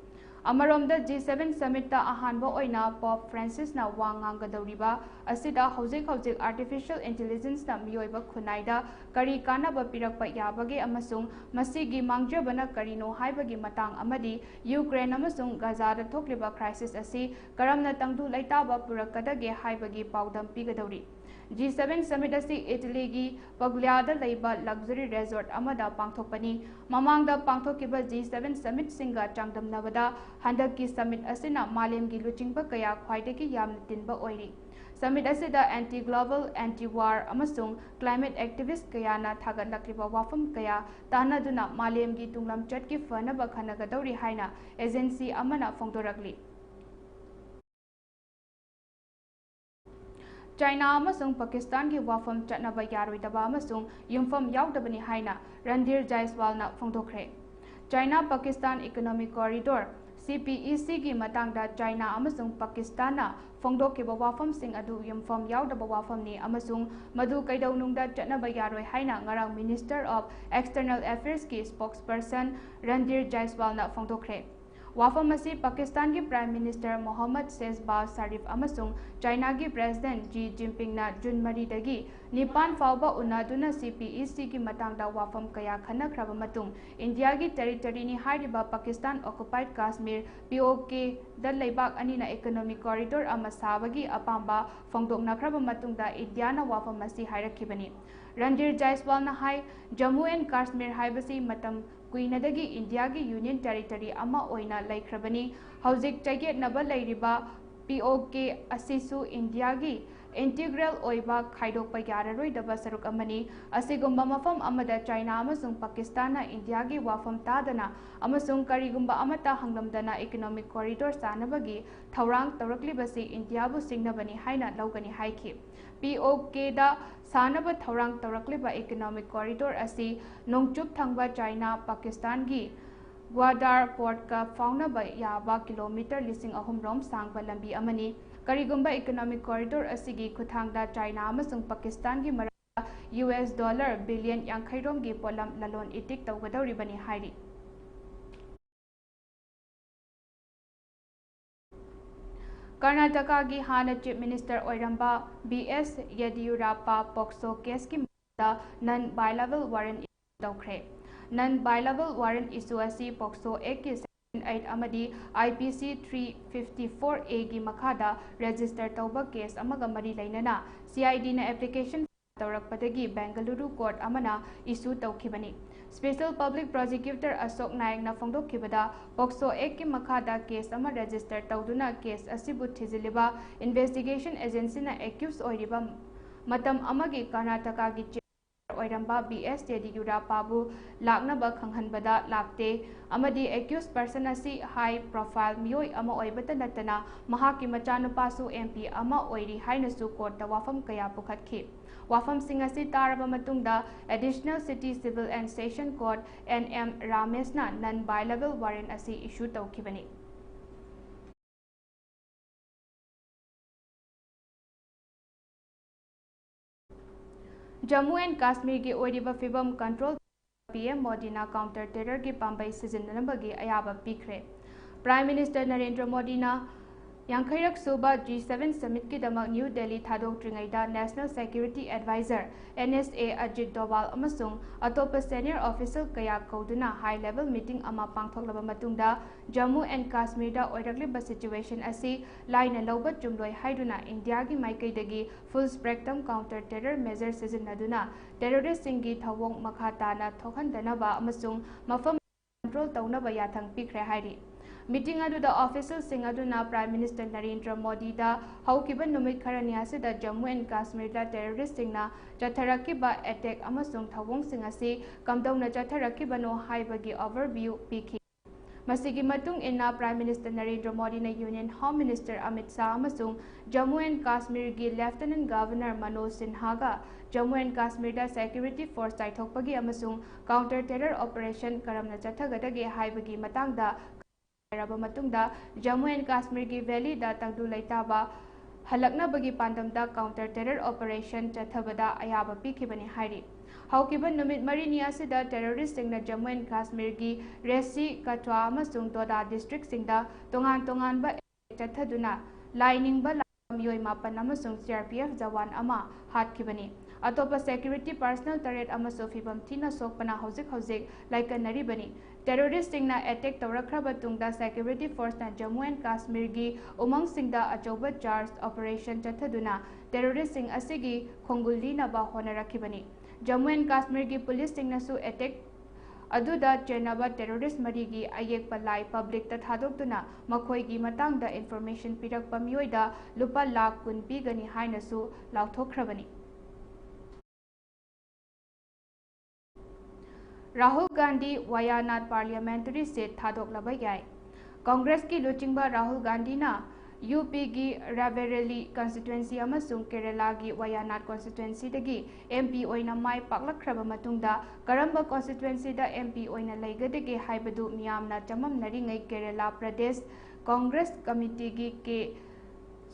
ꯑꯃꯔꯣꯝꯗ, ꯖꯤ ꯁꯚꯦꯟ ꯁꯃꯤꯠꯇ ꯑꯍꯥꯟꯕ ꯑꯣꯏꯅ ꯄꯣꯞ ꯐ꯭ꯔꯥꯟꯁꯤꯁꯅ ꯋꯥ ꯉꯥꯡꯒꯗꯧꯔꯤꯕ ꯑꯁꯤꯗ ꯍꯧꯖꯤꯛ ꯍꯧꯖꯤꯛ artificial intelligenceꯅ ꯃꯤꯑꯣꯏꯕ ꯈꯨꯟꯅꯥꯏꯗ ꯀꯔꯤ ꯀꯥꯟꯅꯕ ꯄꯤꯔꯛꯄ ꯌꯥꯕꯒꯦ ꯑꯃꯁꯨꯡ ꯃꯁꯤꯒꯤ ꯃꯥꯡꯖꯕꯅ ꯀꯔꯤꯅꯣ ꯍꯥꯏꯕꯒꯤ ꯃꯇꯥꯡ ꯑꯃꯗꯤ ꯌꯨꯀ꯭ꯔꯦꯟ ꯑꯃꯁꯨꯡ ꯒꯖꯥꯗ ꯊꯣꯛꯂꯤꯕ crisis ꯑꯁꯤ ꯀꯔꯝꯅ ꯇꯪꯗꯨ ꯂꯩꯇꯥꯕ ꯄꯨꯔꯛꯀꯗꯒꯦ ꯍꯥꯏꯕꯒꯤ ꯄꯥꯎꯗꯝ ꯄꯤꯒꯗꯧꯔꯤ꯫ ꯖꯤ ꯁꯚꯦꯟ ꯁꯃꯤꯠ ꯑꯁꯤ ꯏꯇꯂꯤꯒꯤ ꯄꯒ꯭ꯂꯤꯌꯥꯗ ꯂꯩꯕ luxury resort ꯑꯃꯗ ꯄꯥꯡꯊꯣꯛꯄꯅꯤ꯫ ꯃꯃꯥꯡꯗ ꯄꯥꯡꯊꯣꯛꯈꯤꯕ ꯖꯤ ꯁꯚꯦꯟ ꯁꯃꯤꯠꯁꯤꯡꯒ ꯆꯥꯡꯗꯝꯅꯕꯗ ꯍꯟꯗꯛꯀꯤ ꯁꯃꯤꯠ ꯑꯁꯤꯅ ꯃꯥꯂꯦꯝꯒꯤ ꯂꯨꯆꯤꯡꯕ ꯀꯌꯥ ꯈ꯭ꯋꯥꯏꯗꯒꯤ ꯌꯥꯝꯅ ꯇꯤꯟꯕ ꯑꯣꯏꯔꯤ꯫ ꯁꯃꯤꯠ ꯑꯁꯤꯗ anti global, anti war ꯑꯃꯁꯨꯡ climate activist ꯀꯌꯥꯅ ꯊꯥꯒꯠꯂꯛꯂꯤꯕ ꯋꯥꯐꯝ ꯀꯌꯥ ꯇꯥꯟꯅꯗꯨꯅ ꯃꯥꯂꯦꯝꯒꯤ ꯇꯨꯡꯂꯝꯆꯠꯀꯤ ꯐꯅꯕ ꯈꯟꯅꯒꯗꯧꯔꯤ ꯍꯥꯏꯅ agency ꯑꯃꯅ ꯐꯣꯡꯗꯣꯔꯛꯂꯤ꯫ ꯆꯥꯏꯅꯥ ꯑꯃꯁꯨꯡ ꯄꯥꯀꯤꯁꯇꯥꯟꯒꯤ ꯋꯥꯐꯝ ꯆꯠꯅꯕ ꯌꯥꯔꯣꯏꯗꯕ ꯑꯃꯁꯨꯡ ꯌꯨꯝꯐꯝ ꯌꯥꯎꯗꯕꯅꯤ ꯍꯥꯏꯅ Randhir ꯖꯥꯏꯁꯋꯥꯜꯅ ꯐꯣꯡꯗꯣꯛꯈ꯭ꯔꯦ꯫ China Pakistan Economic Corridor, ꯁꯤ ꯄꯤ ꯏ ꯁꯤꯒꯤ ꯃꯇꯥꯡꯗ ꯆꯥꯏꯅꯥ ꯑꯃꯁꯨꯡ ꯄꯥꯀꯤꯁꯇꯥꯟꯅ ꯐꯣꯡꯗꯣꯛꯈꯤꯕ ꯋꯥꯐꯝꯁꯤꯡ ꯑꯗꯨ ꯌꯨꯝꯐꯝ ꯌꯥꯎꯗꯕ ꯋꯥꯐꯝꯅꯤ ꯑꯃꯁꯨꯡ ꯃꯗꯨ ꯀꯩꯗꯧꯅꯨꯡꯗ ꯆꯠꯅꯕ ꯌꯥꯔꯣꯏ ꯍꯥꯏꯅ ꯉꯔꯥꯡ Minister of External Affairsꯀꯤ spokesperson Randhir ꯖꯥꯏꯁꯋꯥꯜꯅ ꯐꯣꯡꯗꯣꯛꯈ꯭ꯔꯦ꯫ ꯋꯥꯐꯝ ꯑꯁꯤ ꯄꯥꯀꯤꯁꯇꯥꯟꯒꯤ Prime Minister ꯃꯣꯍꯝꯃꯗ ꯁꯦꯍꯕꯥꯖ ꯁꯔꯤꯐ ꯑꯃꯁꯨꯡ ꯆꯥꯏꯅꯥꯒꯤ President ꯖꯤ ꯖꯤꯟꯄꯤꯡꯅ ꯖꯨꯟ ꯃꯔꯤꯗꯒꯤ ꯅꯤꯄꯥꯟ ꯐꯥꯎꯕ ꯎꯅꯗꯨꯅ ꯁꯤ ꯄꯤ ꯏ ꯁꯤꯒꯤ ꯃꯇꯥꯡꯗ ꯋꯥꯐꯝ ꯀꯌꯥ ꯈꯟꯅꯈ꯭ꯔꯕ ꯃꯇꯨꯡ, ꯏꯟꯗꯤꯌꯥꯒꯤ territoryꯅꯤ ꯍꯥꯏꯔꯤꯕ Pakistan occupied Kashmir, P O Kꯗ ꯂꯩꯕꯥꯛ ꯑꯅꯤꯅ Economic Corridor ꯑꯃ ꯁꯥꯕꯒꯤ ꯑꯄꯥꯝꯕ ꯐꯣꯡꯗꯣꯛꯅꯈ꯭ꯔꯕ ꯃꯇꯨꯡꯗ ꯏꯟꯗꯤꯌꯥꯅ ꯋꯥꯐꯝ ꯑꯁꯤ ꯍꯥꯏꯔꯛꯈꯤꯕꯅꯤ꯫ ꯔꯟꯙꯤꯔ ꯖꯥꯏꯁꯋꯥꯜꯅ ꯍꯥꯏ, Jammu and Kashmir ꯍꯥꯏꯕꯁꯤ ꯃꯇꯝ ꯀꯨꯏꯅꯗꯒꯤ ꯏꯟꯗꯤꯌꯥꯒꯤ Union Territory ꯑꯃ ꯑꯣꯏꯅ ꯂꯩꯈ꯭ꯔꯕꯅꯤ꯫ ꯍꯧꯖꯤꯛ ꯆꯌꯦꯠꯅꯕ ꯂꯩꯔꯤꯕ P O K ꯑꯁꯤꯁꯨ ꯏꯟꯗꯤꯌꯥꯒꯤ integral ꯑꯣꯏꯕ ꯈꯥꯏꯗꯣꯛꯄ ꯌꯥꯔꯔꯣꯏꯗꯕ ꯁꯔꯨꯛ ꯑꯃꯅꯤ꯫ ꯑꯁꯤꯒꯨꯝꯕ ꯃꯐꯝ ꯑꯃꯗ ꯆꯥꯏꯅꯥ ꯑꯃꯁꯨꯡ ꯄꯥꯀꯤꯁꯇꯥꯟꯅ ꯏꯟꯗꯤꯌꯥꯒꯤ ꯋꯥꯐꯝ ꯇꯥꯗꯅ ꯑꯃꯁꯨꯡ ꯀꯔꯤꯒꯨꯝꯕ ꯑꯃꯠꯇ ꯍꯪꯂꯝꯗꯅ economic corridor ꯁꯥꯅꯕꯒꯤ ꯊꯧꯔꯥꯡ ꯇꯧꯔꯛꯂꯤꯕꯁꯤ ꯏꯟꯗꯤꯌꯥꯕꯨ ꯁꯤꯡꯅꯕꯅꯤ ꯍꯥꯏꯅ ꯂꯧꯒꯅꯤ ꯍꯥꯏꯈꯤ꯫ ꯄꯤ ꯑꯣ ꯀꯦꯗ ꯁꯥꯅꯕ ꯊꯧꯔꯥꯡ ꯇꯧꯔꯛꯂꯤꯕ economic corridor ꯑꯁꯤ ꯅꯣꯡꯆꯨꯞ ꯊꯪꯕ ꯆꯥꯏꯅꯥ ꯄꯥꯀꯤꯁꯇꯥꯟꯒꯤ ꯒ꯭ꯋꯥꯗꯥꯔ ꯄꯣꯔꯠꯀ ꯐꯥꯎꯅꯕ ꯌꯥꯕ ꯀꯤꯂꯣꯃꯤꯇꯔ ꯂꯤꯁꯤꯡ ꯑꯍꯨꯝ ꯔꯣꯝ ꯁꯥꯡꯕ ꯂꯝꯕꯤ ꯑꯃꯅꯤ꯫ ꯀꯔꯤꯒꯨꯝꯕ economic corridor ꯑꯁꯤꯒꯤ ꯈꯨꯠꯊꯥꯡꯗ ꯆꯥꯏꯅꯥ ꯑꯃꯁꯨꯡ ꯄꯥꯀꯤꯁꯇꯥꯟꯒꯤ ꯃꯔꯛꯇ ꯌꯨ ꯑꯦꯁ ꯗꯣꯂꯔ ꯕꯤꯂꯤꯌꯟ ꯌꯥꯡꯈꯩ ꯔꯣꯝꯒꯤ ꯄꯣꯠꯂꯝ ꯂꯂꯣꯟ ꯏꯇꯤꯛ ꯇꯧꯒꯗꯧꯔꯤꯕꯅꯤ ꯍꯥꯏꯔꯤ꯫ ꯀꯔꯅꯥꯇꯀꯥꯒꯤ ꯍꯥꯟꯅ Chief Minister ꯑꯣꯏꯔꯝꯕ ꯕꯤ ꯑꯦꯁ ꯌꯦꯗꯤꯌꯨꯔꯥꯞꯄꯥ ꯄꯣꯛꯁꯣ ꯀꯦꯁꯀꯤ ꯃꯔꯛꯇ non bailable warrant issue ꯇꯧꯈ꯭ꯔꯦ꯫ Non bailable warrant issue ꯑꯁꯤ ꯄꯣꯛꯁꯣ ꯑꯦꯛꯀꯤ section eight ꯑꯃꯗꯤ I P C three fifty four A ꯒꯤ ꯃꯈꯥꯗ register ꯇꯧꯕ case ꯑꯃꯒ ꯃꯔꯤ ꯂꯩꯅꯅ C I D ꯅ application ꯇꯧꯔꯛꯄꯗꯒꯤ ꯕꯦꯡꯒꯂꯨꯔꯨ court ꯑꯃꯅ issue ꯇꯧꯈꯤꯕꯅꯤ꯫ Special Public Prosecutor ꯑꯁꯣꯛ ꯅꯥꯌꯛꯅ ꯐꯣꯡꯗꯣꯛꯈꯤꯕꯗ, ꯄꯣꯛꯁꯣ ꯑꯦꯛꯀꯤ ꯃꯈꯥꯗ case ꯑꯃ register ꯇꯧꯗꯨꯅ case ꯑꯁꯤꯕꯨ ꯊꯤꯖꯤꯜꯂꯤꯕ investigation agency ꯅ accused ꯑꯣꯏꯔꯤꯕ ꯃꯇꯝ ꯑꯃꯒꯤ ꯀꯔꯅꯥꯇꯀꯥꯒꯤ Chief Minister ꯑꯣꯏꯔꯝꯕ ꯕꯤ ꯑꯦꯁ ꯌꯦꯗꯤꯌꯨꯔꯥꯞꯄꯥꯕꯨ ꯂꯥꯛꯅꯕ ꯈꯪꯍꯟꯕꯗ ꯂꯥꯛꯇꯦ ꯑꯃꯗꯤ accused person ꯑꯁꯤ high profile ꯃꯤꯑꯣꯏ ꯑꯃ ꯑꯣꯏꯕꯇ ꯅꯠꯇꯅ ꯃꯍꯥꯛꯀꯤ ꯃꯆꯥꯅꯨꯄꯥꯁꯨ M P ꯑꯃ ꯑꯣꯏꯔꯤ ꯍꯥꯏꯅꯁꯨ court ꯇ ꯋꯥꯐꯝ ꯀꯌꯥ ꯄꯨꯈꯠꯈꯤ꯫ ꯋꯥꯐꯝꯁꯤꯡ ꯑꯁꯤ ꯇꯥꯔꯕ ꯃꯇꯨꯡꯗ Additional City Civil and Session Court N M ꯔꯥꯃꯦꯁꯅ non bailable warrant ꯑꯁꯤ issue ꯇꯧꯈꯤꯕꯅꯤ꯫ ꯖꯝꯃꯨ ꯑꯦꯟ ꯀꯥꯁꯃꯤꯔꯒꯤ ꯑꯣꯏꯔꯤꯕ ꯐꯤꯕꯝ control ꯄꯤ ꯑꯦꯝ ꯃꯣꯗꯤꯅ counter terror ꯒꯤ ꯄꯥꯝꯕꯩ ꯁꯤꯖꯤꯟꯅꯅꯕꯒꯤ ꯑꯌꯥꯕ ꯄꯤꯈ꯭ꯔꯦ꯫ Prime Minister ꯅꯔꯦꯟꯗ꯭ꯔ ꯃꯣꯗꯤꯅ ꯌꯥꯡꯈꯩꯔꯛ ꯁꯨꯕ G seven summit ꯀꯤꯗꯃꯛ ꯅ꯭ꯌꯨ ꯗꯦꯜꯂꯤ ꯊꯥꯗꯣꯛꯇ꯭ꯔꯤꯉꯩꯗ National Security Advisor, N S A, Ajit Doval ꯑꯃꯁꯨꯡ ꯑꯇꯣꯞꯄ senior official ꯀꯌꯥ ꯀꯧꯗꯨꯅ high level meeting ꯑꯃ ꯄꯥꯡꯊꯣꯛꯂꯕ ꯃꯇꯨꯡꯗ, ꯖꯝꯃꯨ ꯑꯦꯟ ꯀꯥꯁꯃꯤꯔꯗ ꯑꯣꯏꯔꯛꯂꯤꯕ situation ꯑꯁꯤ ꯂꯥꯏꯅ ꯂꯧꯕ ꯆꯨꯝꯂꯣꯏ ꯍꯥꯏꯗꯨꯅ ꯏꯟꯗꯤꯌꯥꯒꯤ ꯃꯥꯏꯀꯩꯗꯒꯤ full spectrum counter terror measure ꯁꯤꯖꯤꯟꯅꯗꯨꯅ terrorist ꯁꯤꯡꯒꯤ ꯊꯧꯑꯣꯡ ꯃꯈꯥ ꯇꯥꯅ ꯊꯣꯛꯍꯟꯗꯅꯕ ꯑꯃꯁꯨꯡ ꯃꯐꯝ control ꯇꯧꯅꯕ ꯌꯥꯊꯪ ꯄꯤꯈ꯭ꯔꯦ ꯍꯥꯏꯔꯤ꯫ Meeting ꯑꯗꯨꯗ officialꯁꯤꯡ ꯑꯗꯨꯅ Prime Minister ꯅꯔꯦꯟꯗ꯭ꯔ ꯃꯣꯗꯤꯗ ꯍꯧꯈꯤꯕ ꯅꯨꯃꯤꯠ ꯈꯔꯅꯤ ꯑꯁꯤꯗ ꯖꯝꯃꯨ ꯑꯦꯟ ꯀꯥꯁꯃꯤꯔꯗ terroristꯁꯤꯡꯅ ꯆꯠꯊꯔꯛꯈꯤꯕ attack ꯑꯃꯁꯨꯡ ꯊꯧꯑꯣꯡꯁꯤꯡ ꯑꯁꯤ ꯀꯝꯗꯧꯅ ꯆꯠꯊꯔꯛꯈꯤꯕꯅꯣ ꯍꯥꯏꯕꯒꯤ overview ꯄꯤꯈꯤ꯫ ꯃꯁꯤꯒꯤ ꯃꯇꯨꯡ ꯏꯟꯅ Prime Minister ꯅꯔꯦꯟꯗ꯭ꯔ ꯃꯣꯗꯤꯅ Union Home Minister Amit Shah ꯑꯃꯁꯨꯡ ꯖꯝꯃꯨ ꯑꯦꯟ ꯀꯥꯁꯃꯤꯔꯒꯤ Lieutenant Governor ꯃꯅꯣꯖ ꯁꯤꯟꯍꯥꯒ ꯖꯝꯃꯨ ꯑꯦꯟ ꯀꯥꯁꯃꯤꯔꯗ security force ꯆꯥꯏꯊꯣꯛꯄꯒꯤ ꯑꯃꯁꯨꯡ counter terror operation ꯀꯔꯝꯅ ꯆꯠꯊꯒꯗꯒꯦ ꯍꯥꯏꯕꯒꯤ ꯃꯇꯥꯡꯗ ꯈꯟꯅꯔꯕ ꯃꯇꯨꯡꯗ ꯖꯝꯃꯨ ꯑꯦꯟ ꯀꯥꯁꯃꯤꯔꯒꯤ valleyꯗ ꯇꯪꯗꯨ ꯂꯩꯇꯥꯕ ꯍꯜꯂꯛꯅꯕꯒꯤ ꯄꯥꯟꯗꯝꯗ counter terror operation ꯆꯠꯊꯕꯗ ꯑꯌꯥꯕ ꯄꯤꯈꯤꯕꯅꯤ ꯍꯥꯏꯔꯤ꯫ ꯍꯧꯈꯤꯕ ꯅꯨꯃꯤꯠ ꯃꯔꯤꯅꯤ ꯑꯁꯤꯗ terroristꯁꯤꯡꯅ ꯖꯝꯃꯨ ꯑꯦꯟ ꯀꯥꯁꯃꯤꯔꯒꯤ ꯔꯦꯁꯤ, ꯀꯊ꯭ꯋꯥ ꯑꯃꯁꯨꯡ ꯗꯣꯗꯥ districtꯁꯤꯡꯗ ꯇꯣꯉꯥꯟ ꯇꯣꯉꯥꯟꯕ ꯆꯠꯊꯗꯨꯅ ꯂꯥꯏ ꯅꯤꯡꯕ ꯂꯥꯛꯄ ꯃꯤꯑꯣꯏ ꯃꯥꯄꯟ ꯑꯃꯁꯨꯡ CRPF ꯖꯋꯥꯟ ꯑꯃ ꯍꯥꯠꯈꯤꯕꯅꯤ꯫ ꯑꯇꯣꯞꯄ security personnel ꯇꯔꯦꯠ ꯑꯃꯁꯨ ꯐꯤꯚꯝ ꯊꯤꯅ ꯁꯣꯛꯄꯅ ꯍꯧꯖꯤꯛ ꯍꯧꯖꯤꯛ ꯂꯥꯏꯀꯠꯅꯔꯤꯕꯅꯤ꯫ Terroristꯁꯤꯡꯅ attack ꯇꯧꯔꯛꯈ꯭ꯔꯕ ꯇꯨꯡꯗ security forceꯅ ꯖꯝꯃꯨ ꯑꯦꯟ ꯀꯥꯁꯃꯤꯔꯒꯤ ꯎꯃꯪꯁꯤꯡꯗ ꯑꯆꯧꯕ search operation ꯆꯠꯊꯗꯨꯅ terroristꯁꯤꯡ ꯑꯁꯤꯒꯤ ꯈꯣꯡꯒꯨꯜ ꯂꯤꯅꯕ ꯍꯣꯠꯅꯔꯛꯈꯤꯕꯅꯤ꯫ ꯖꯝꯃꯨ ꯑꯦꯟ ꯀꯥꯁꯃꯤꯔꯒꯤ policeꯁꯤꯡꯅꯁꯨ attack ꯑꯗꯨꯗ ꯆꯦꯟꯅꯕ terrorist ꯃꯔꯤꯒꯤ ꯑꯌꯦꯛꯄ ꯂꯥꯏ publicꯇ ꯊꯥꯗꯣꯛꯇꯨꯅ ꯃꯈꯣꯏꯒꯤ ꯃꯇꯥꯡꯗ information ꯄꯤꯔꯛꯄ ꯃꯤꯑꯣꯏꯗ ꯂꯨꯄꯥ ꯂꯥꯈ ꯀꯨꯟ ꯄꯤꯒꯅꯤ ꯍꯥꯏꯅꯁꯨ ꯂꯥꯎꯊꯣꯛꯈ꯭ꯔꯕꯅꯤ꯫ ꯔꯥꯍꯨꯜ ꯒꯥꯟꯙꯤ ꯋꯥꯌꯥꯅꯥꯗ parliamentary seat ꯊꯥꯗꯣꯛꯂꯕ ꯌꯥꯏ꯫ ꯀꯪꯒ꯭ꯔꯦꯁꯀꯤ ꯂꯨꯆꯤꯡꯕ ꯔꯥꯍꯨꯜ ꯒꯥꯟꯙꯤꯅ UPꯒꯤ ꯔꯥꯏꯕꯔꯦꯂꯤ constituency ꯑꯃꯁꯨꯡ ꯀꯦꯔꯦꯂꯥꯒꯤ ꯋꯥꯌꯥꯅꯥꯗ constituencyꯗꯒꯤ MP ꯑꯣꯏꯅ ꯃꯥꯏ ꯄꯥꯛꯂꯛꯈ꯭ꯔꯕ ꯃꯇꯨꯡꯗ ꯀꯔꯝꯕ constituencyꯗ MP ꯑꯣꯏꯅ ꯂꯩꯒꯗꯒꯦ ꯍꯥꯏꯕꯗꯨ ꯃꯤꯌꯥꯝꯅ ꯆꯃꯝꯅꯔꯤꯉꯩ ꯀꯦꯔꯦꯂꯥ ꯄ꯭ꯔꯗꯦꯁ ꯀꯪꯒ꯭ꯔꯦꯁ ꯀꯃꯤꯇꯤꯒꯤ ꯀꯦ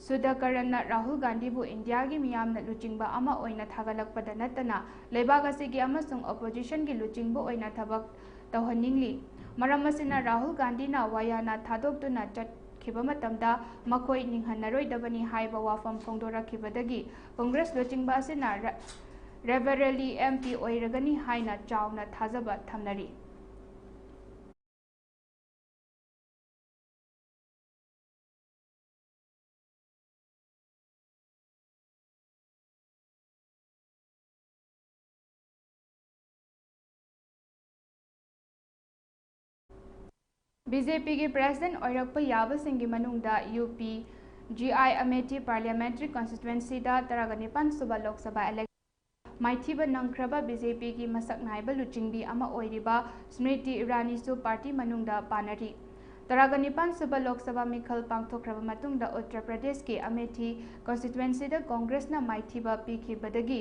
ꯁꯨꯙꯥꯀꯔꯟꯅ ꯔꯥꯍꯨꯜ ꯒꯥꯟꯙꯤꯕꯨ ꯏꯟꯗꯤꯌꯥꯒꯤ ꯃꯤꯌꯥꯝꯅ ꯂꯨꯆꯤꯡꯕ ꯑꯃ ꯑꯣꯏꯅ ꯊꯥꯒꯠꯂꯛꯄꯗ ꯅꯠꯇꯅ ꯂꯩꯕꯥꯛ ꯑꯁꯤꯒꯤ ꯑꯃꯁꯨꯡ oppositionꯒꯤ ꯂꯨꯆꯤꯡꯕ ꯑꯣꯏꯅ ꯊꯕꯛ ꯇꯧꯍꯟꯅꯤꯡꯂꯤ꯫ ꯃꯔꯝ ꯑꯁꯤꯅ ꯔꯥꯍꯨꯜ ꯒꯥꯟꯙꯤꯅ ꯋꯥꯌꯥꯅꯥꯗ ꯊꯥꯗꯣꯛꯇꯨꯅ ꯆꯠꯈꯤꯕ ꯃꯇꯝꯗ ꯃꯈꯣꯏ ꯅꯤꯡꯍꯟꯅꯔꯣꯏꯗꯕꯅꯤ ꯍꯥꯏꯕ ꯋꯥꯐꯝ ꯐꯣꯡꯗꯣꯔꯛꯈꯤꯕꯗꯒꯤ ꯀꯪꯒ꯭ꯔꯦꯁ ꯂꯨꯆꯤꯡꯕ ꯑꯁꯤꯅ ꯔ-, ꯔꯥꯏꯕꯔꯦꯂꯤ MP ꯑꯣꯏꯔꯒꯅꯤ ꯍꯥꯏꯅ ꯆꯥꯎꯅ ꯊꯥꯖꯕ ꯊꯝꯅꯔꯤ꯫ ꯕꯤ ꯖꯦ ꯄꯤꯒꯤ ꯄ꯭ꯔꯦꯁꯤꯗꯦꯟꯠ ꯑꯣꯏꯔꯛꯄ ꯌꯥꯕꯁꯤꯡꯒꯤ ꯃꯅꯨꯡꯗ ꯌꯨ ꯄꯤ ꯖꯤ ꯑꯥꯏ ꯑꯃꯦꯊꯤ ꯄꯥꯔꯂꯤꯌꯥꯃꯦꯟꯇꯔꯤ ꯀꯟꯁꯇꯤꯇ꯭ꯋꯦꯟꯁꯤꯗ ꯇꯔꯥꯒ ꯅꯤꯄꯥꯟ ꯁꯨꯕ ꯂꯣꯛ ꯁꯚꯥ ꯏꯂꯦꯛꯁꯟ ꯃꯥꯏꯊꯤꯕ ꯅꯪꯈ꯭ꯔꯕ ꯕꯤ ꯖꯦ ꯄꯤꯒꯤ ꯃꯁꯛ ꯅꯥꯏꯕ ꯂꯨꯆꯤꯡꯕꯤ ꯑꯃ ꯑꯣꯏꯔꯤꯕ ꯁ꯭ꯃ꯭ꯔꯤꯇꯤ ꯏꯔꯥꯅꯤꯁꯨ ꯄꯥꯔꯇꯤ ꯃꯅꯨꯡꯗ ꯄꯥꯅꯔꯤ꯫ ꯇꯔꯥꯒ ꯅꯤꯄꯥꯟ ꯁꯨꯕ ꯂꯣꯛ ꯁꯚꯥ ꯃꯤꯈꯜ ꯄꯥꯡꯊꯣꯛꯈ꯭ꯔꯕ ꯃꯇꯨꯡꯗ ꯎꯠꯇꯔ ꯄ꯭ꯔꯗꯦꯁꯀꯤ ꯑꯃꯦꯊꯤ ꯀꯟꯁꯇꯤꯇ꯭ꯋꯦꯟꯁꯤꯗ ꯀꯣꯡꯒ꯭ꯔꯦꯁꯅ ꯃꯥꯏꯊꯤꯕ ꯄꯤꯈꯤꯕꯗꯒꯤ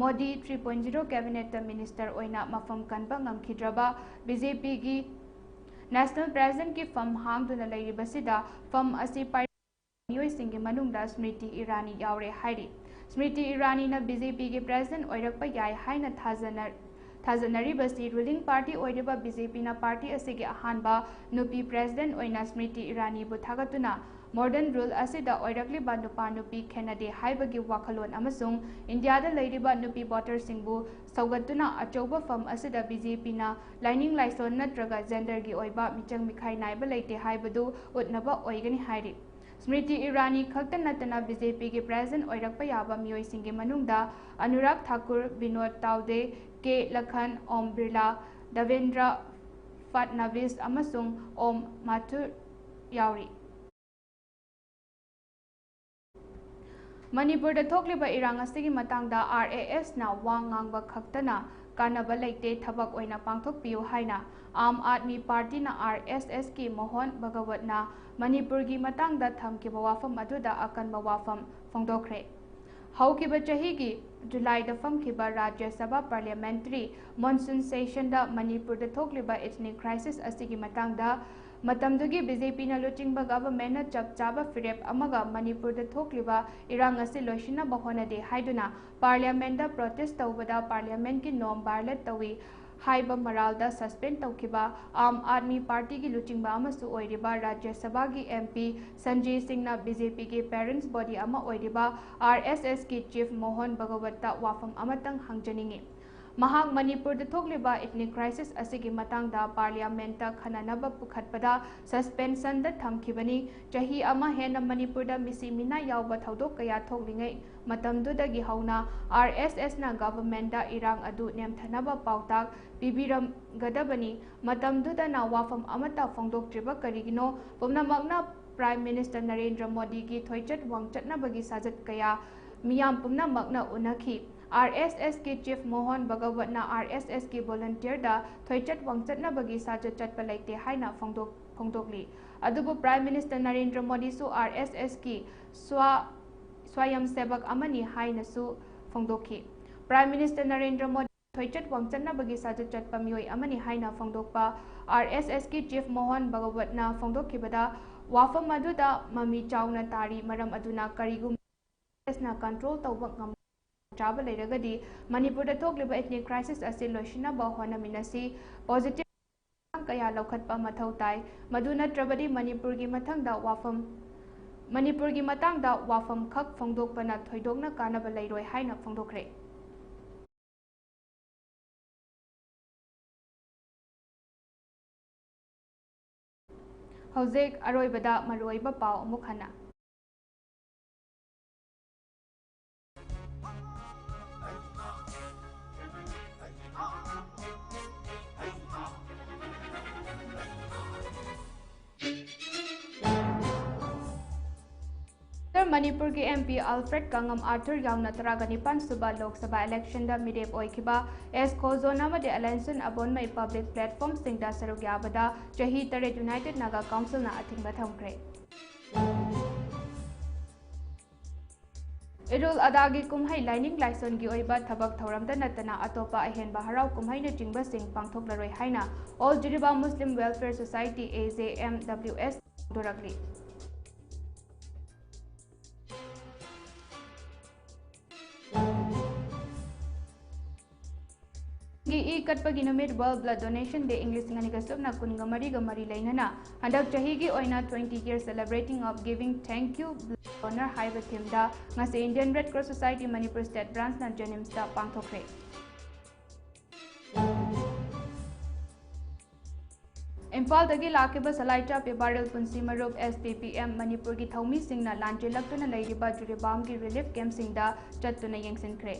ꯃꯣꯗꯤ ꯊ꯭ꯔꯤ ꯄꯣꯏꯟꯠ ꯖꯤꯔꯣ ꯀꯦꯕꯤꯅꯦꯠꯇ ꯃꯤꯅꯤꯁꯇꯔ ꯑꯣꯏꯅ ꯃꯐꯝ ꯀꯟꯕ ꯉꯝꯈꯤꯗ꯭ꯔꯕ ꯕꯤ ꯖꯦ ꯄꯤꯒꯤ ꯅꯦꯁꯅꯦꯜ ꯄ꯭ꯔꯦꯁꯤꯗꯦꯟꯠꯀꯤ ꯐꯝ ꯍꯥꯡꯗꯨꯅ ꯂꯩꯔꯤꯕꯁꯤꯗ ꯐꯝ ꯑꯁꯤ ꯄꯥꯏꯔꯤꯕ ꯃꯤꯑꯣꯏꯁꯤꯡꯒꯤ ꯃꯅꯨꯡꯗ ꯁ꯭ꯃ꯭ꯔꯤꯇꯤ ꯏꯔꯥꯅꯤ ꯌꯥꯎꯔꯦ ꯍꯥꯏꯔꯤ꯫ ꯁ꯭ꯃ꯭ꯔꯤꯇꯤ ꯏꯔꯥꯅꯤꯅ ꯕꯤ ꯖꯦ ꯄꯤꯒꯤ ꯄ꯭ꯔꯦꯁꯤꯗꯦꯟꯠ ꯑꯣꯏꯔꯛꯄ ꯌꯥꯏ ꯍꯥꯏꯅ ꯊꯥꯖꯅ-, ꯊꯥꯖꯅꯔꯤꯕꯁꯤ ꯔꯨꯂꯤꯡ ꯄꯥꯔꯇꯤ ꯑꯣꯏꯔꯤꯕ ꯕꯤ ꯖꯦ ꯄꯤꯅ ꯄꯥꯔꯇꯤ ꯑꯁꯤꯒꯤ ꯑꯍꯥꯟꯕ ꯅꯨꯄꯤ ꯄ꯭ꯔꯦꯁꯤꯗꯦꯟꯠ ꯑꯣꯏꯅ ꯁ꯭ꯃ꯭ꯔꯤꯇꯤ ꯏꯔꯥꯅꯤꯕꯨ ꯊꯥꯒꯠꯇꯨꯅ ꯃꯣꯗꯔꯟ ꯔꯨꯜ ꯑꯁꯤꯗ ꯑꯣꯏꯔꯛꯂꯤꯕ ꯅꯨꯄꯥ ꯅꯨꯄꯤ ꯈꯦꯠꯅꯗꯦ ꯍꯥꯏꯕꯒꯤ ꯋꯥꯈꯜꯂꯣꯟ ꯑꯃꯁꯨꯡ ꯏꯟꯗꯤꯌꯥꯗ ꯂꯩꯔꯤꯕ ꯅꯨꯄꯤ ꯚꯣꯇꯔꯁꯤꯡꯕꯨ ꯁꯧꯒꯠꯇꯨꯅ ꯑꯆꯧꯕ ꯐꯝ ꯑꯁꯤꯗ ꯕꯤ ꯖꯦ ꯄꯤꯅ ꯂꯥꯏꯅꯤꯡ ꯂꯥꯏꯁꯣꯟ ꯅꯠꯇ꯭ꯔꯒ ꯖꯦꯟꯗꯔꯒꯤ ꯑꯣꯏꯕ ꯃꯤꯆꯪ ꯃꯤꯈꯥꯏ ꯅꯥꯏꯕ ꯂꯩꯇꯦ ꯍꯥꯏꯕꯗꯨ ꯎꯠꯅꯕ ꯑꯣꯏꯒꯅꯤ ꯍꯥꯏꯔꯤ꯫ ꯁ꯭ꯃ꯭ꯔꯤꯇꯤ ꯏꯔꯥꯅꯤ ꯈꯛꯇ ꯅꯠꯇꯅ ꯕꯤ ꯖꯦ ꯄꯤꯒꯤ ꯄ꯭ꯔꯦꯁꯤꯗꯦꯟꯠ ꯑꯣꯏꯔꯛꯄ ꯌꯥꯕ ꯃꯤꯑꯣꯏꯁꯤꯡꯒꯤ ꯃꯅꯨꯡꯗ ꯑꯅꯨꯔꯥꯒ ꯊꯥꯀꯨꯔ, ꯕꯤꯅꯣꯗ ꯇꯥꯎꯗꯦ, ꯀꯦ ꯂꯈꯟ, ꯑꯣꯝ ꯕꯤꯔꯂꯥ, ꯗꯕꯦꯟꯗ꯭ꯔ ꯐꯠꯅꯕꯤꯁ ꯑꯃꯁꯨꯡ ꯑꯣꯝ ꯃꯥꯊꯨꯔ ꯌꯥꯎꯔꯤ꯫ ꯃꯅꯤꯄꯨꯔꯗ ꯊꯣꯛꯂꯤꯕ ꯏꯔꯥꯡ ꯑꯁꯤꯒꯤ ꯃꯇꯥꯡꯗ ꯑꯥꯔ ꯑꯦ ꯑꯦꯁꯅ ꯋꯥ ꯉꯥꯡꯕ ꯈꯛꯇꯅ ꯀꯥꯟꯅꯕ ꯂꯩꯇꯦ, ꯊꯕꯛ ꯑꯣꯏꯅ ꯄꯥꯡꯊꯣꯛꯄꯤꯌꯨ ꯍꯥꯏꯅ ꯑꯥꯝ ꯑꯥꯗꯃꯤ ꯄꯥꯔꯇꯤꯅ ꯑꯥꯔ ꯑꯦꯁ ꯑꯦꯁꯀꯤ ꯃꯣꯍꯟ ꯚꯒꯋꯠꯅ ꯃꯅꯤꯄꯨꯔꯒꯤ ꯃꯇꯥꯡꯗ ꯊꯝꯈꯤꯕ ꯋꯥꯐꯝ ꯑꯗꯨꯗ ꯑꯀꯟꯕ ꯋꯥꯐꯝ ꯐꯣꯡꯗꯣꯛꯈ꯭ꯔꯦ꯫ ꯍꯧꯈꯤꯕ ꯆꯍꯤꯒꯤ ꯖꯨꯂꯥꯏꯗ ꯐꯝꯈꯤꯕ ꯔꯥꯖ꯭ꯌ ꯁꯚꯥ ꯄꯥꯔꯂꯤꯌꯥꯃꯦꯟꯇꯔꯤ ꯃꯣꯟꯁꯨꯟ ꯁꯦꯁꯟꯗ ꯃꯅꯤꯄꯨꯔꯗ ꯊꯣꯛꯂꯤꯕ ꯏꯊꯅꯤꯛ ꯀ꯭ꯔꯥꯏꯁꯤꯁ ꯑꯁꯤꯒꯤ ꯃꯇꯥꯡꯗ ꯃꯇꯝꯗꯨꯒꯤ ꯕꯤ ꯖꯦ ꯄꯤꯅ ꯂꯨꯆꯤꯡꯕ ꯒꯚꯔꯟꯃꯦꯟꯠꯅ ꯆꯞ ꯆꯥꯕ ꯐꯤꯔꯦꯞ ꯑꯃꯒ ꯃꯅꯤꯄꯨꯔꯗ ꯊꯣꯛꯂꯤꯕ ꯏꯔꯥꯡ ꯑꯁꯤ ꯂꯣꯏꯁꯤꯟꯅꯕ ꯍꯣꯠꯅꯗꯦ ꯍꯥꯏꯗꯨꯅ ꯄꯥꯔꯂꯤꯌꯥꯃꯦꯟꯠꯇ ꯄ꯭ꯔꯣꯇꯦꯁ ꯇꯧꯕꯗ ꯄꯥꯔꯂꯤꯌꯥꯃꯦꯟꯠꯀꯤ ꯅꯣꯔꯝ ꯚꯥꯏꯑꯣꯂꯦꯠ ꯇꯧꯏ ꯍꯥꯏꯕ ꯃꯔꯥꯜꯗ ꯁꯁꯄꯦꯟ ꯇꯧꯈꯤꯕ ꯑꯥꯝ ꯑꯥꯗꯃꯤ ꯄꯥꯔꯇꯤꯒꯤ ꯂꯨꯆꯤꯡꯕ ꯑꯃꯁꯨ ꯑꯣꯏꯔꯤꯕ ꯔꯥꯖ꯭ꯌ ꯁꯚꯥꯒꯤ ꯑꯦꯝ ꯄꯤ ꯁꯟꯖꯦ ꯁꯤꯡꯅ ꯕꯤ ꯖꯦ ꯄꯤꯒꯤ ꯄꯦꯔꯦꯟꯠꯁ ꯕꯣꯗꯤ ꯑꯃ ꯑꯣꯏꯔꯤꯕ ꯑꯥꯔ ꯑꯦꯁ ꯑꯦꯁꯀꯤ ꯆꯤꯐ ꯃꯣꯍꯟ ꯚꯒꯋꯠꯇ ꯋꯥꯐꯝ ꯑꯃꯇꯪ ꯍꯪꯖꯅꯤꯡꯏ꯫ ꯃꯍꯥꯛ ꯃꯅꯤꯄꯨꯔꯗ ꯊꯣꯛꯂꯤꯕ ethnic crisis ꯑꯁꯤꯒꯤ ꯃꯇꯥꯡꯗ Parliament ꯈꯟꯅꯅꯕ ꯄꯨꯈꯠꯄꯗ suspension ꯗ ꯊꯝꯈꯤꯕꯅꯤ꯫ ꯆꯍꯤ ꯑꯃ ꯍꯦꯟꯅ ꯃꯅꯤꯄꯨꯔꯗ ꯃꯤꯁꯤ ꯃꯤꯅꯥꯏ ꯌꯥꯎꯕ ꯊꯧꯗꯣꯛ ꯀꯌꯥ ꯊꯣꯛꯂꯤꯉꯩ ꯃꯇꯝꯗꯨꯗꯒꯤ ꯍꯧꯅ R S S ꯅ government ꯗ ꯏꯔꯥꯡ ꯑꯗꯨ ꯅꯦꯝꯊꯅꯕ ꯄꯥꯎꯇꯥꯛ ꯄꯤꯕꯤꯔꯝꯒꯗꯕꯅꯤ꯫ ꯃꯇꯝꯗꯨꯗꯅ ꯋꯥꯐꯝ ꯑꯃꯠꯇ ꯐꯣꯡꯗꯣꯛꯇ꯭ꯔꯤꯕ ꯀꯔꯤꯒꯤꯅꯣ? ꯄꯨꯝꯅꯃꯛꯅ Prime Minister ꯅꯔꯦꯟꯗ꯭ꯔ ꯃꯣꯗꯤꯒꯤ ꯊꯣꯏꯆꯠ ꯋꯥꯡꯆꯠꯅꯕꯒꯤ ꯁꯥꯖꯠ ꯀꯌꯥ ꯃꯤꯌꯥꯝ ꯄꯨꯝꯅꯃꯛꯅ ꯎꯅꯈꯤ꯫ R S S ꯀꯤ chief Mohan ꯚꯒꯋꯠꯅ R S S ꯀꯤ volunteer ꯗ ꯊꯣꯏꯆꯠ ꯋꯥꯡꯆꯠꯅꯕꯒꯤ ꯁꯥꯖꯠ ꯆꯠꯄ ꯂꯩꯇꯦ ꯍꯥꯏꯅ ꯐꯣꯡꯗꯣꯛ-, ꯐꯣꯡꯗꯣꯛꯂꯤ꯫ ꯑꯗꯨꯕꯨ Prime Minister Narendra ꯃꯣꯗꯤꯁꯨ R S S ꯀꯤ ꯁ꯭ꯋꯥ-, ꯁ꯭ꯋꯥꯌꯝ ꯁꯦꯕꯛ ꯑꯃꯅꯤ ꯍꯥꯏꯅꯁꯨ ꯐꯣꯡꯗꯣꯛꯈꯤ꯫ Prime Minister ꯅꯔꯦꯟꯗ꯭ꯔ ꯃꯣꯗꯤ ꯊꯣꯏꯆꯠ ꯋꯥꯡꯆꯠꯅꯕꯒꯤ ꯁꯥꯖꯠ ꯆꯠꯄ ꯃꯤꯑꯣꯏ ꯑꯃꯅꯤ ꯍꯥꯏꯅ ꯐꯣꯡꯗꯣꯛꯄ R S S ꯀꯤ chief ꯃꯣꯍꯟ ꯚꯒꯋꯠꯅ ꯐꯣꯡꯗꯣꯛꯈꯤꯕꯗ, ꯋꯥꯐꯝ ꯑꯗꯨꯗ ꯃꯃꯤ ꯆꯥꯎꯅ ꯇꯥꯔꯤ, ꯃꯔꯝ ꯑꯗꯨꯅ ꯀꯔꯤꯒꯨꯝꯕ ꯅ control ꯇꯧꯕ ꯉꯝ-, ꯆꯥꯕ ꯂꯩꯔꯒꯗꯤ ꯃꯅꯤꯄꯨꯔꯗ ꯊꯣꯛꯂꯤꯕ ethnic crisis ꯑꯁꯤ ꯂꯣꯏꯁꯤꯟꯅꯕ ꯍꯣꯠꯅꯃꯤꯟꯅꯁꯤ꯫ Positive ꯀꯌꯥ ꯂꯧꯈꯠꯄ ꯃꯊꯧ ꯇꯥꯏ꯫ ꯃꯗꯨ ꯅꯠꯇ꯭ꯔꯕꯗꯤ ꯃꯅꯤꯄꯨꯔꯒꯤ ꯃꯊꯪꯗ ꯋꯥꯐꯝ, ꯃꯅꯤꯄꯨꯔꯒꯤ ꯃꯇꯥꯡꯗ ꯋꯥꯐꯝ ꯈꯛ ꯐꯣꯡꯗꯣꯛꯄꯅ ꯊꯣꯏꯗꯣꯛꯅ ꯀꯥꯟꯅꯕ ꯂꯩꯔꯣꯏ ꯍꯥꯏꯅ ꯐꯣꯡꯗꯣꯛꯈ꯭ꯔꯦ꯫ ꯍꯧꯖꯤꯛ ꯑꯔꯣꯏꯕꯗ ꯃꯔꯨꯑꯣꯏꯕ ꯄꯥꯎ ꯑꯃꯨꯛ ꯍꯟꯅ꯫ ꯎꯇꯔ ꯃꯅꯤꯄꯨꯔꯒꯤ M P Alfred ꯀꯥꯡꯉꯝ ꯑꯥꯔꯊꯔ ꯌꯥꯎꯅ ꯇꯔꯥꯒ ꯅꯤꯄꯥꯟ ꯁꯨꯕ ꯂꯣꯛ ꯁꯚꯥ election ꯗ ꯃꯤꯔꯦꯞ ꯑꯣꯏꯈꯤꯕ ꯑꯦꯁ ꯈꯣꯖꯣꯟ ꯑꯃꯗꯤ ꯑꯂꯦꯟꯁꯟ ꯑꯕꯣꯟꯃꯩ public platform ꯁꯤꯡꯗ ꯁꯔꯨꯛ ꯌꯥꯕꯗ ꯆꯍꯤ ꯇꯔꯦꯠ United Naga Council ꯅ ꯑꯊꯤꯡꯕ ꯊꯝꯈ꯭ꯔꯦ꯫ ꯏꯔꯨꯜ ꯑꯗꯥꯒꯤ ꯀꯨꯝꯍꯩ ꯂꯥꯏꯅꯤꯡ ꯂꯥꯏꯁꯣꯟꯒꯤ ꯑꯣꯏꯕ ꯊꯕꯛ ꯊꯧꯔꯝꯗ ꯅꯠꯇꯅ ꯑꯇꯣꯞꯄ ꯑꯍꯦꯟꯕ ꯍꯔꯥꯎ ꯀꯨꯝꯍꯩꯅꯆꯤꯡꯕꯁꯤꯡ ꯄꯥꯡꯊꯣꯛꯂꯔꯣꯏ ꯍꯥꯏꯅ All Jiribam Muslim Welfare Society, A J M W S, ꯐꯣꯡꯗꯣꯔꯛꯂꯤ꯫ ꯒꯤ ꯏ ꯀꯠꯄꯒꯤ ꯅꯨꯃꯤꯠ, World Blood Donation Day, ꯏꯪ ꯂꯤꯁꯤꯡ ꯑꯅꯤꯒ ꯁꯨꯞꯅ ꯀꯨꯟꯒ ꯃꯔꯤꯒ ꯃꯔꯤ ꯂꯩꯅꯅ ꯍꯟꯗꯛ ꯆꯍꯤꯒꯤ ꯑꯣꯏꯅ Twenty Years Celebrating of Giving Thank You Blood Donor ꯍꯥꯏꯕ theme ꯗ ꯉꯁꯤ Indian Red Cross Society Manipur State Branch ꯅ JNIMS ꯇ ꯄꯥꯡꯊꯣꯛꯈ꯭ꯔꯦ꯫ ꯏꯝꯐꯥꯜꯗꯒꯤ ꯂꯥꯛꯈꯤꯕ ꯁꯂꯥꯏ ꯆꯥꯞꯄꯤ ꯚꯥꯏꯔꯦꯜ ꯄꯨꯟꯁꯤ ꯃꯔꯨꯞ, S T P M, ꯃꯅꯤꯄꯨꯔꯒꯤ ꯊꯧꯃꯤꯁꯤꯡꯅ ꯂꯥꯟ ꯆꯦꯜꯂꯛꯇꯨꯅ ꯂꯩꯔꯤꯕ ꯖꯤꯔꯤꯕꯥꯝꯒꯤ ꯔꯤꯂꯤꯐ ꯀꯦꯝꯞꯁꯤꯡꯗ ꯆꯠꯇꯨꯅ ꯌꯦꯡꯁꯤꯟꯈ꯭ꯔꯦ꯫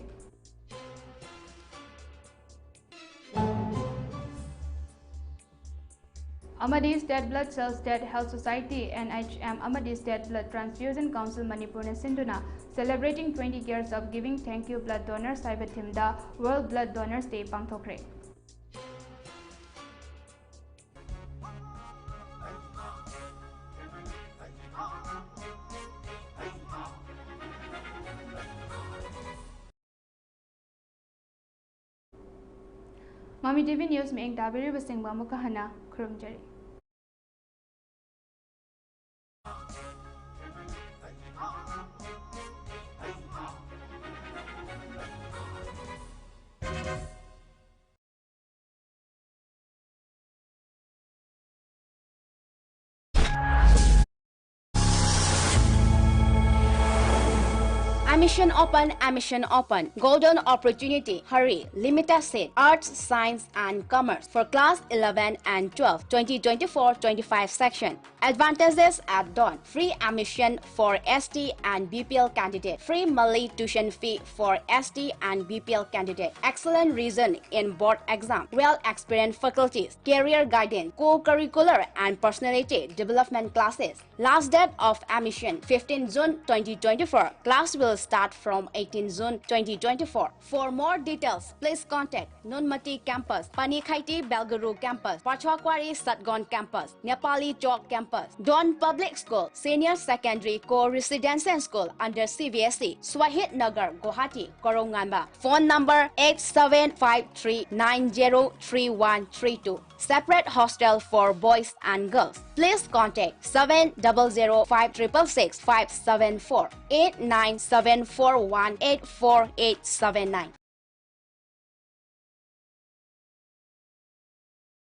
ꯑꯃꯗꯤ State Blood Cell, State Health Society, N H M, ꯑꯃꯗꯤ State Blood Transfusion Council ꯃꯅꯤꯄꯨꯔꯅ ꯁꯤꯟꯗꯨꯅ Celebrating twenty years of giving, thank you blood donors ꯍꯥꯏꯕ ꯊꯤꯝꯗ World Blood Donors Day ꯄꯥꯡꯊꯣꯛꯈ꯭ꯔꯦ꯫ ꯃꯃꯤ TV News ꯃꯤꯠꯌꯦꯡ ꯇꯥꯕꯤꯔꯤꯕꯁꯤꯡꯕꯨ ꯑꯃꯨꯛꯀ ꯍꯟꯅ ꯈꯨꯔꯨꯝꯖꯔꯤ꯫ Admission open, admission open. Golden opportunity. Hurry. Limited seat. Arts, Science and Commerce. For class eleven and twelve, twenty twenty-four twenty-five section. Advantages at dawn. Free admission for S T and B P L candidate. Free monthly tuition fee for S T and B P L candidate. Excellent result in board exam. Well experienced faculties. Career guidance. Co-curricular and personality development classes. Last date of admission, fifteen June twenty twenty-four. Class will start from eighteen June twenty twenty-four. For more details, please contact Nunmati Campus, Panikheti Belguru Campus, Pachakwari Satgaon Campus, Nepali Chowk Campus, Dawn Public School, Senior Secondary Co-Residential School under C B S E, Shahid Nagar, Guwahati, Korongnganba. Phone number eight seven five three nine zero three one three two. Separate hostel for boys and girls. Please contact seven double zero five triple six five seven four, eight nine seven four one eight four eight seven nine.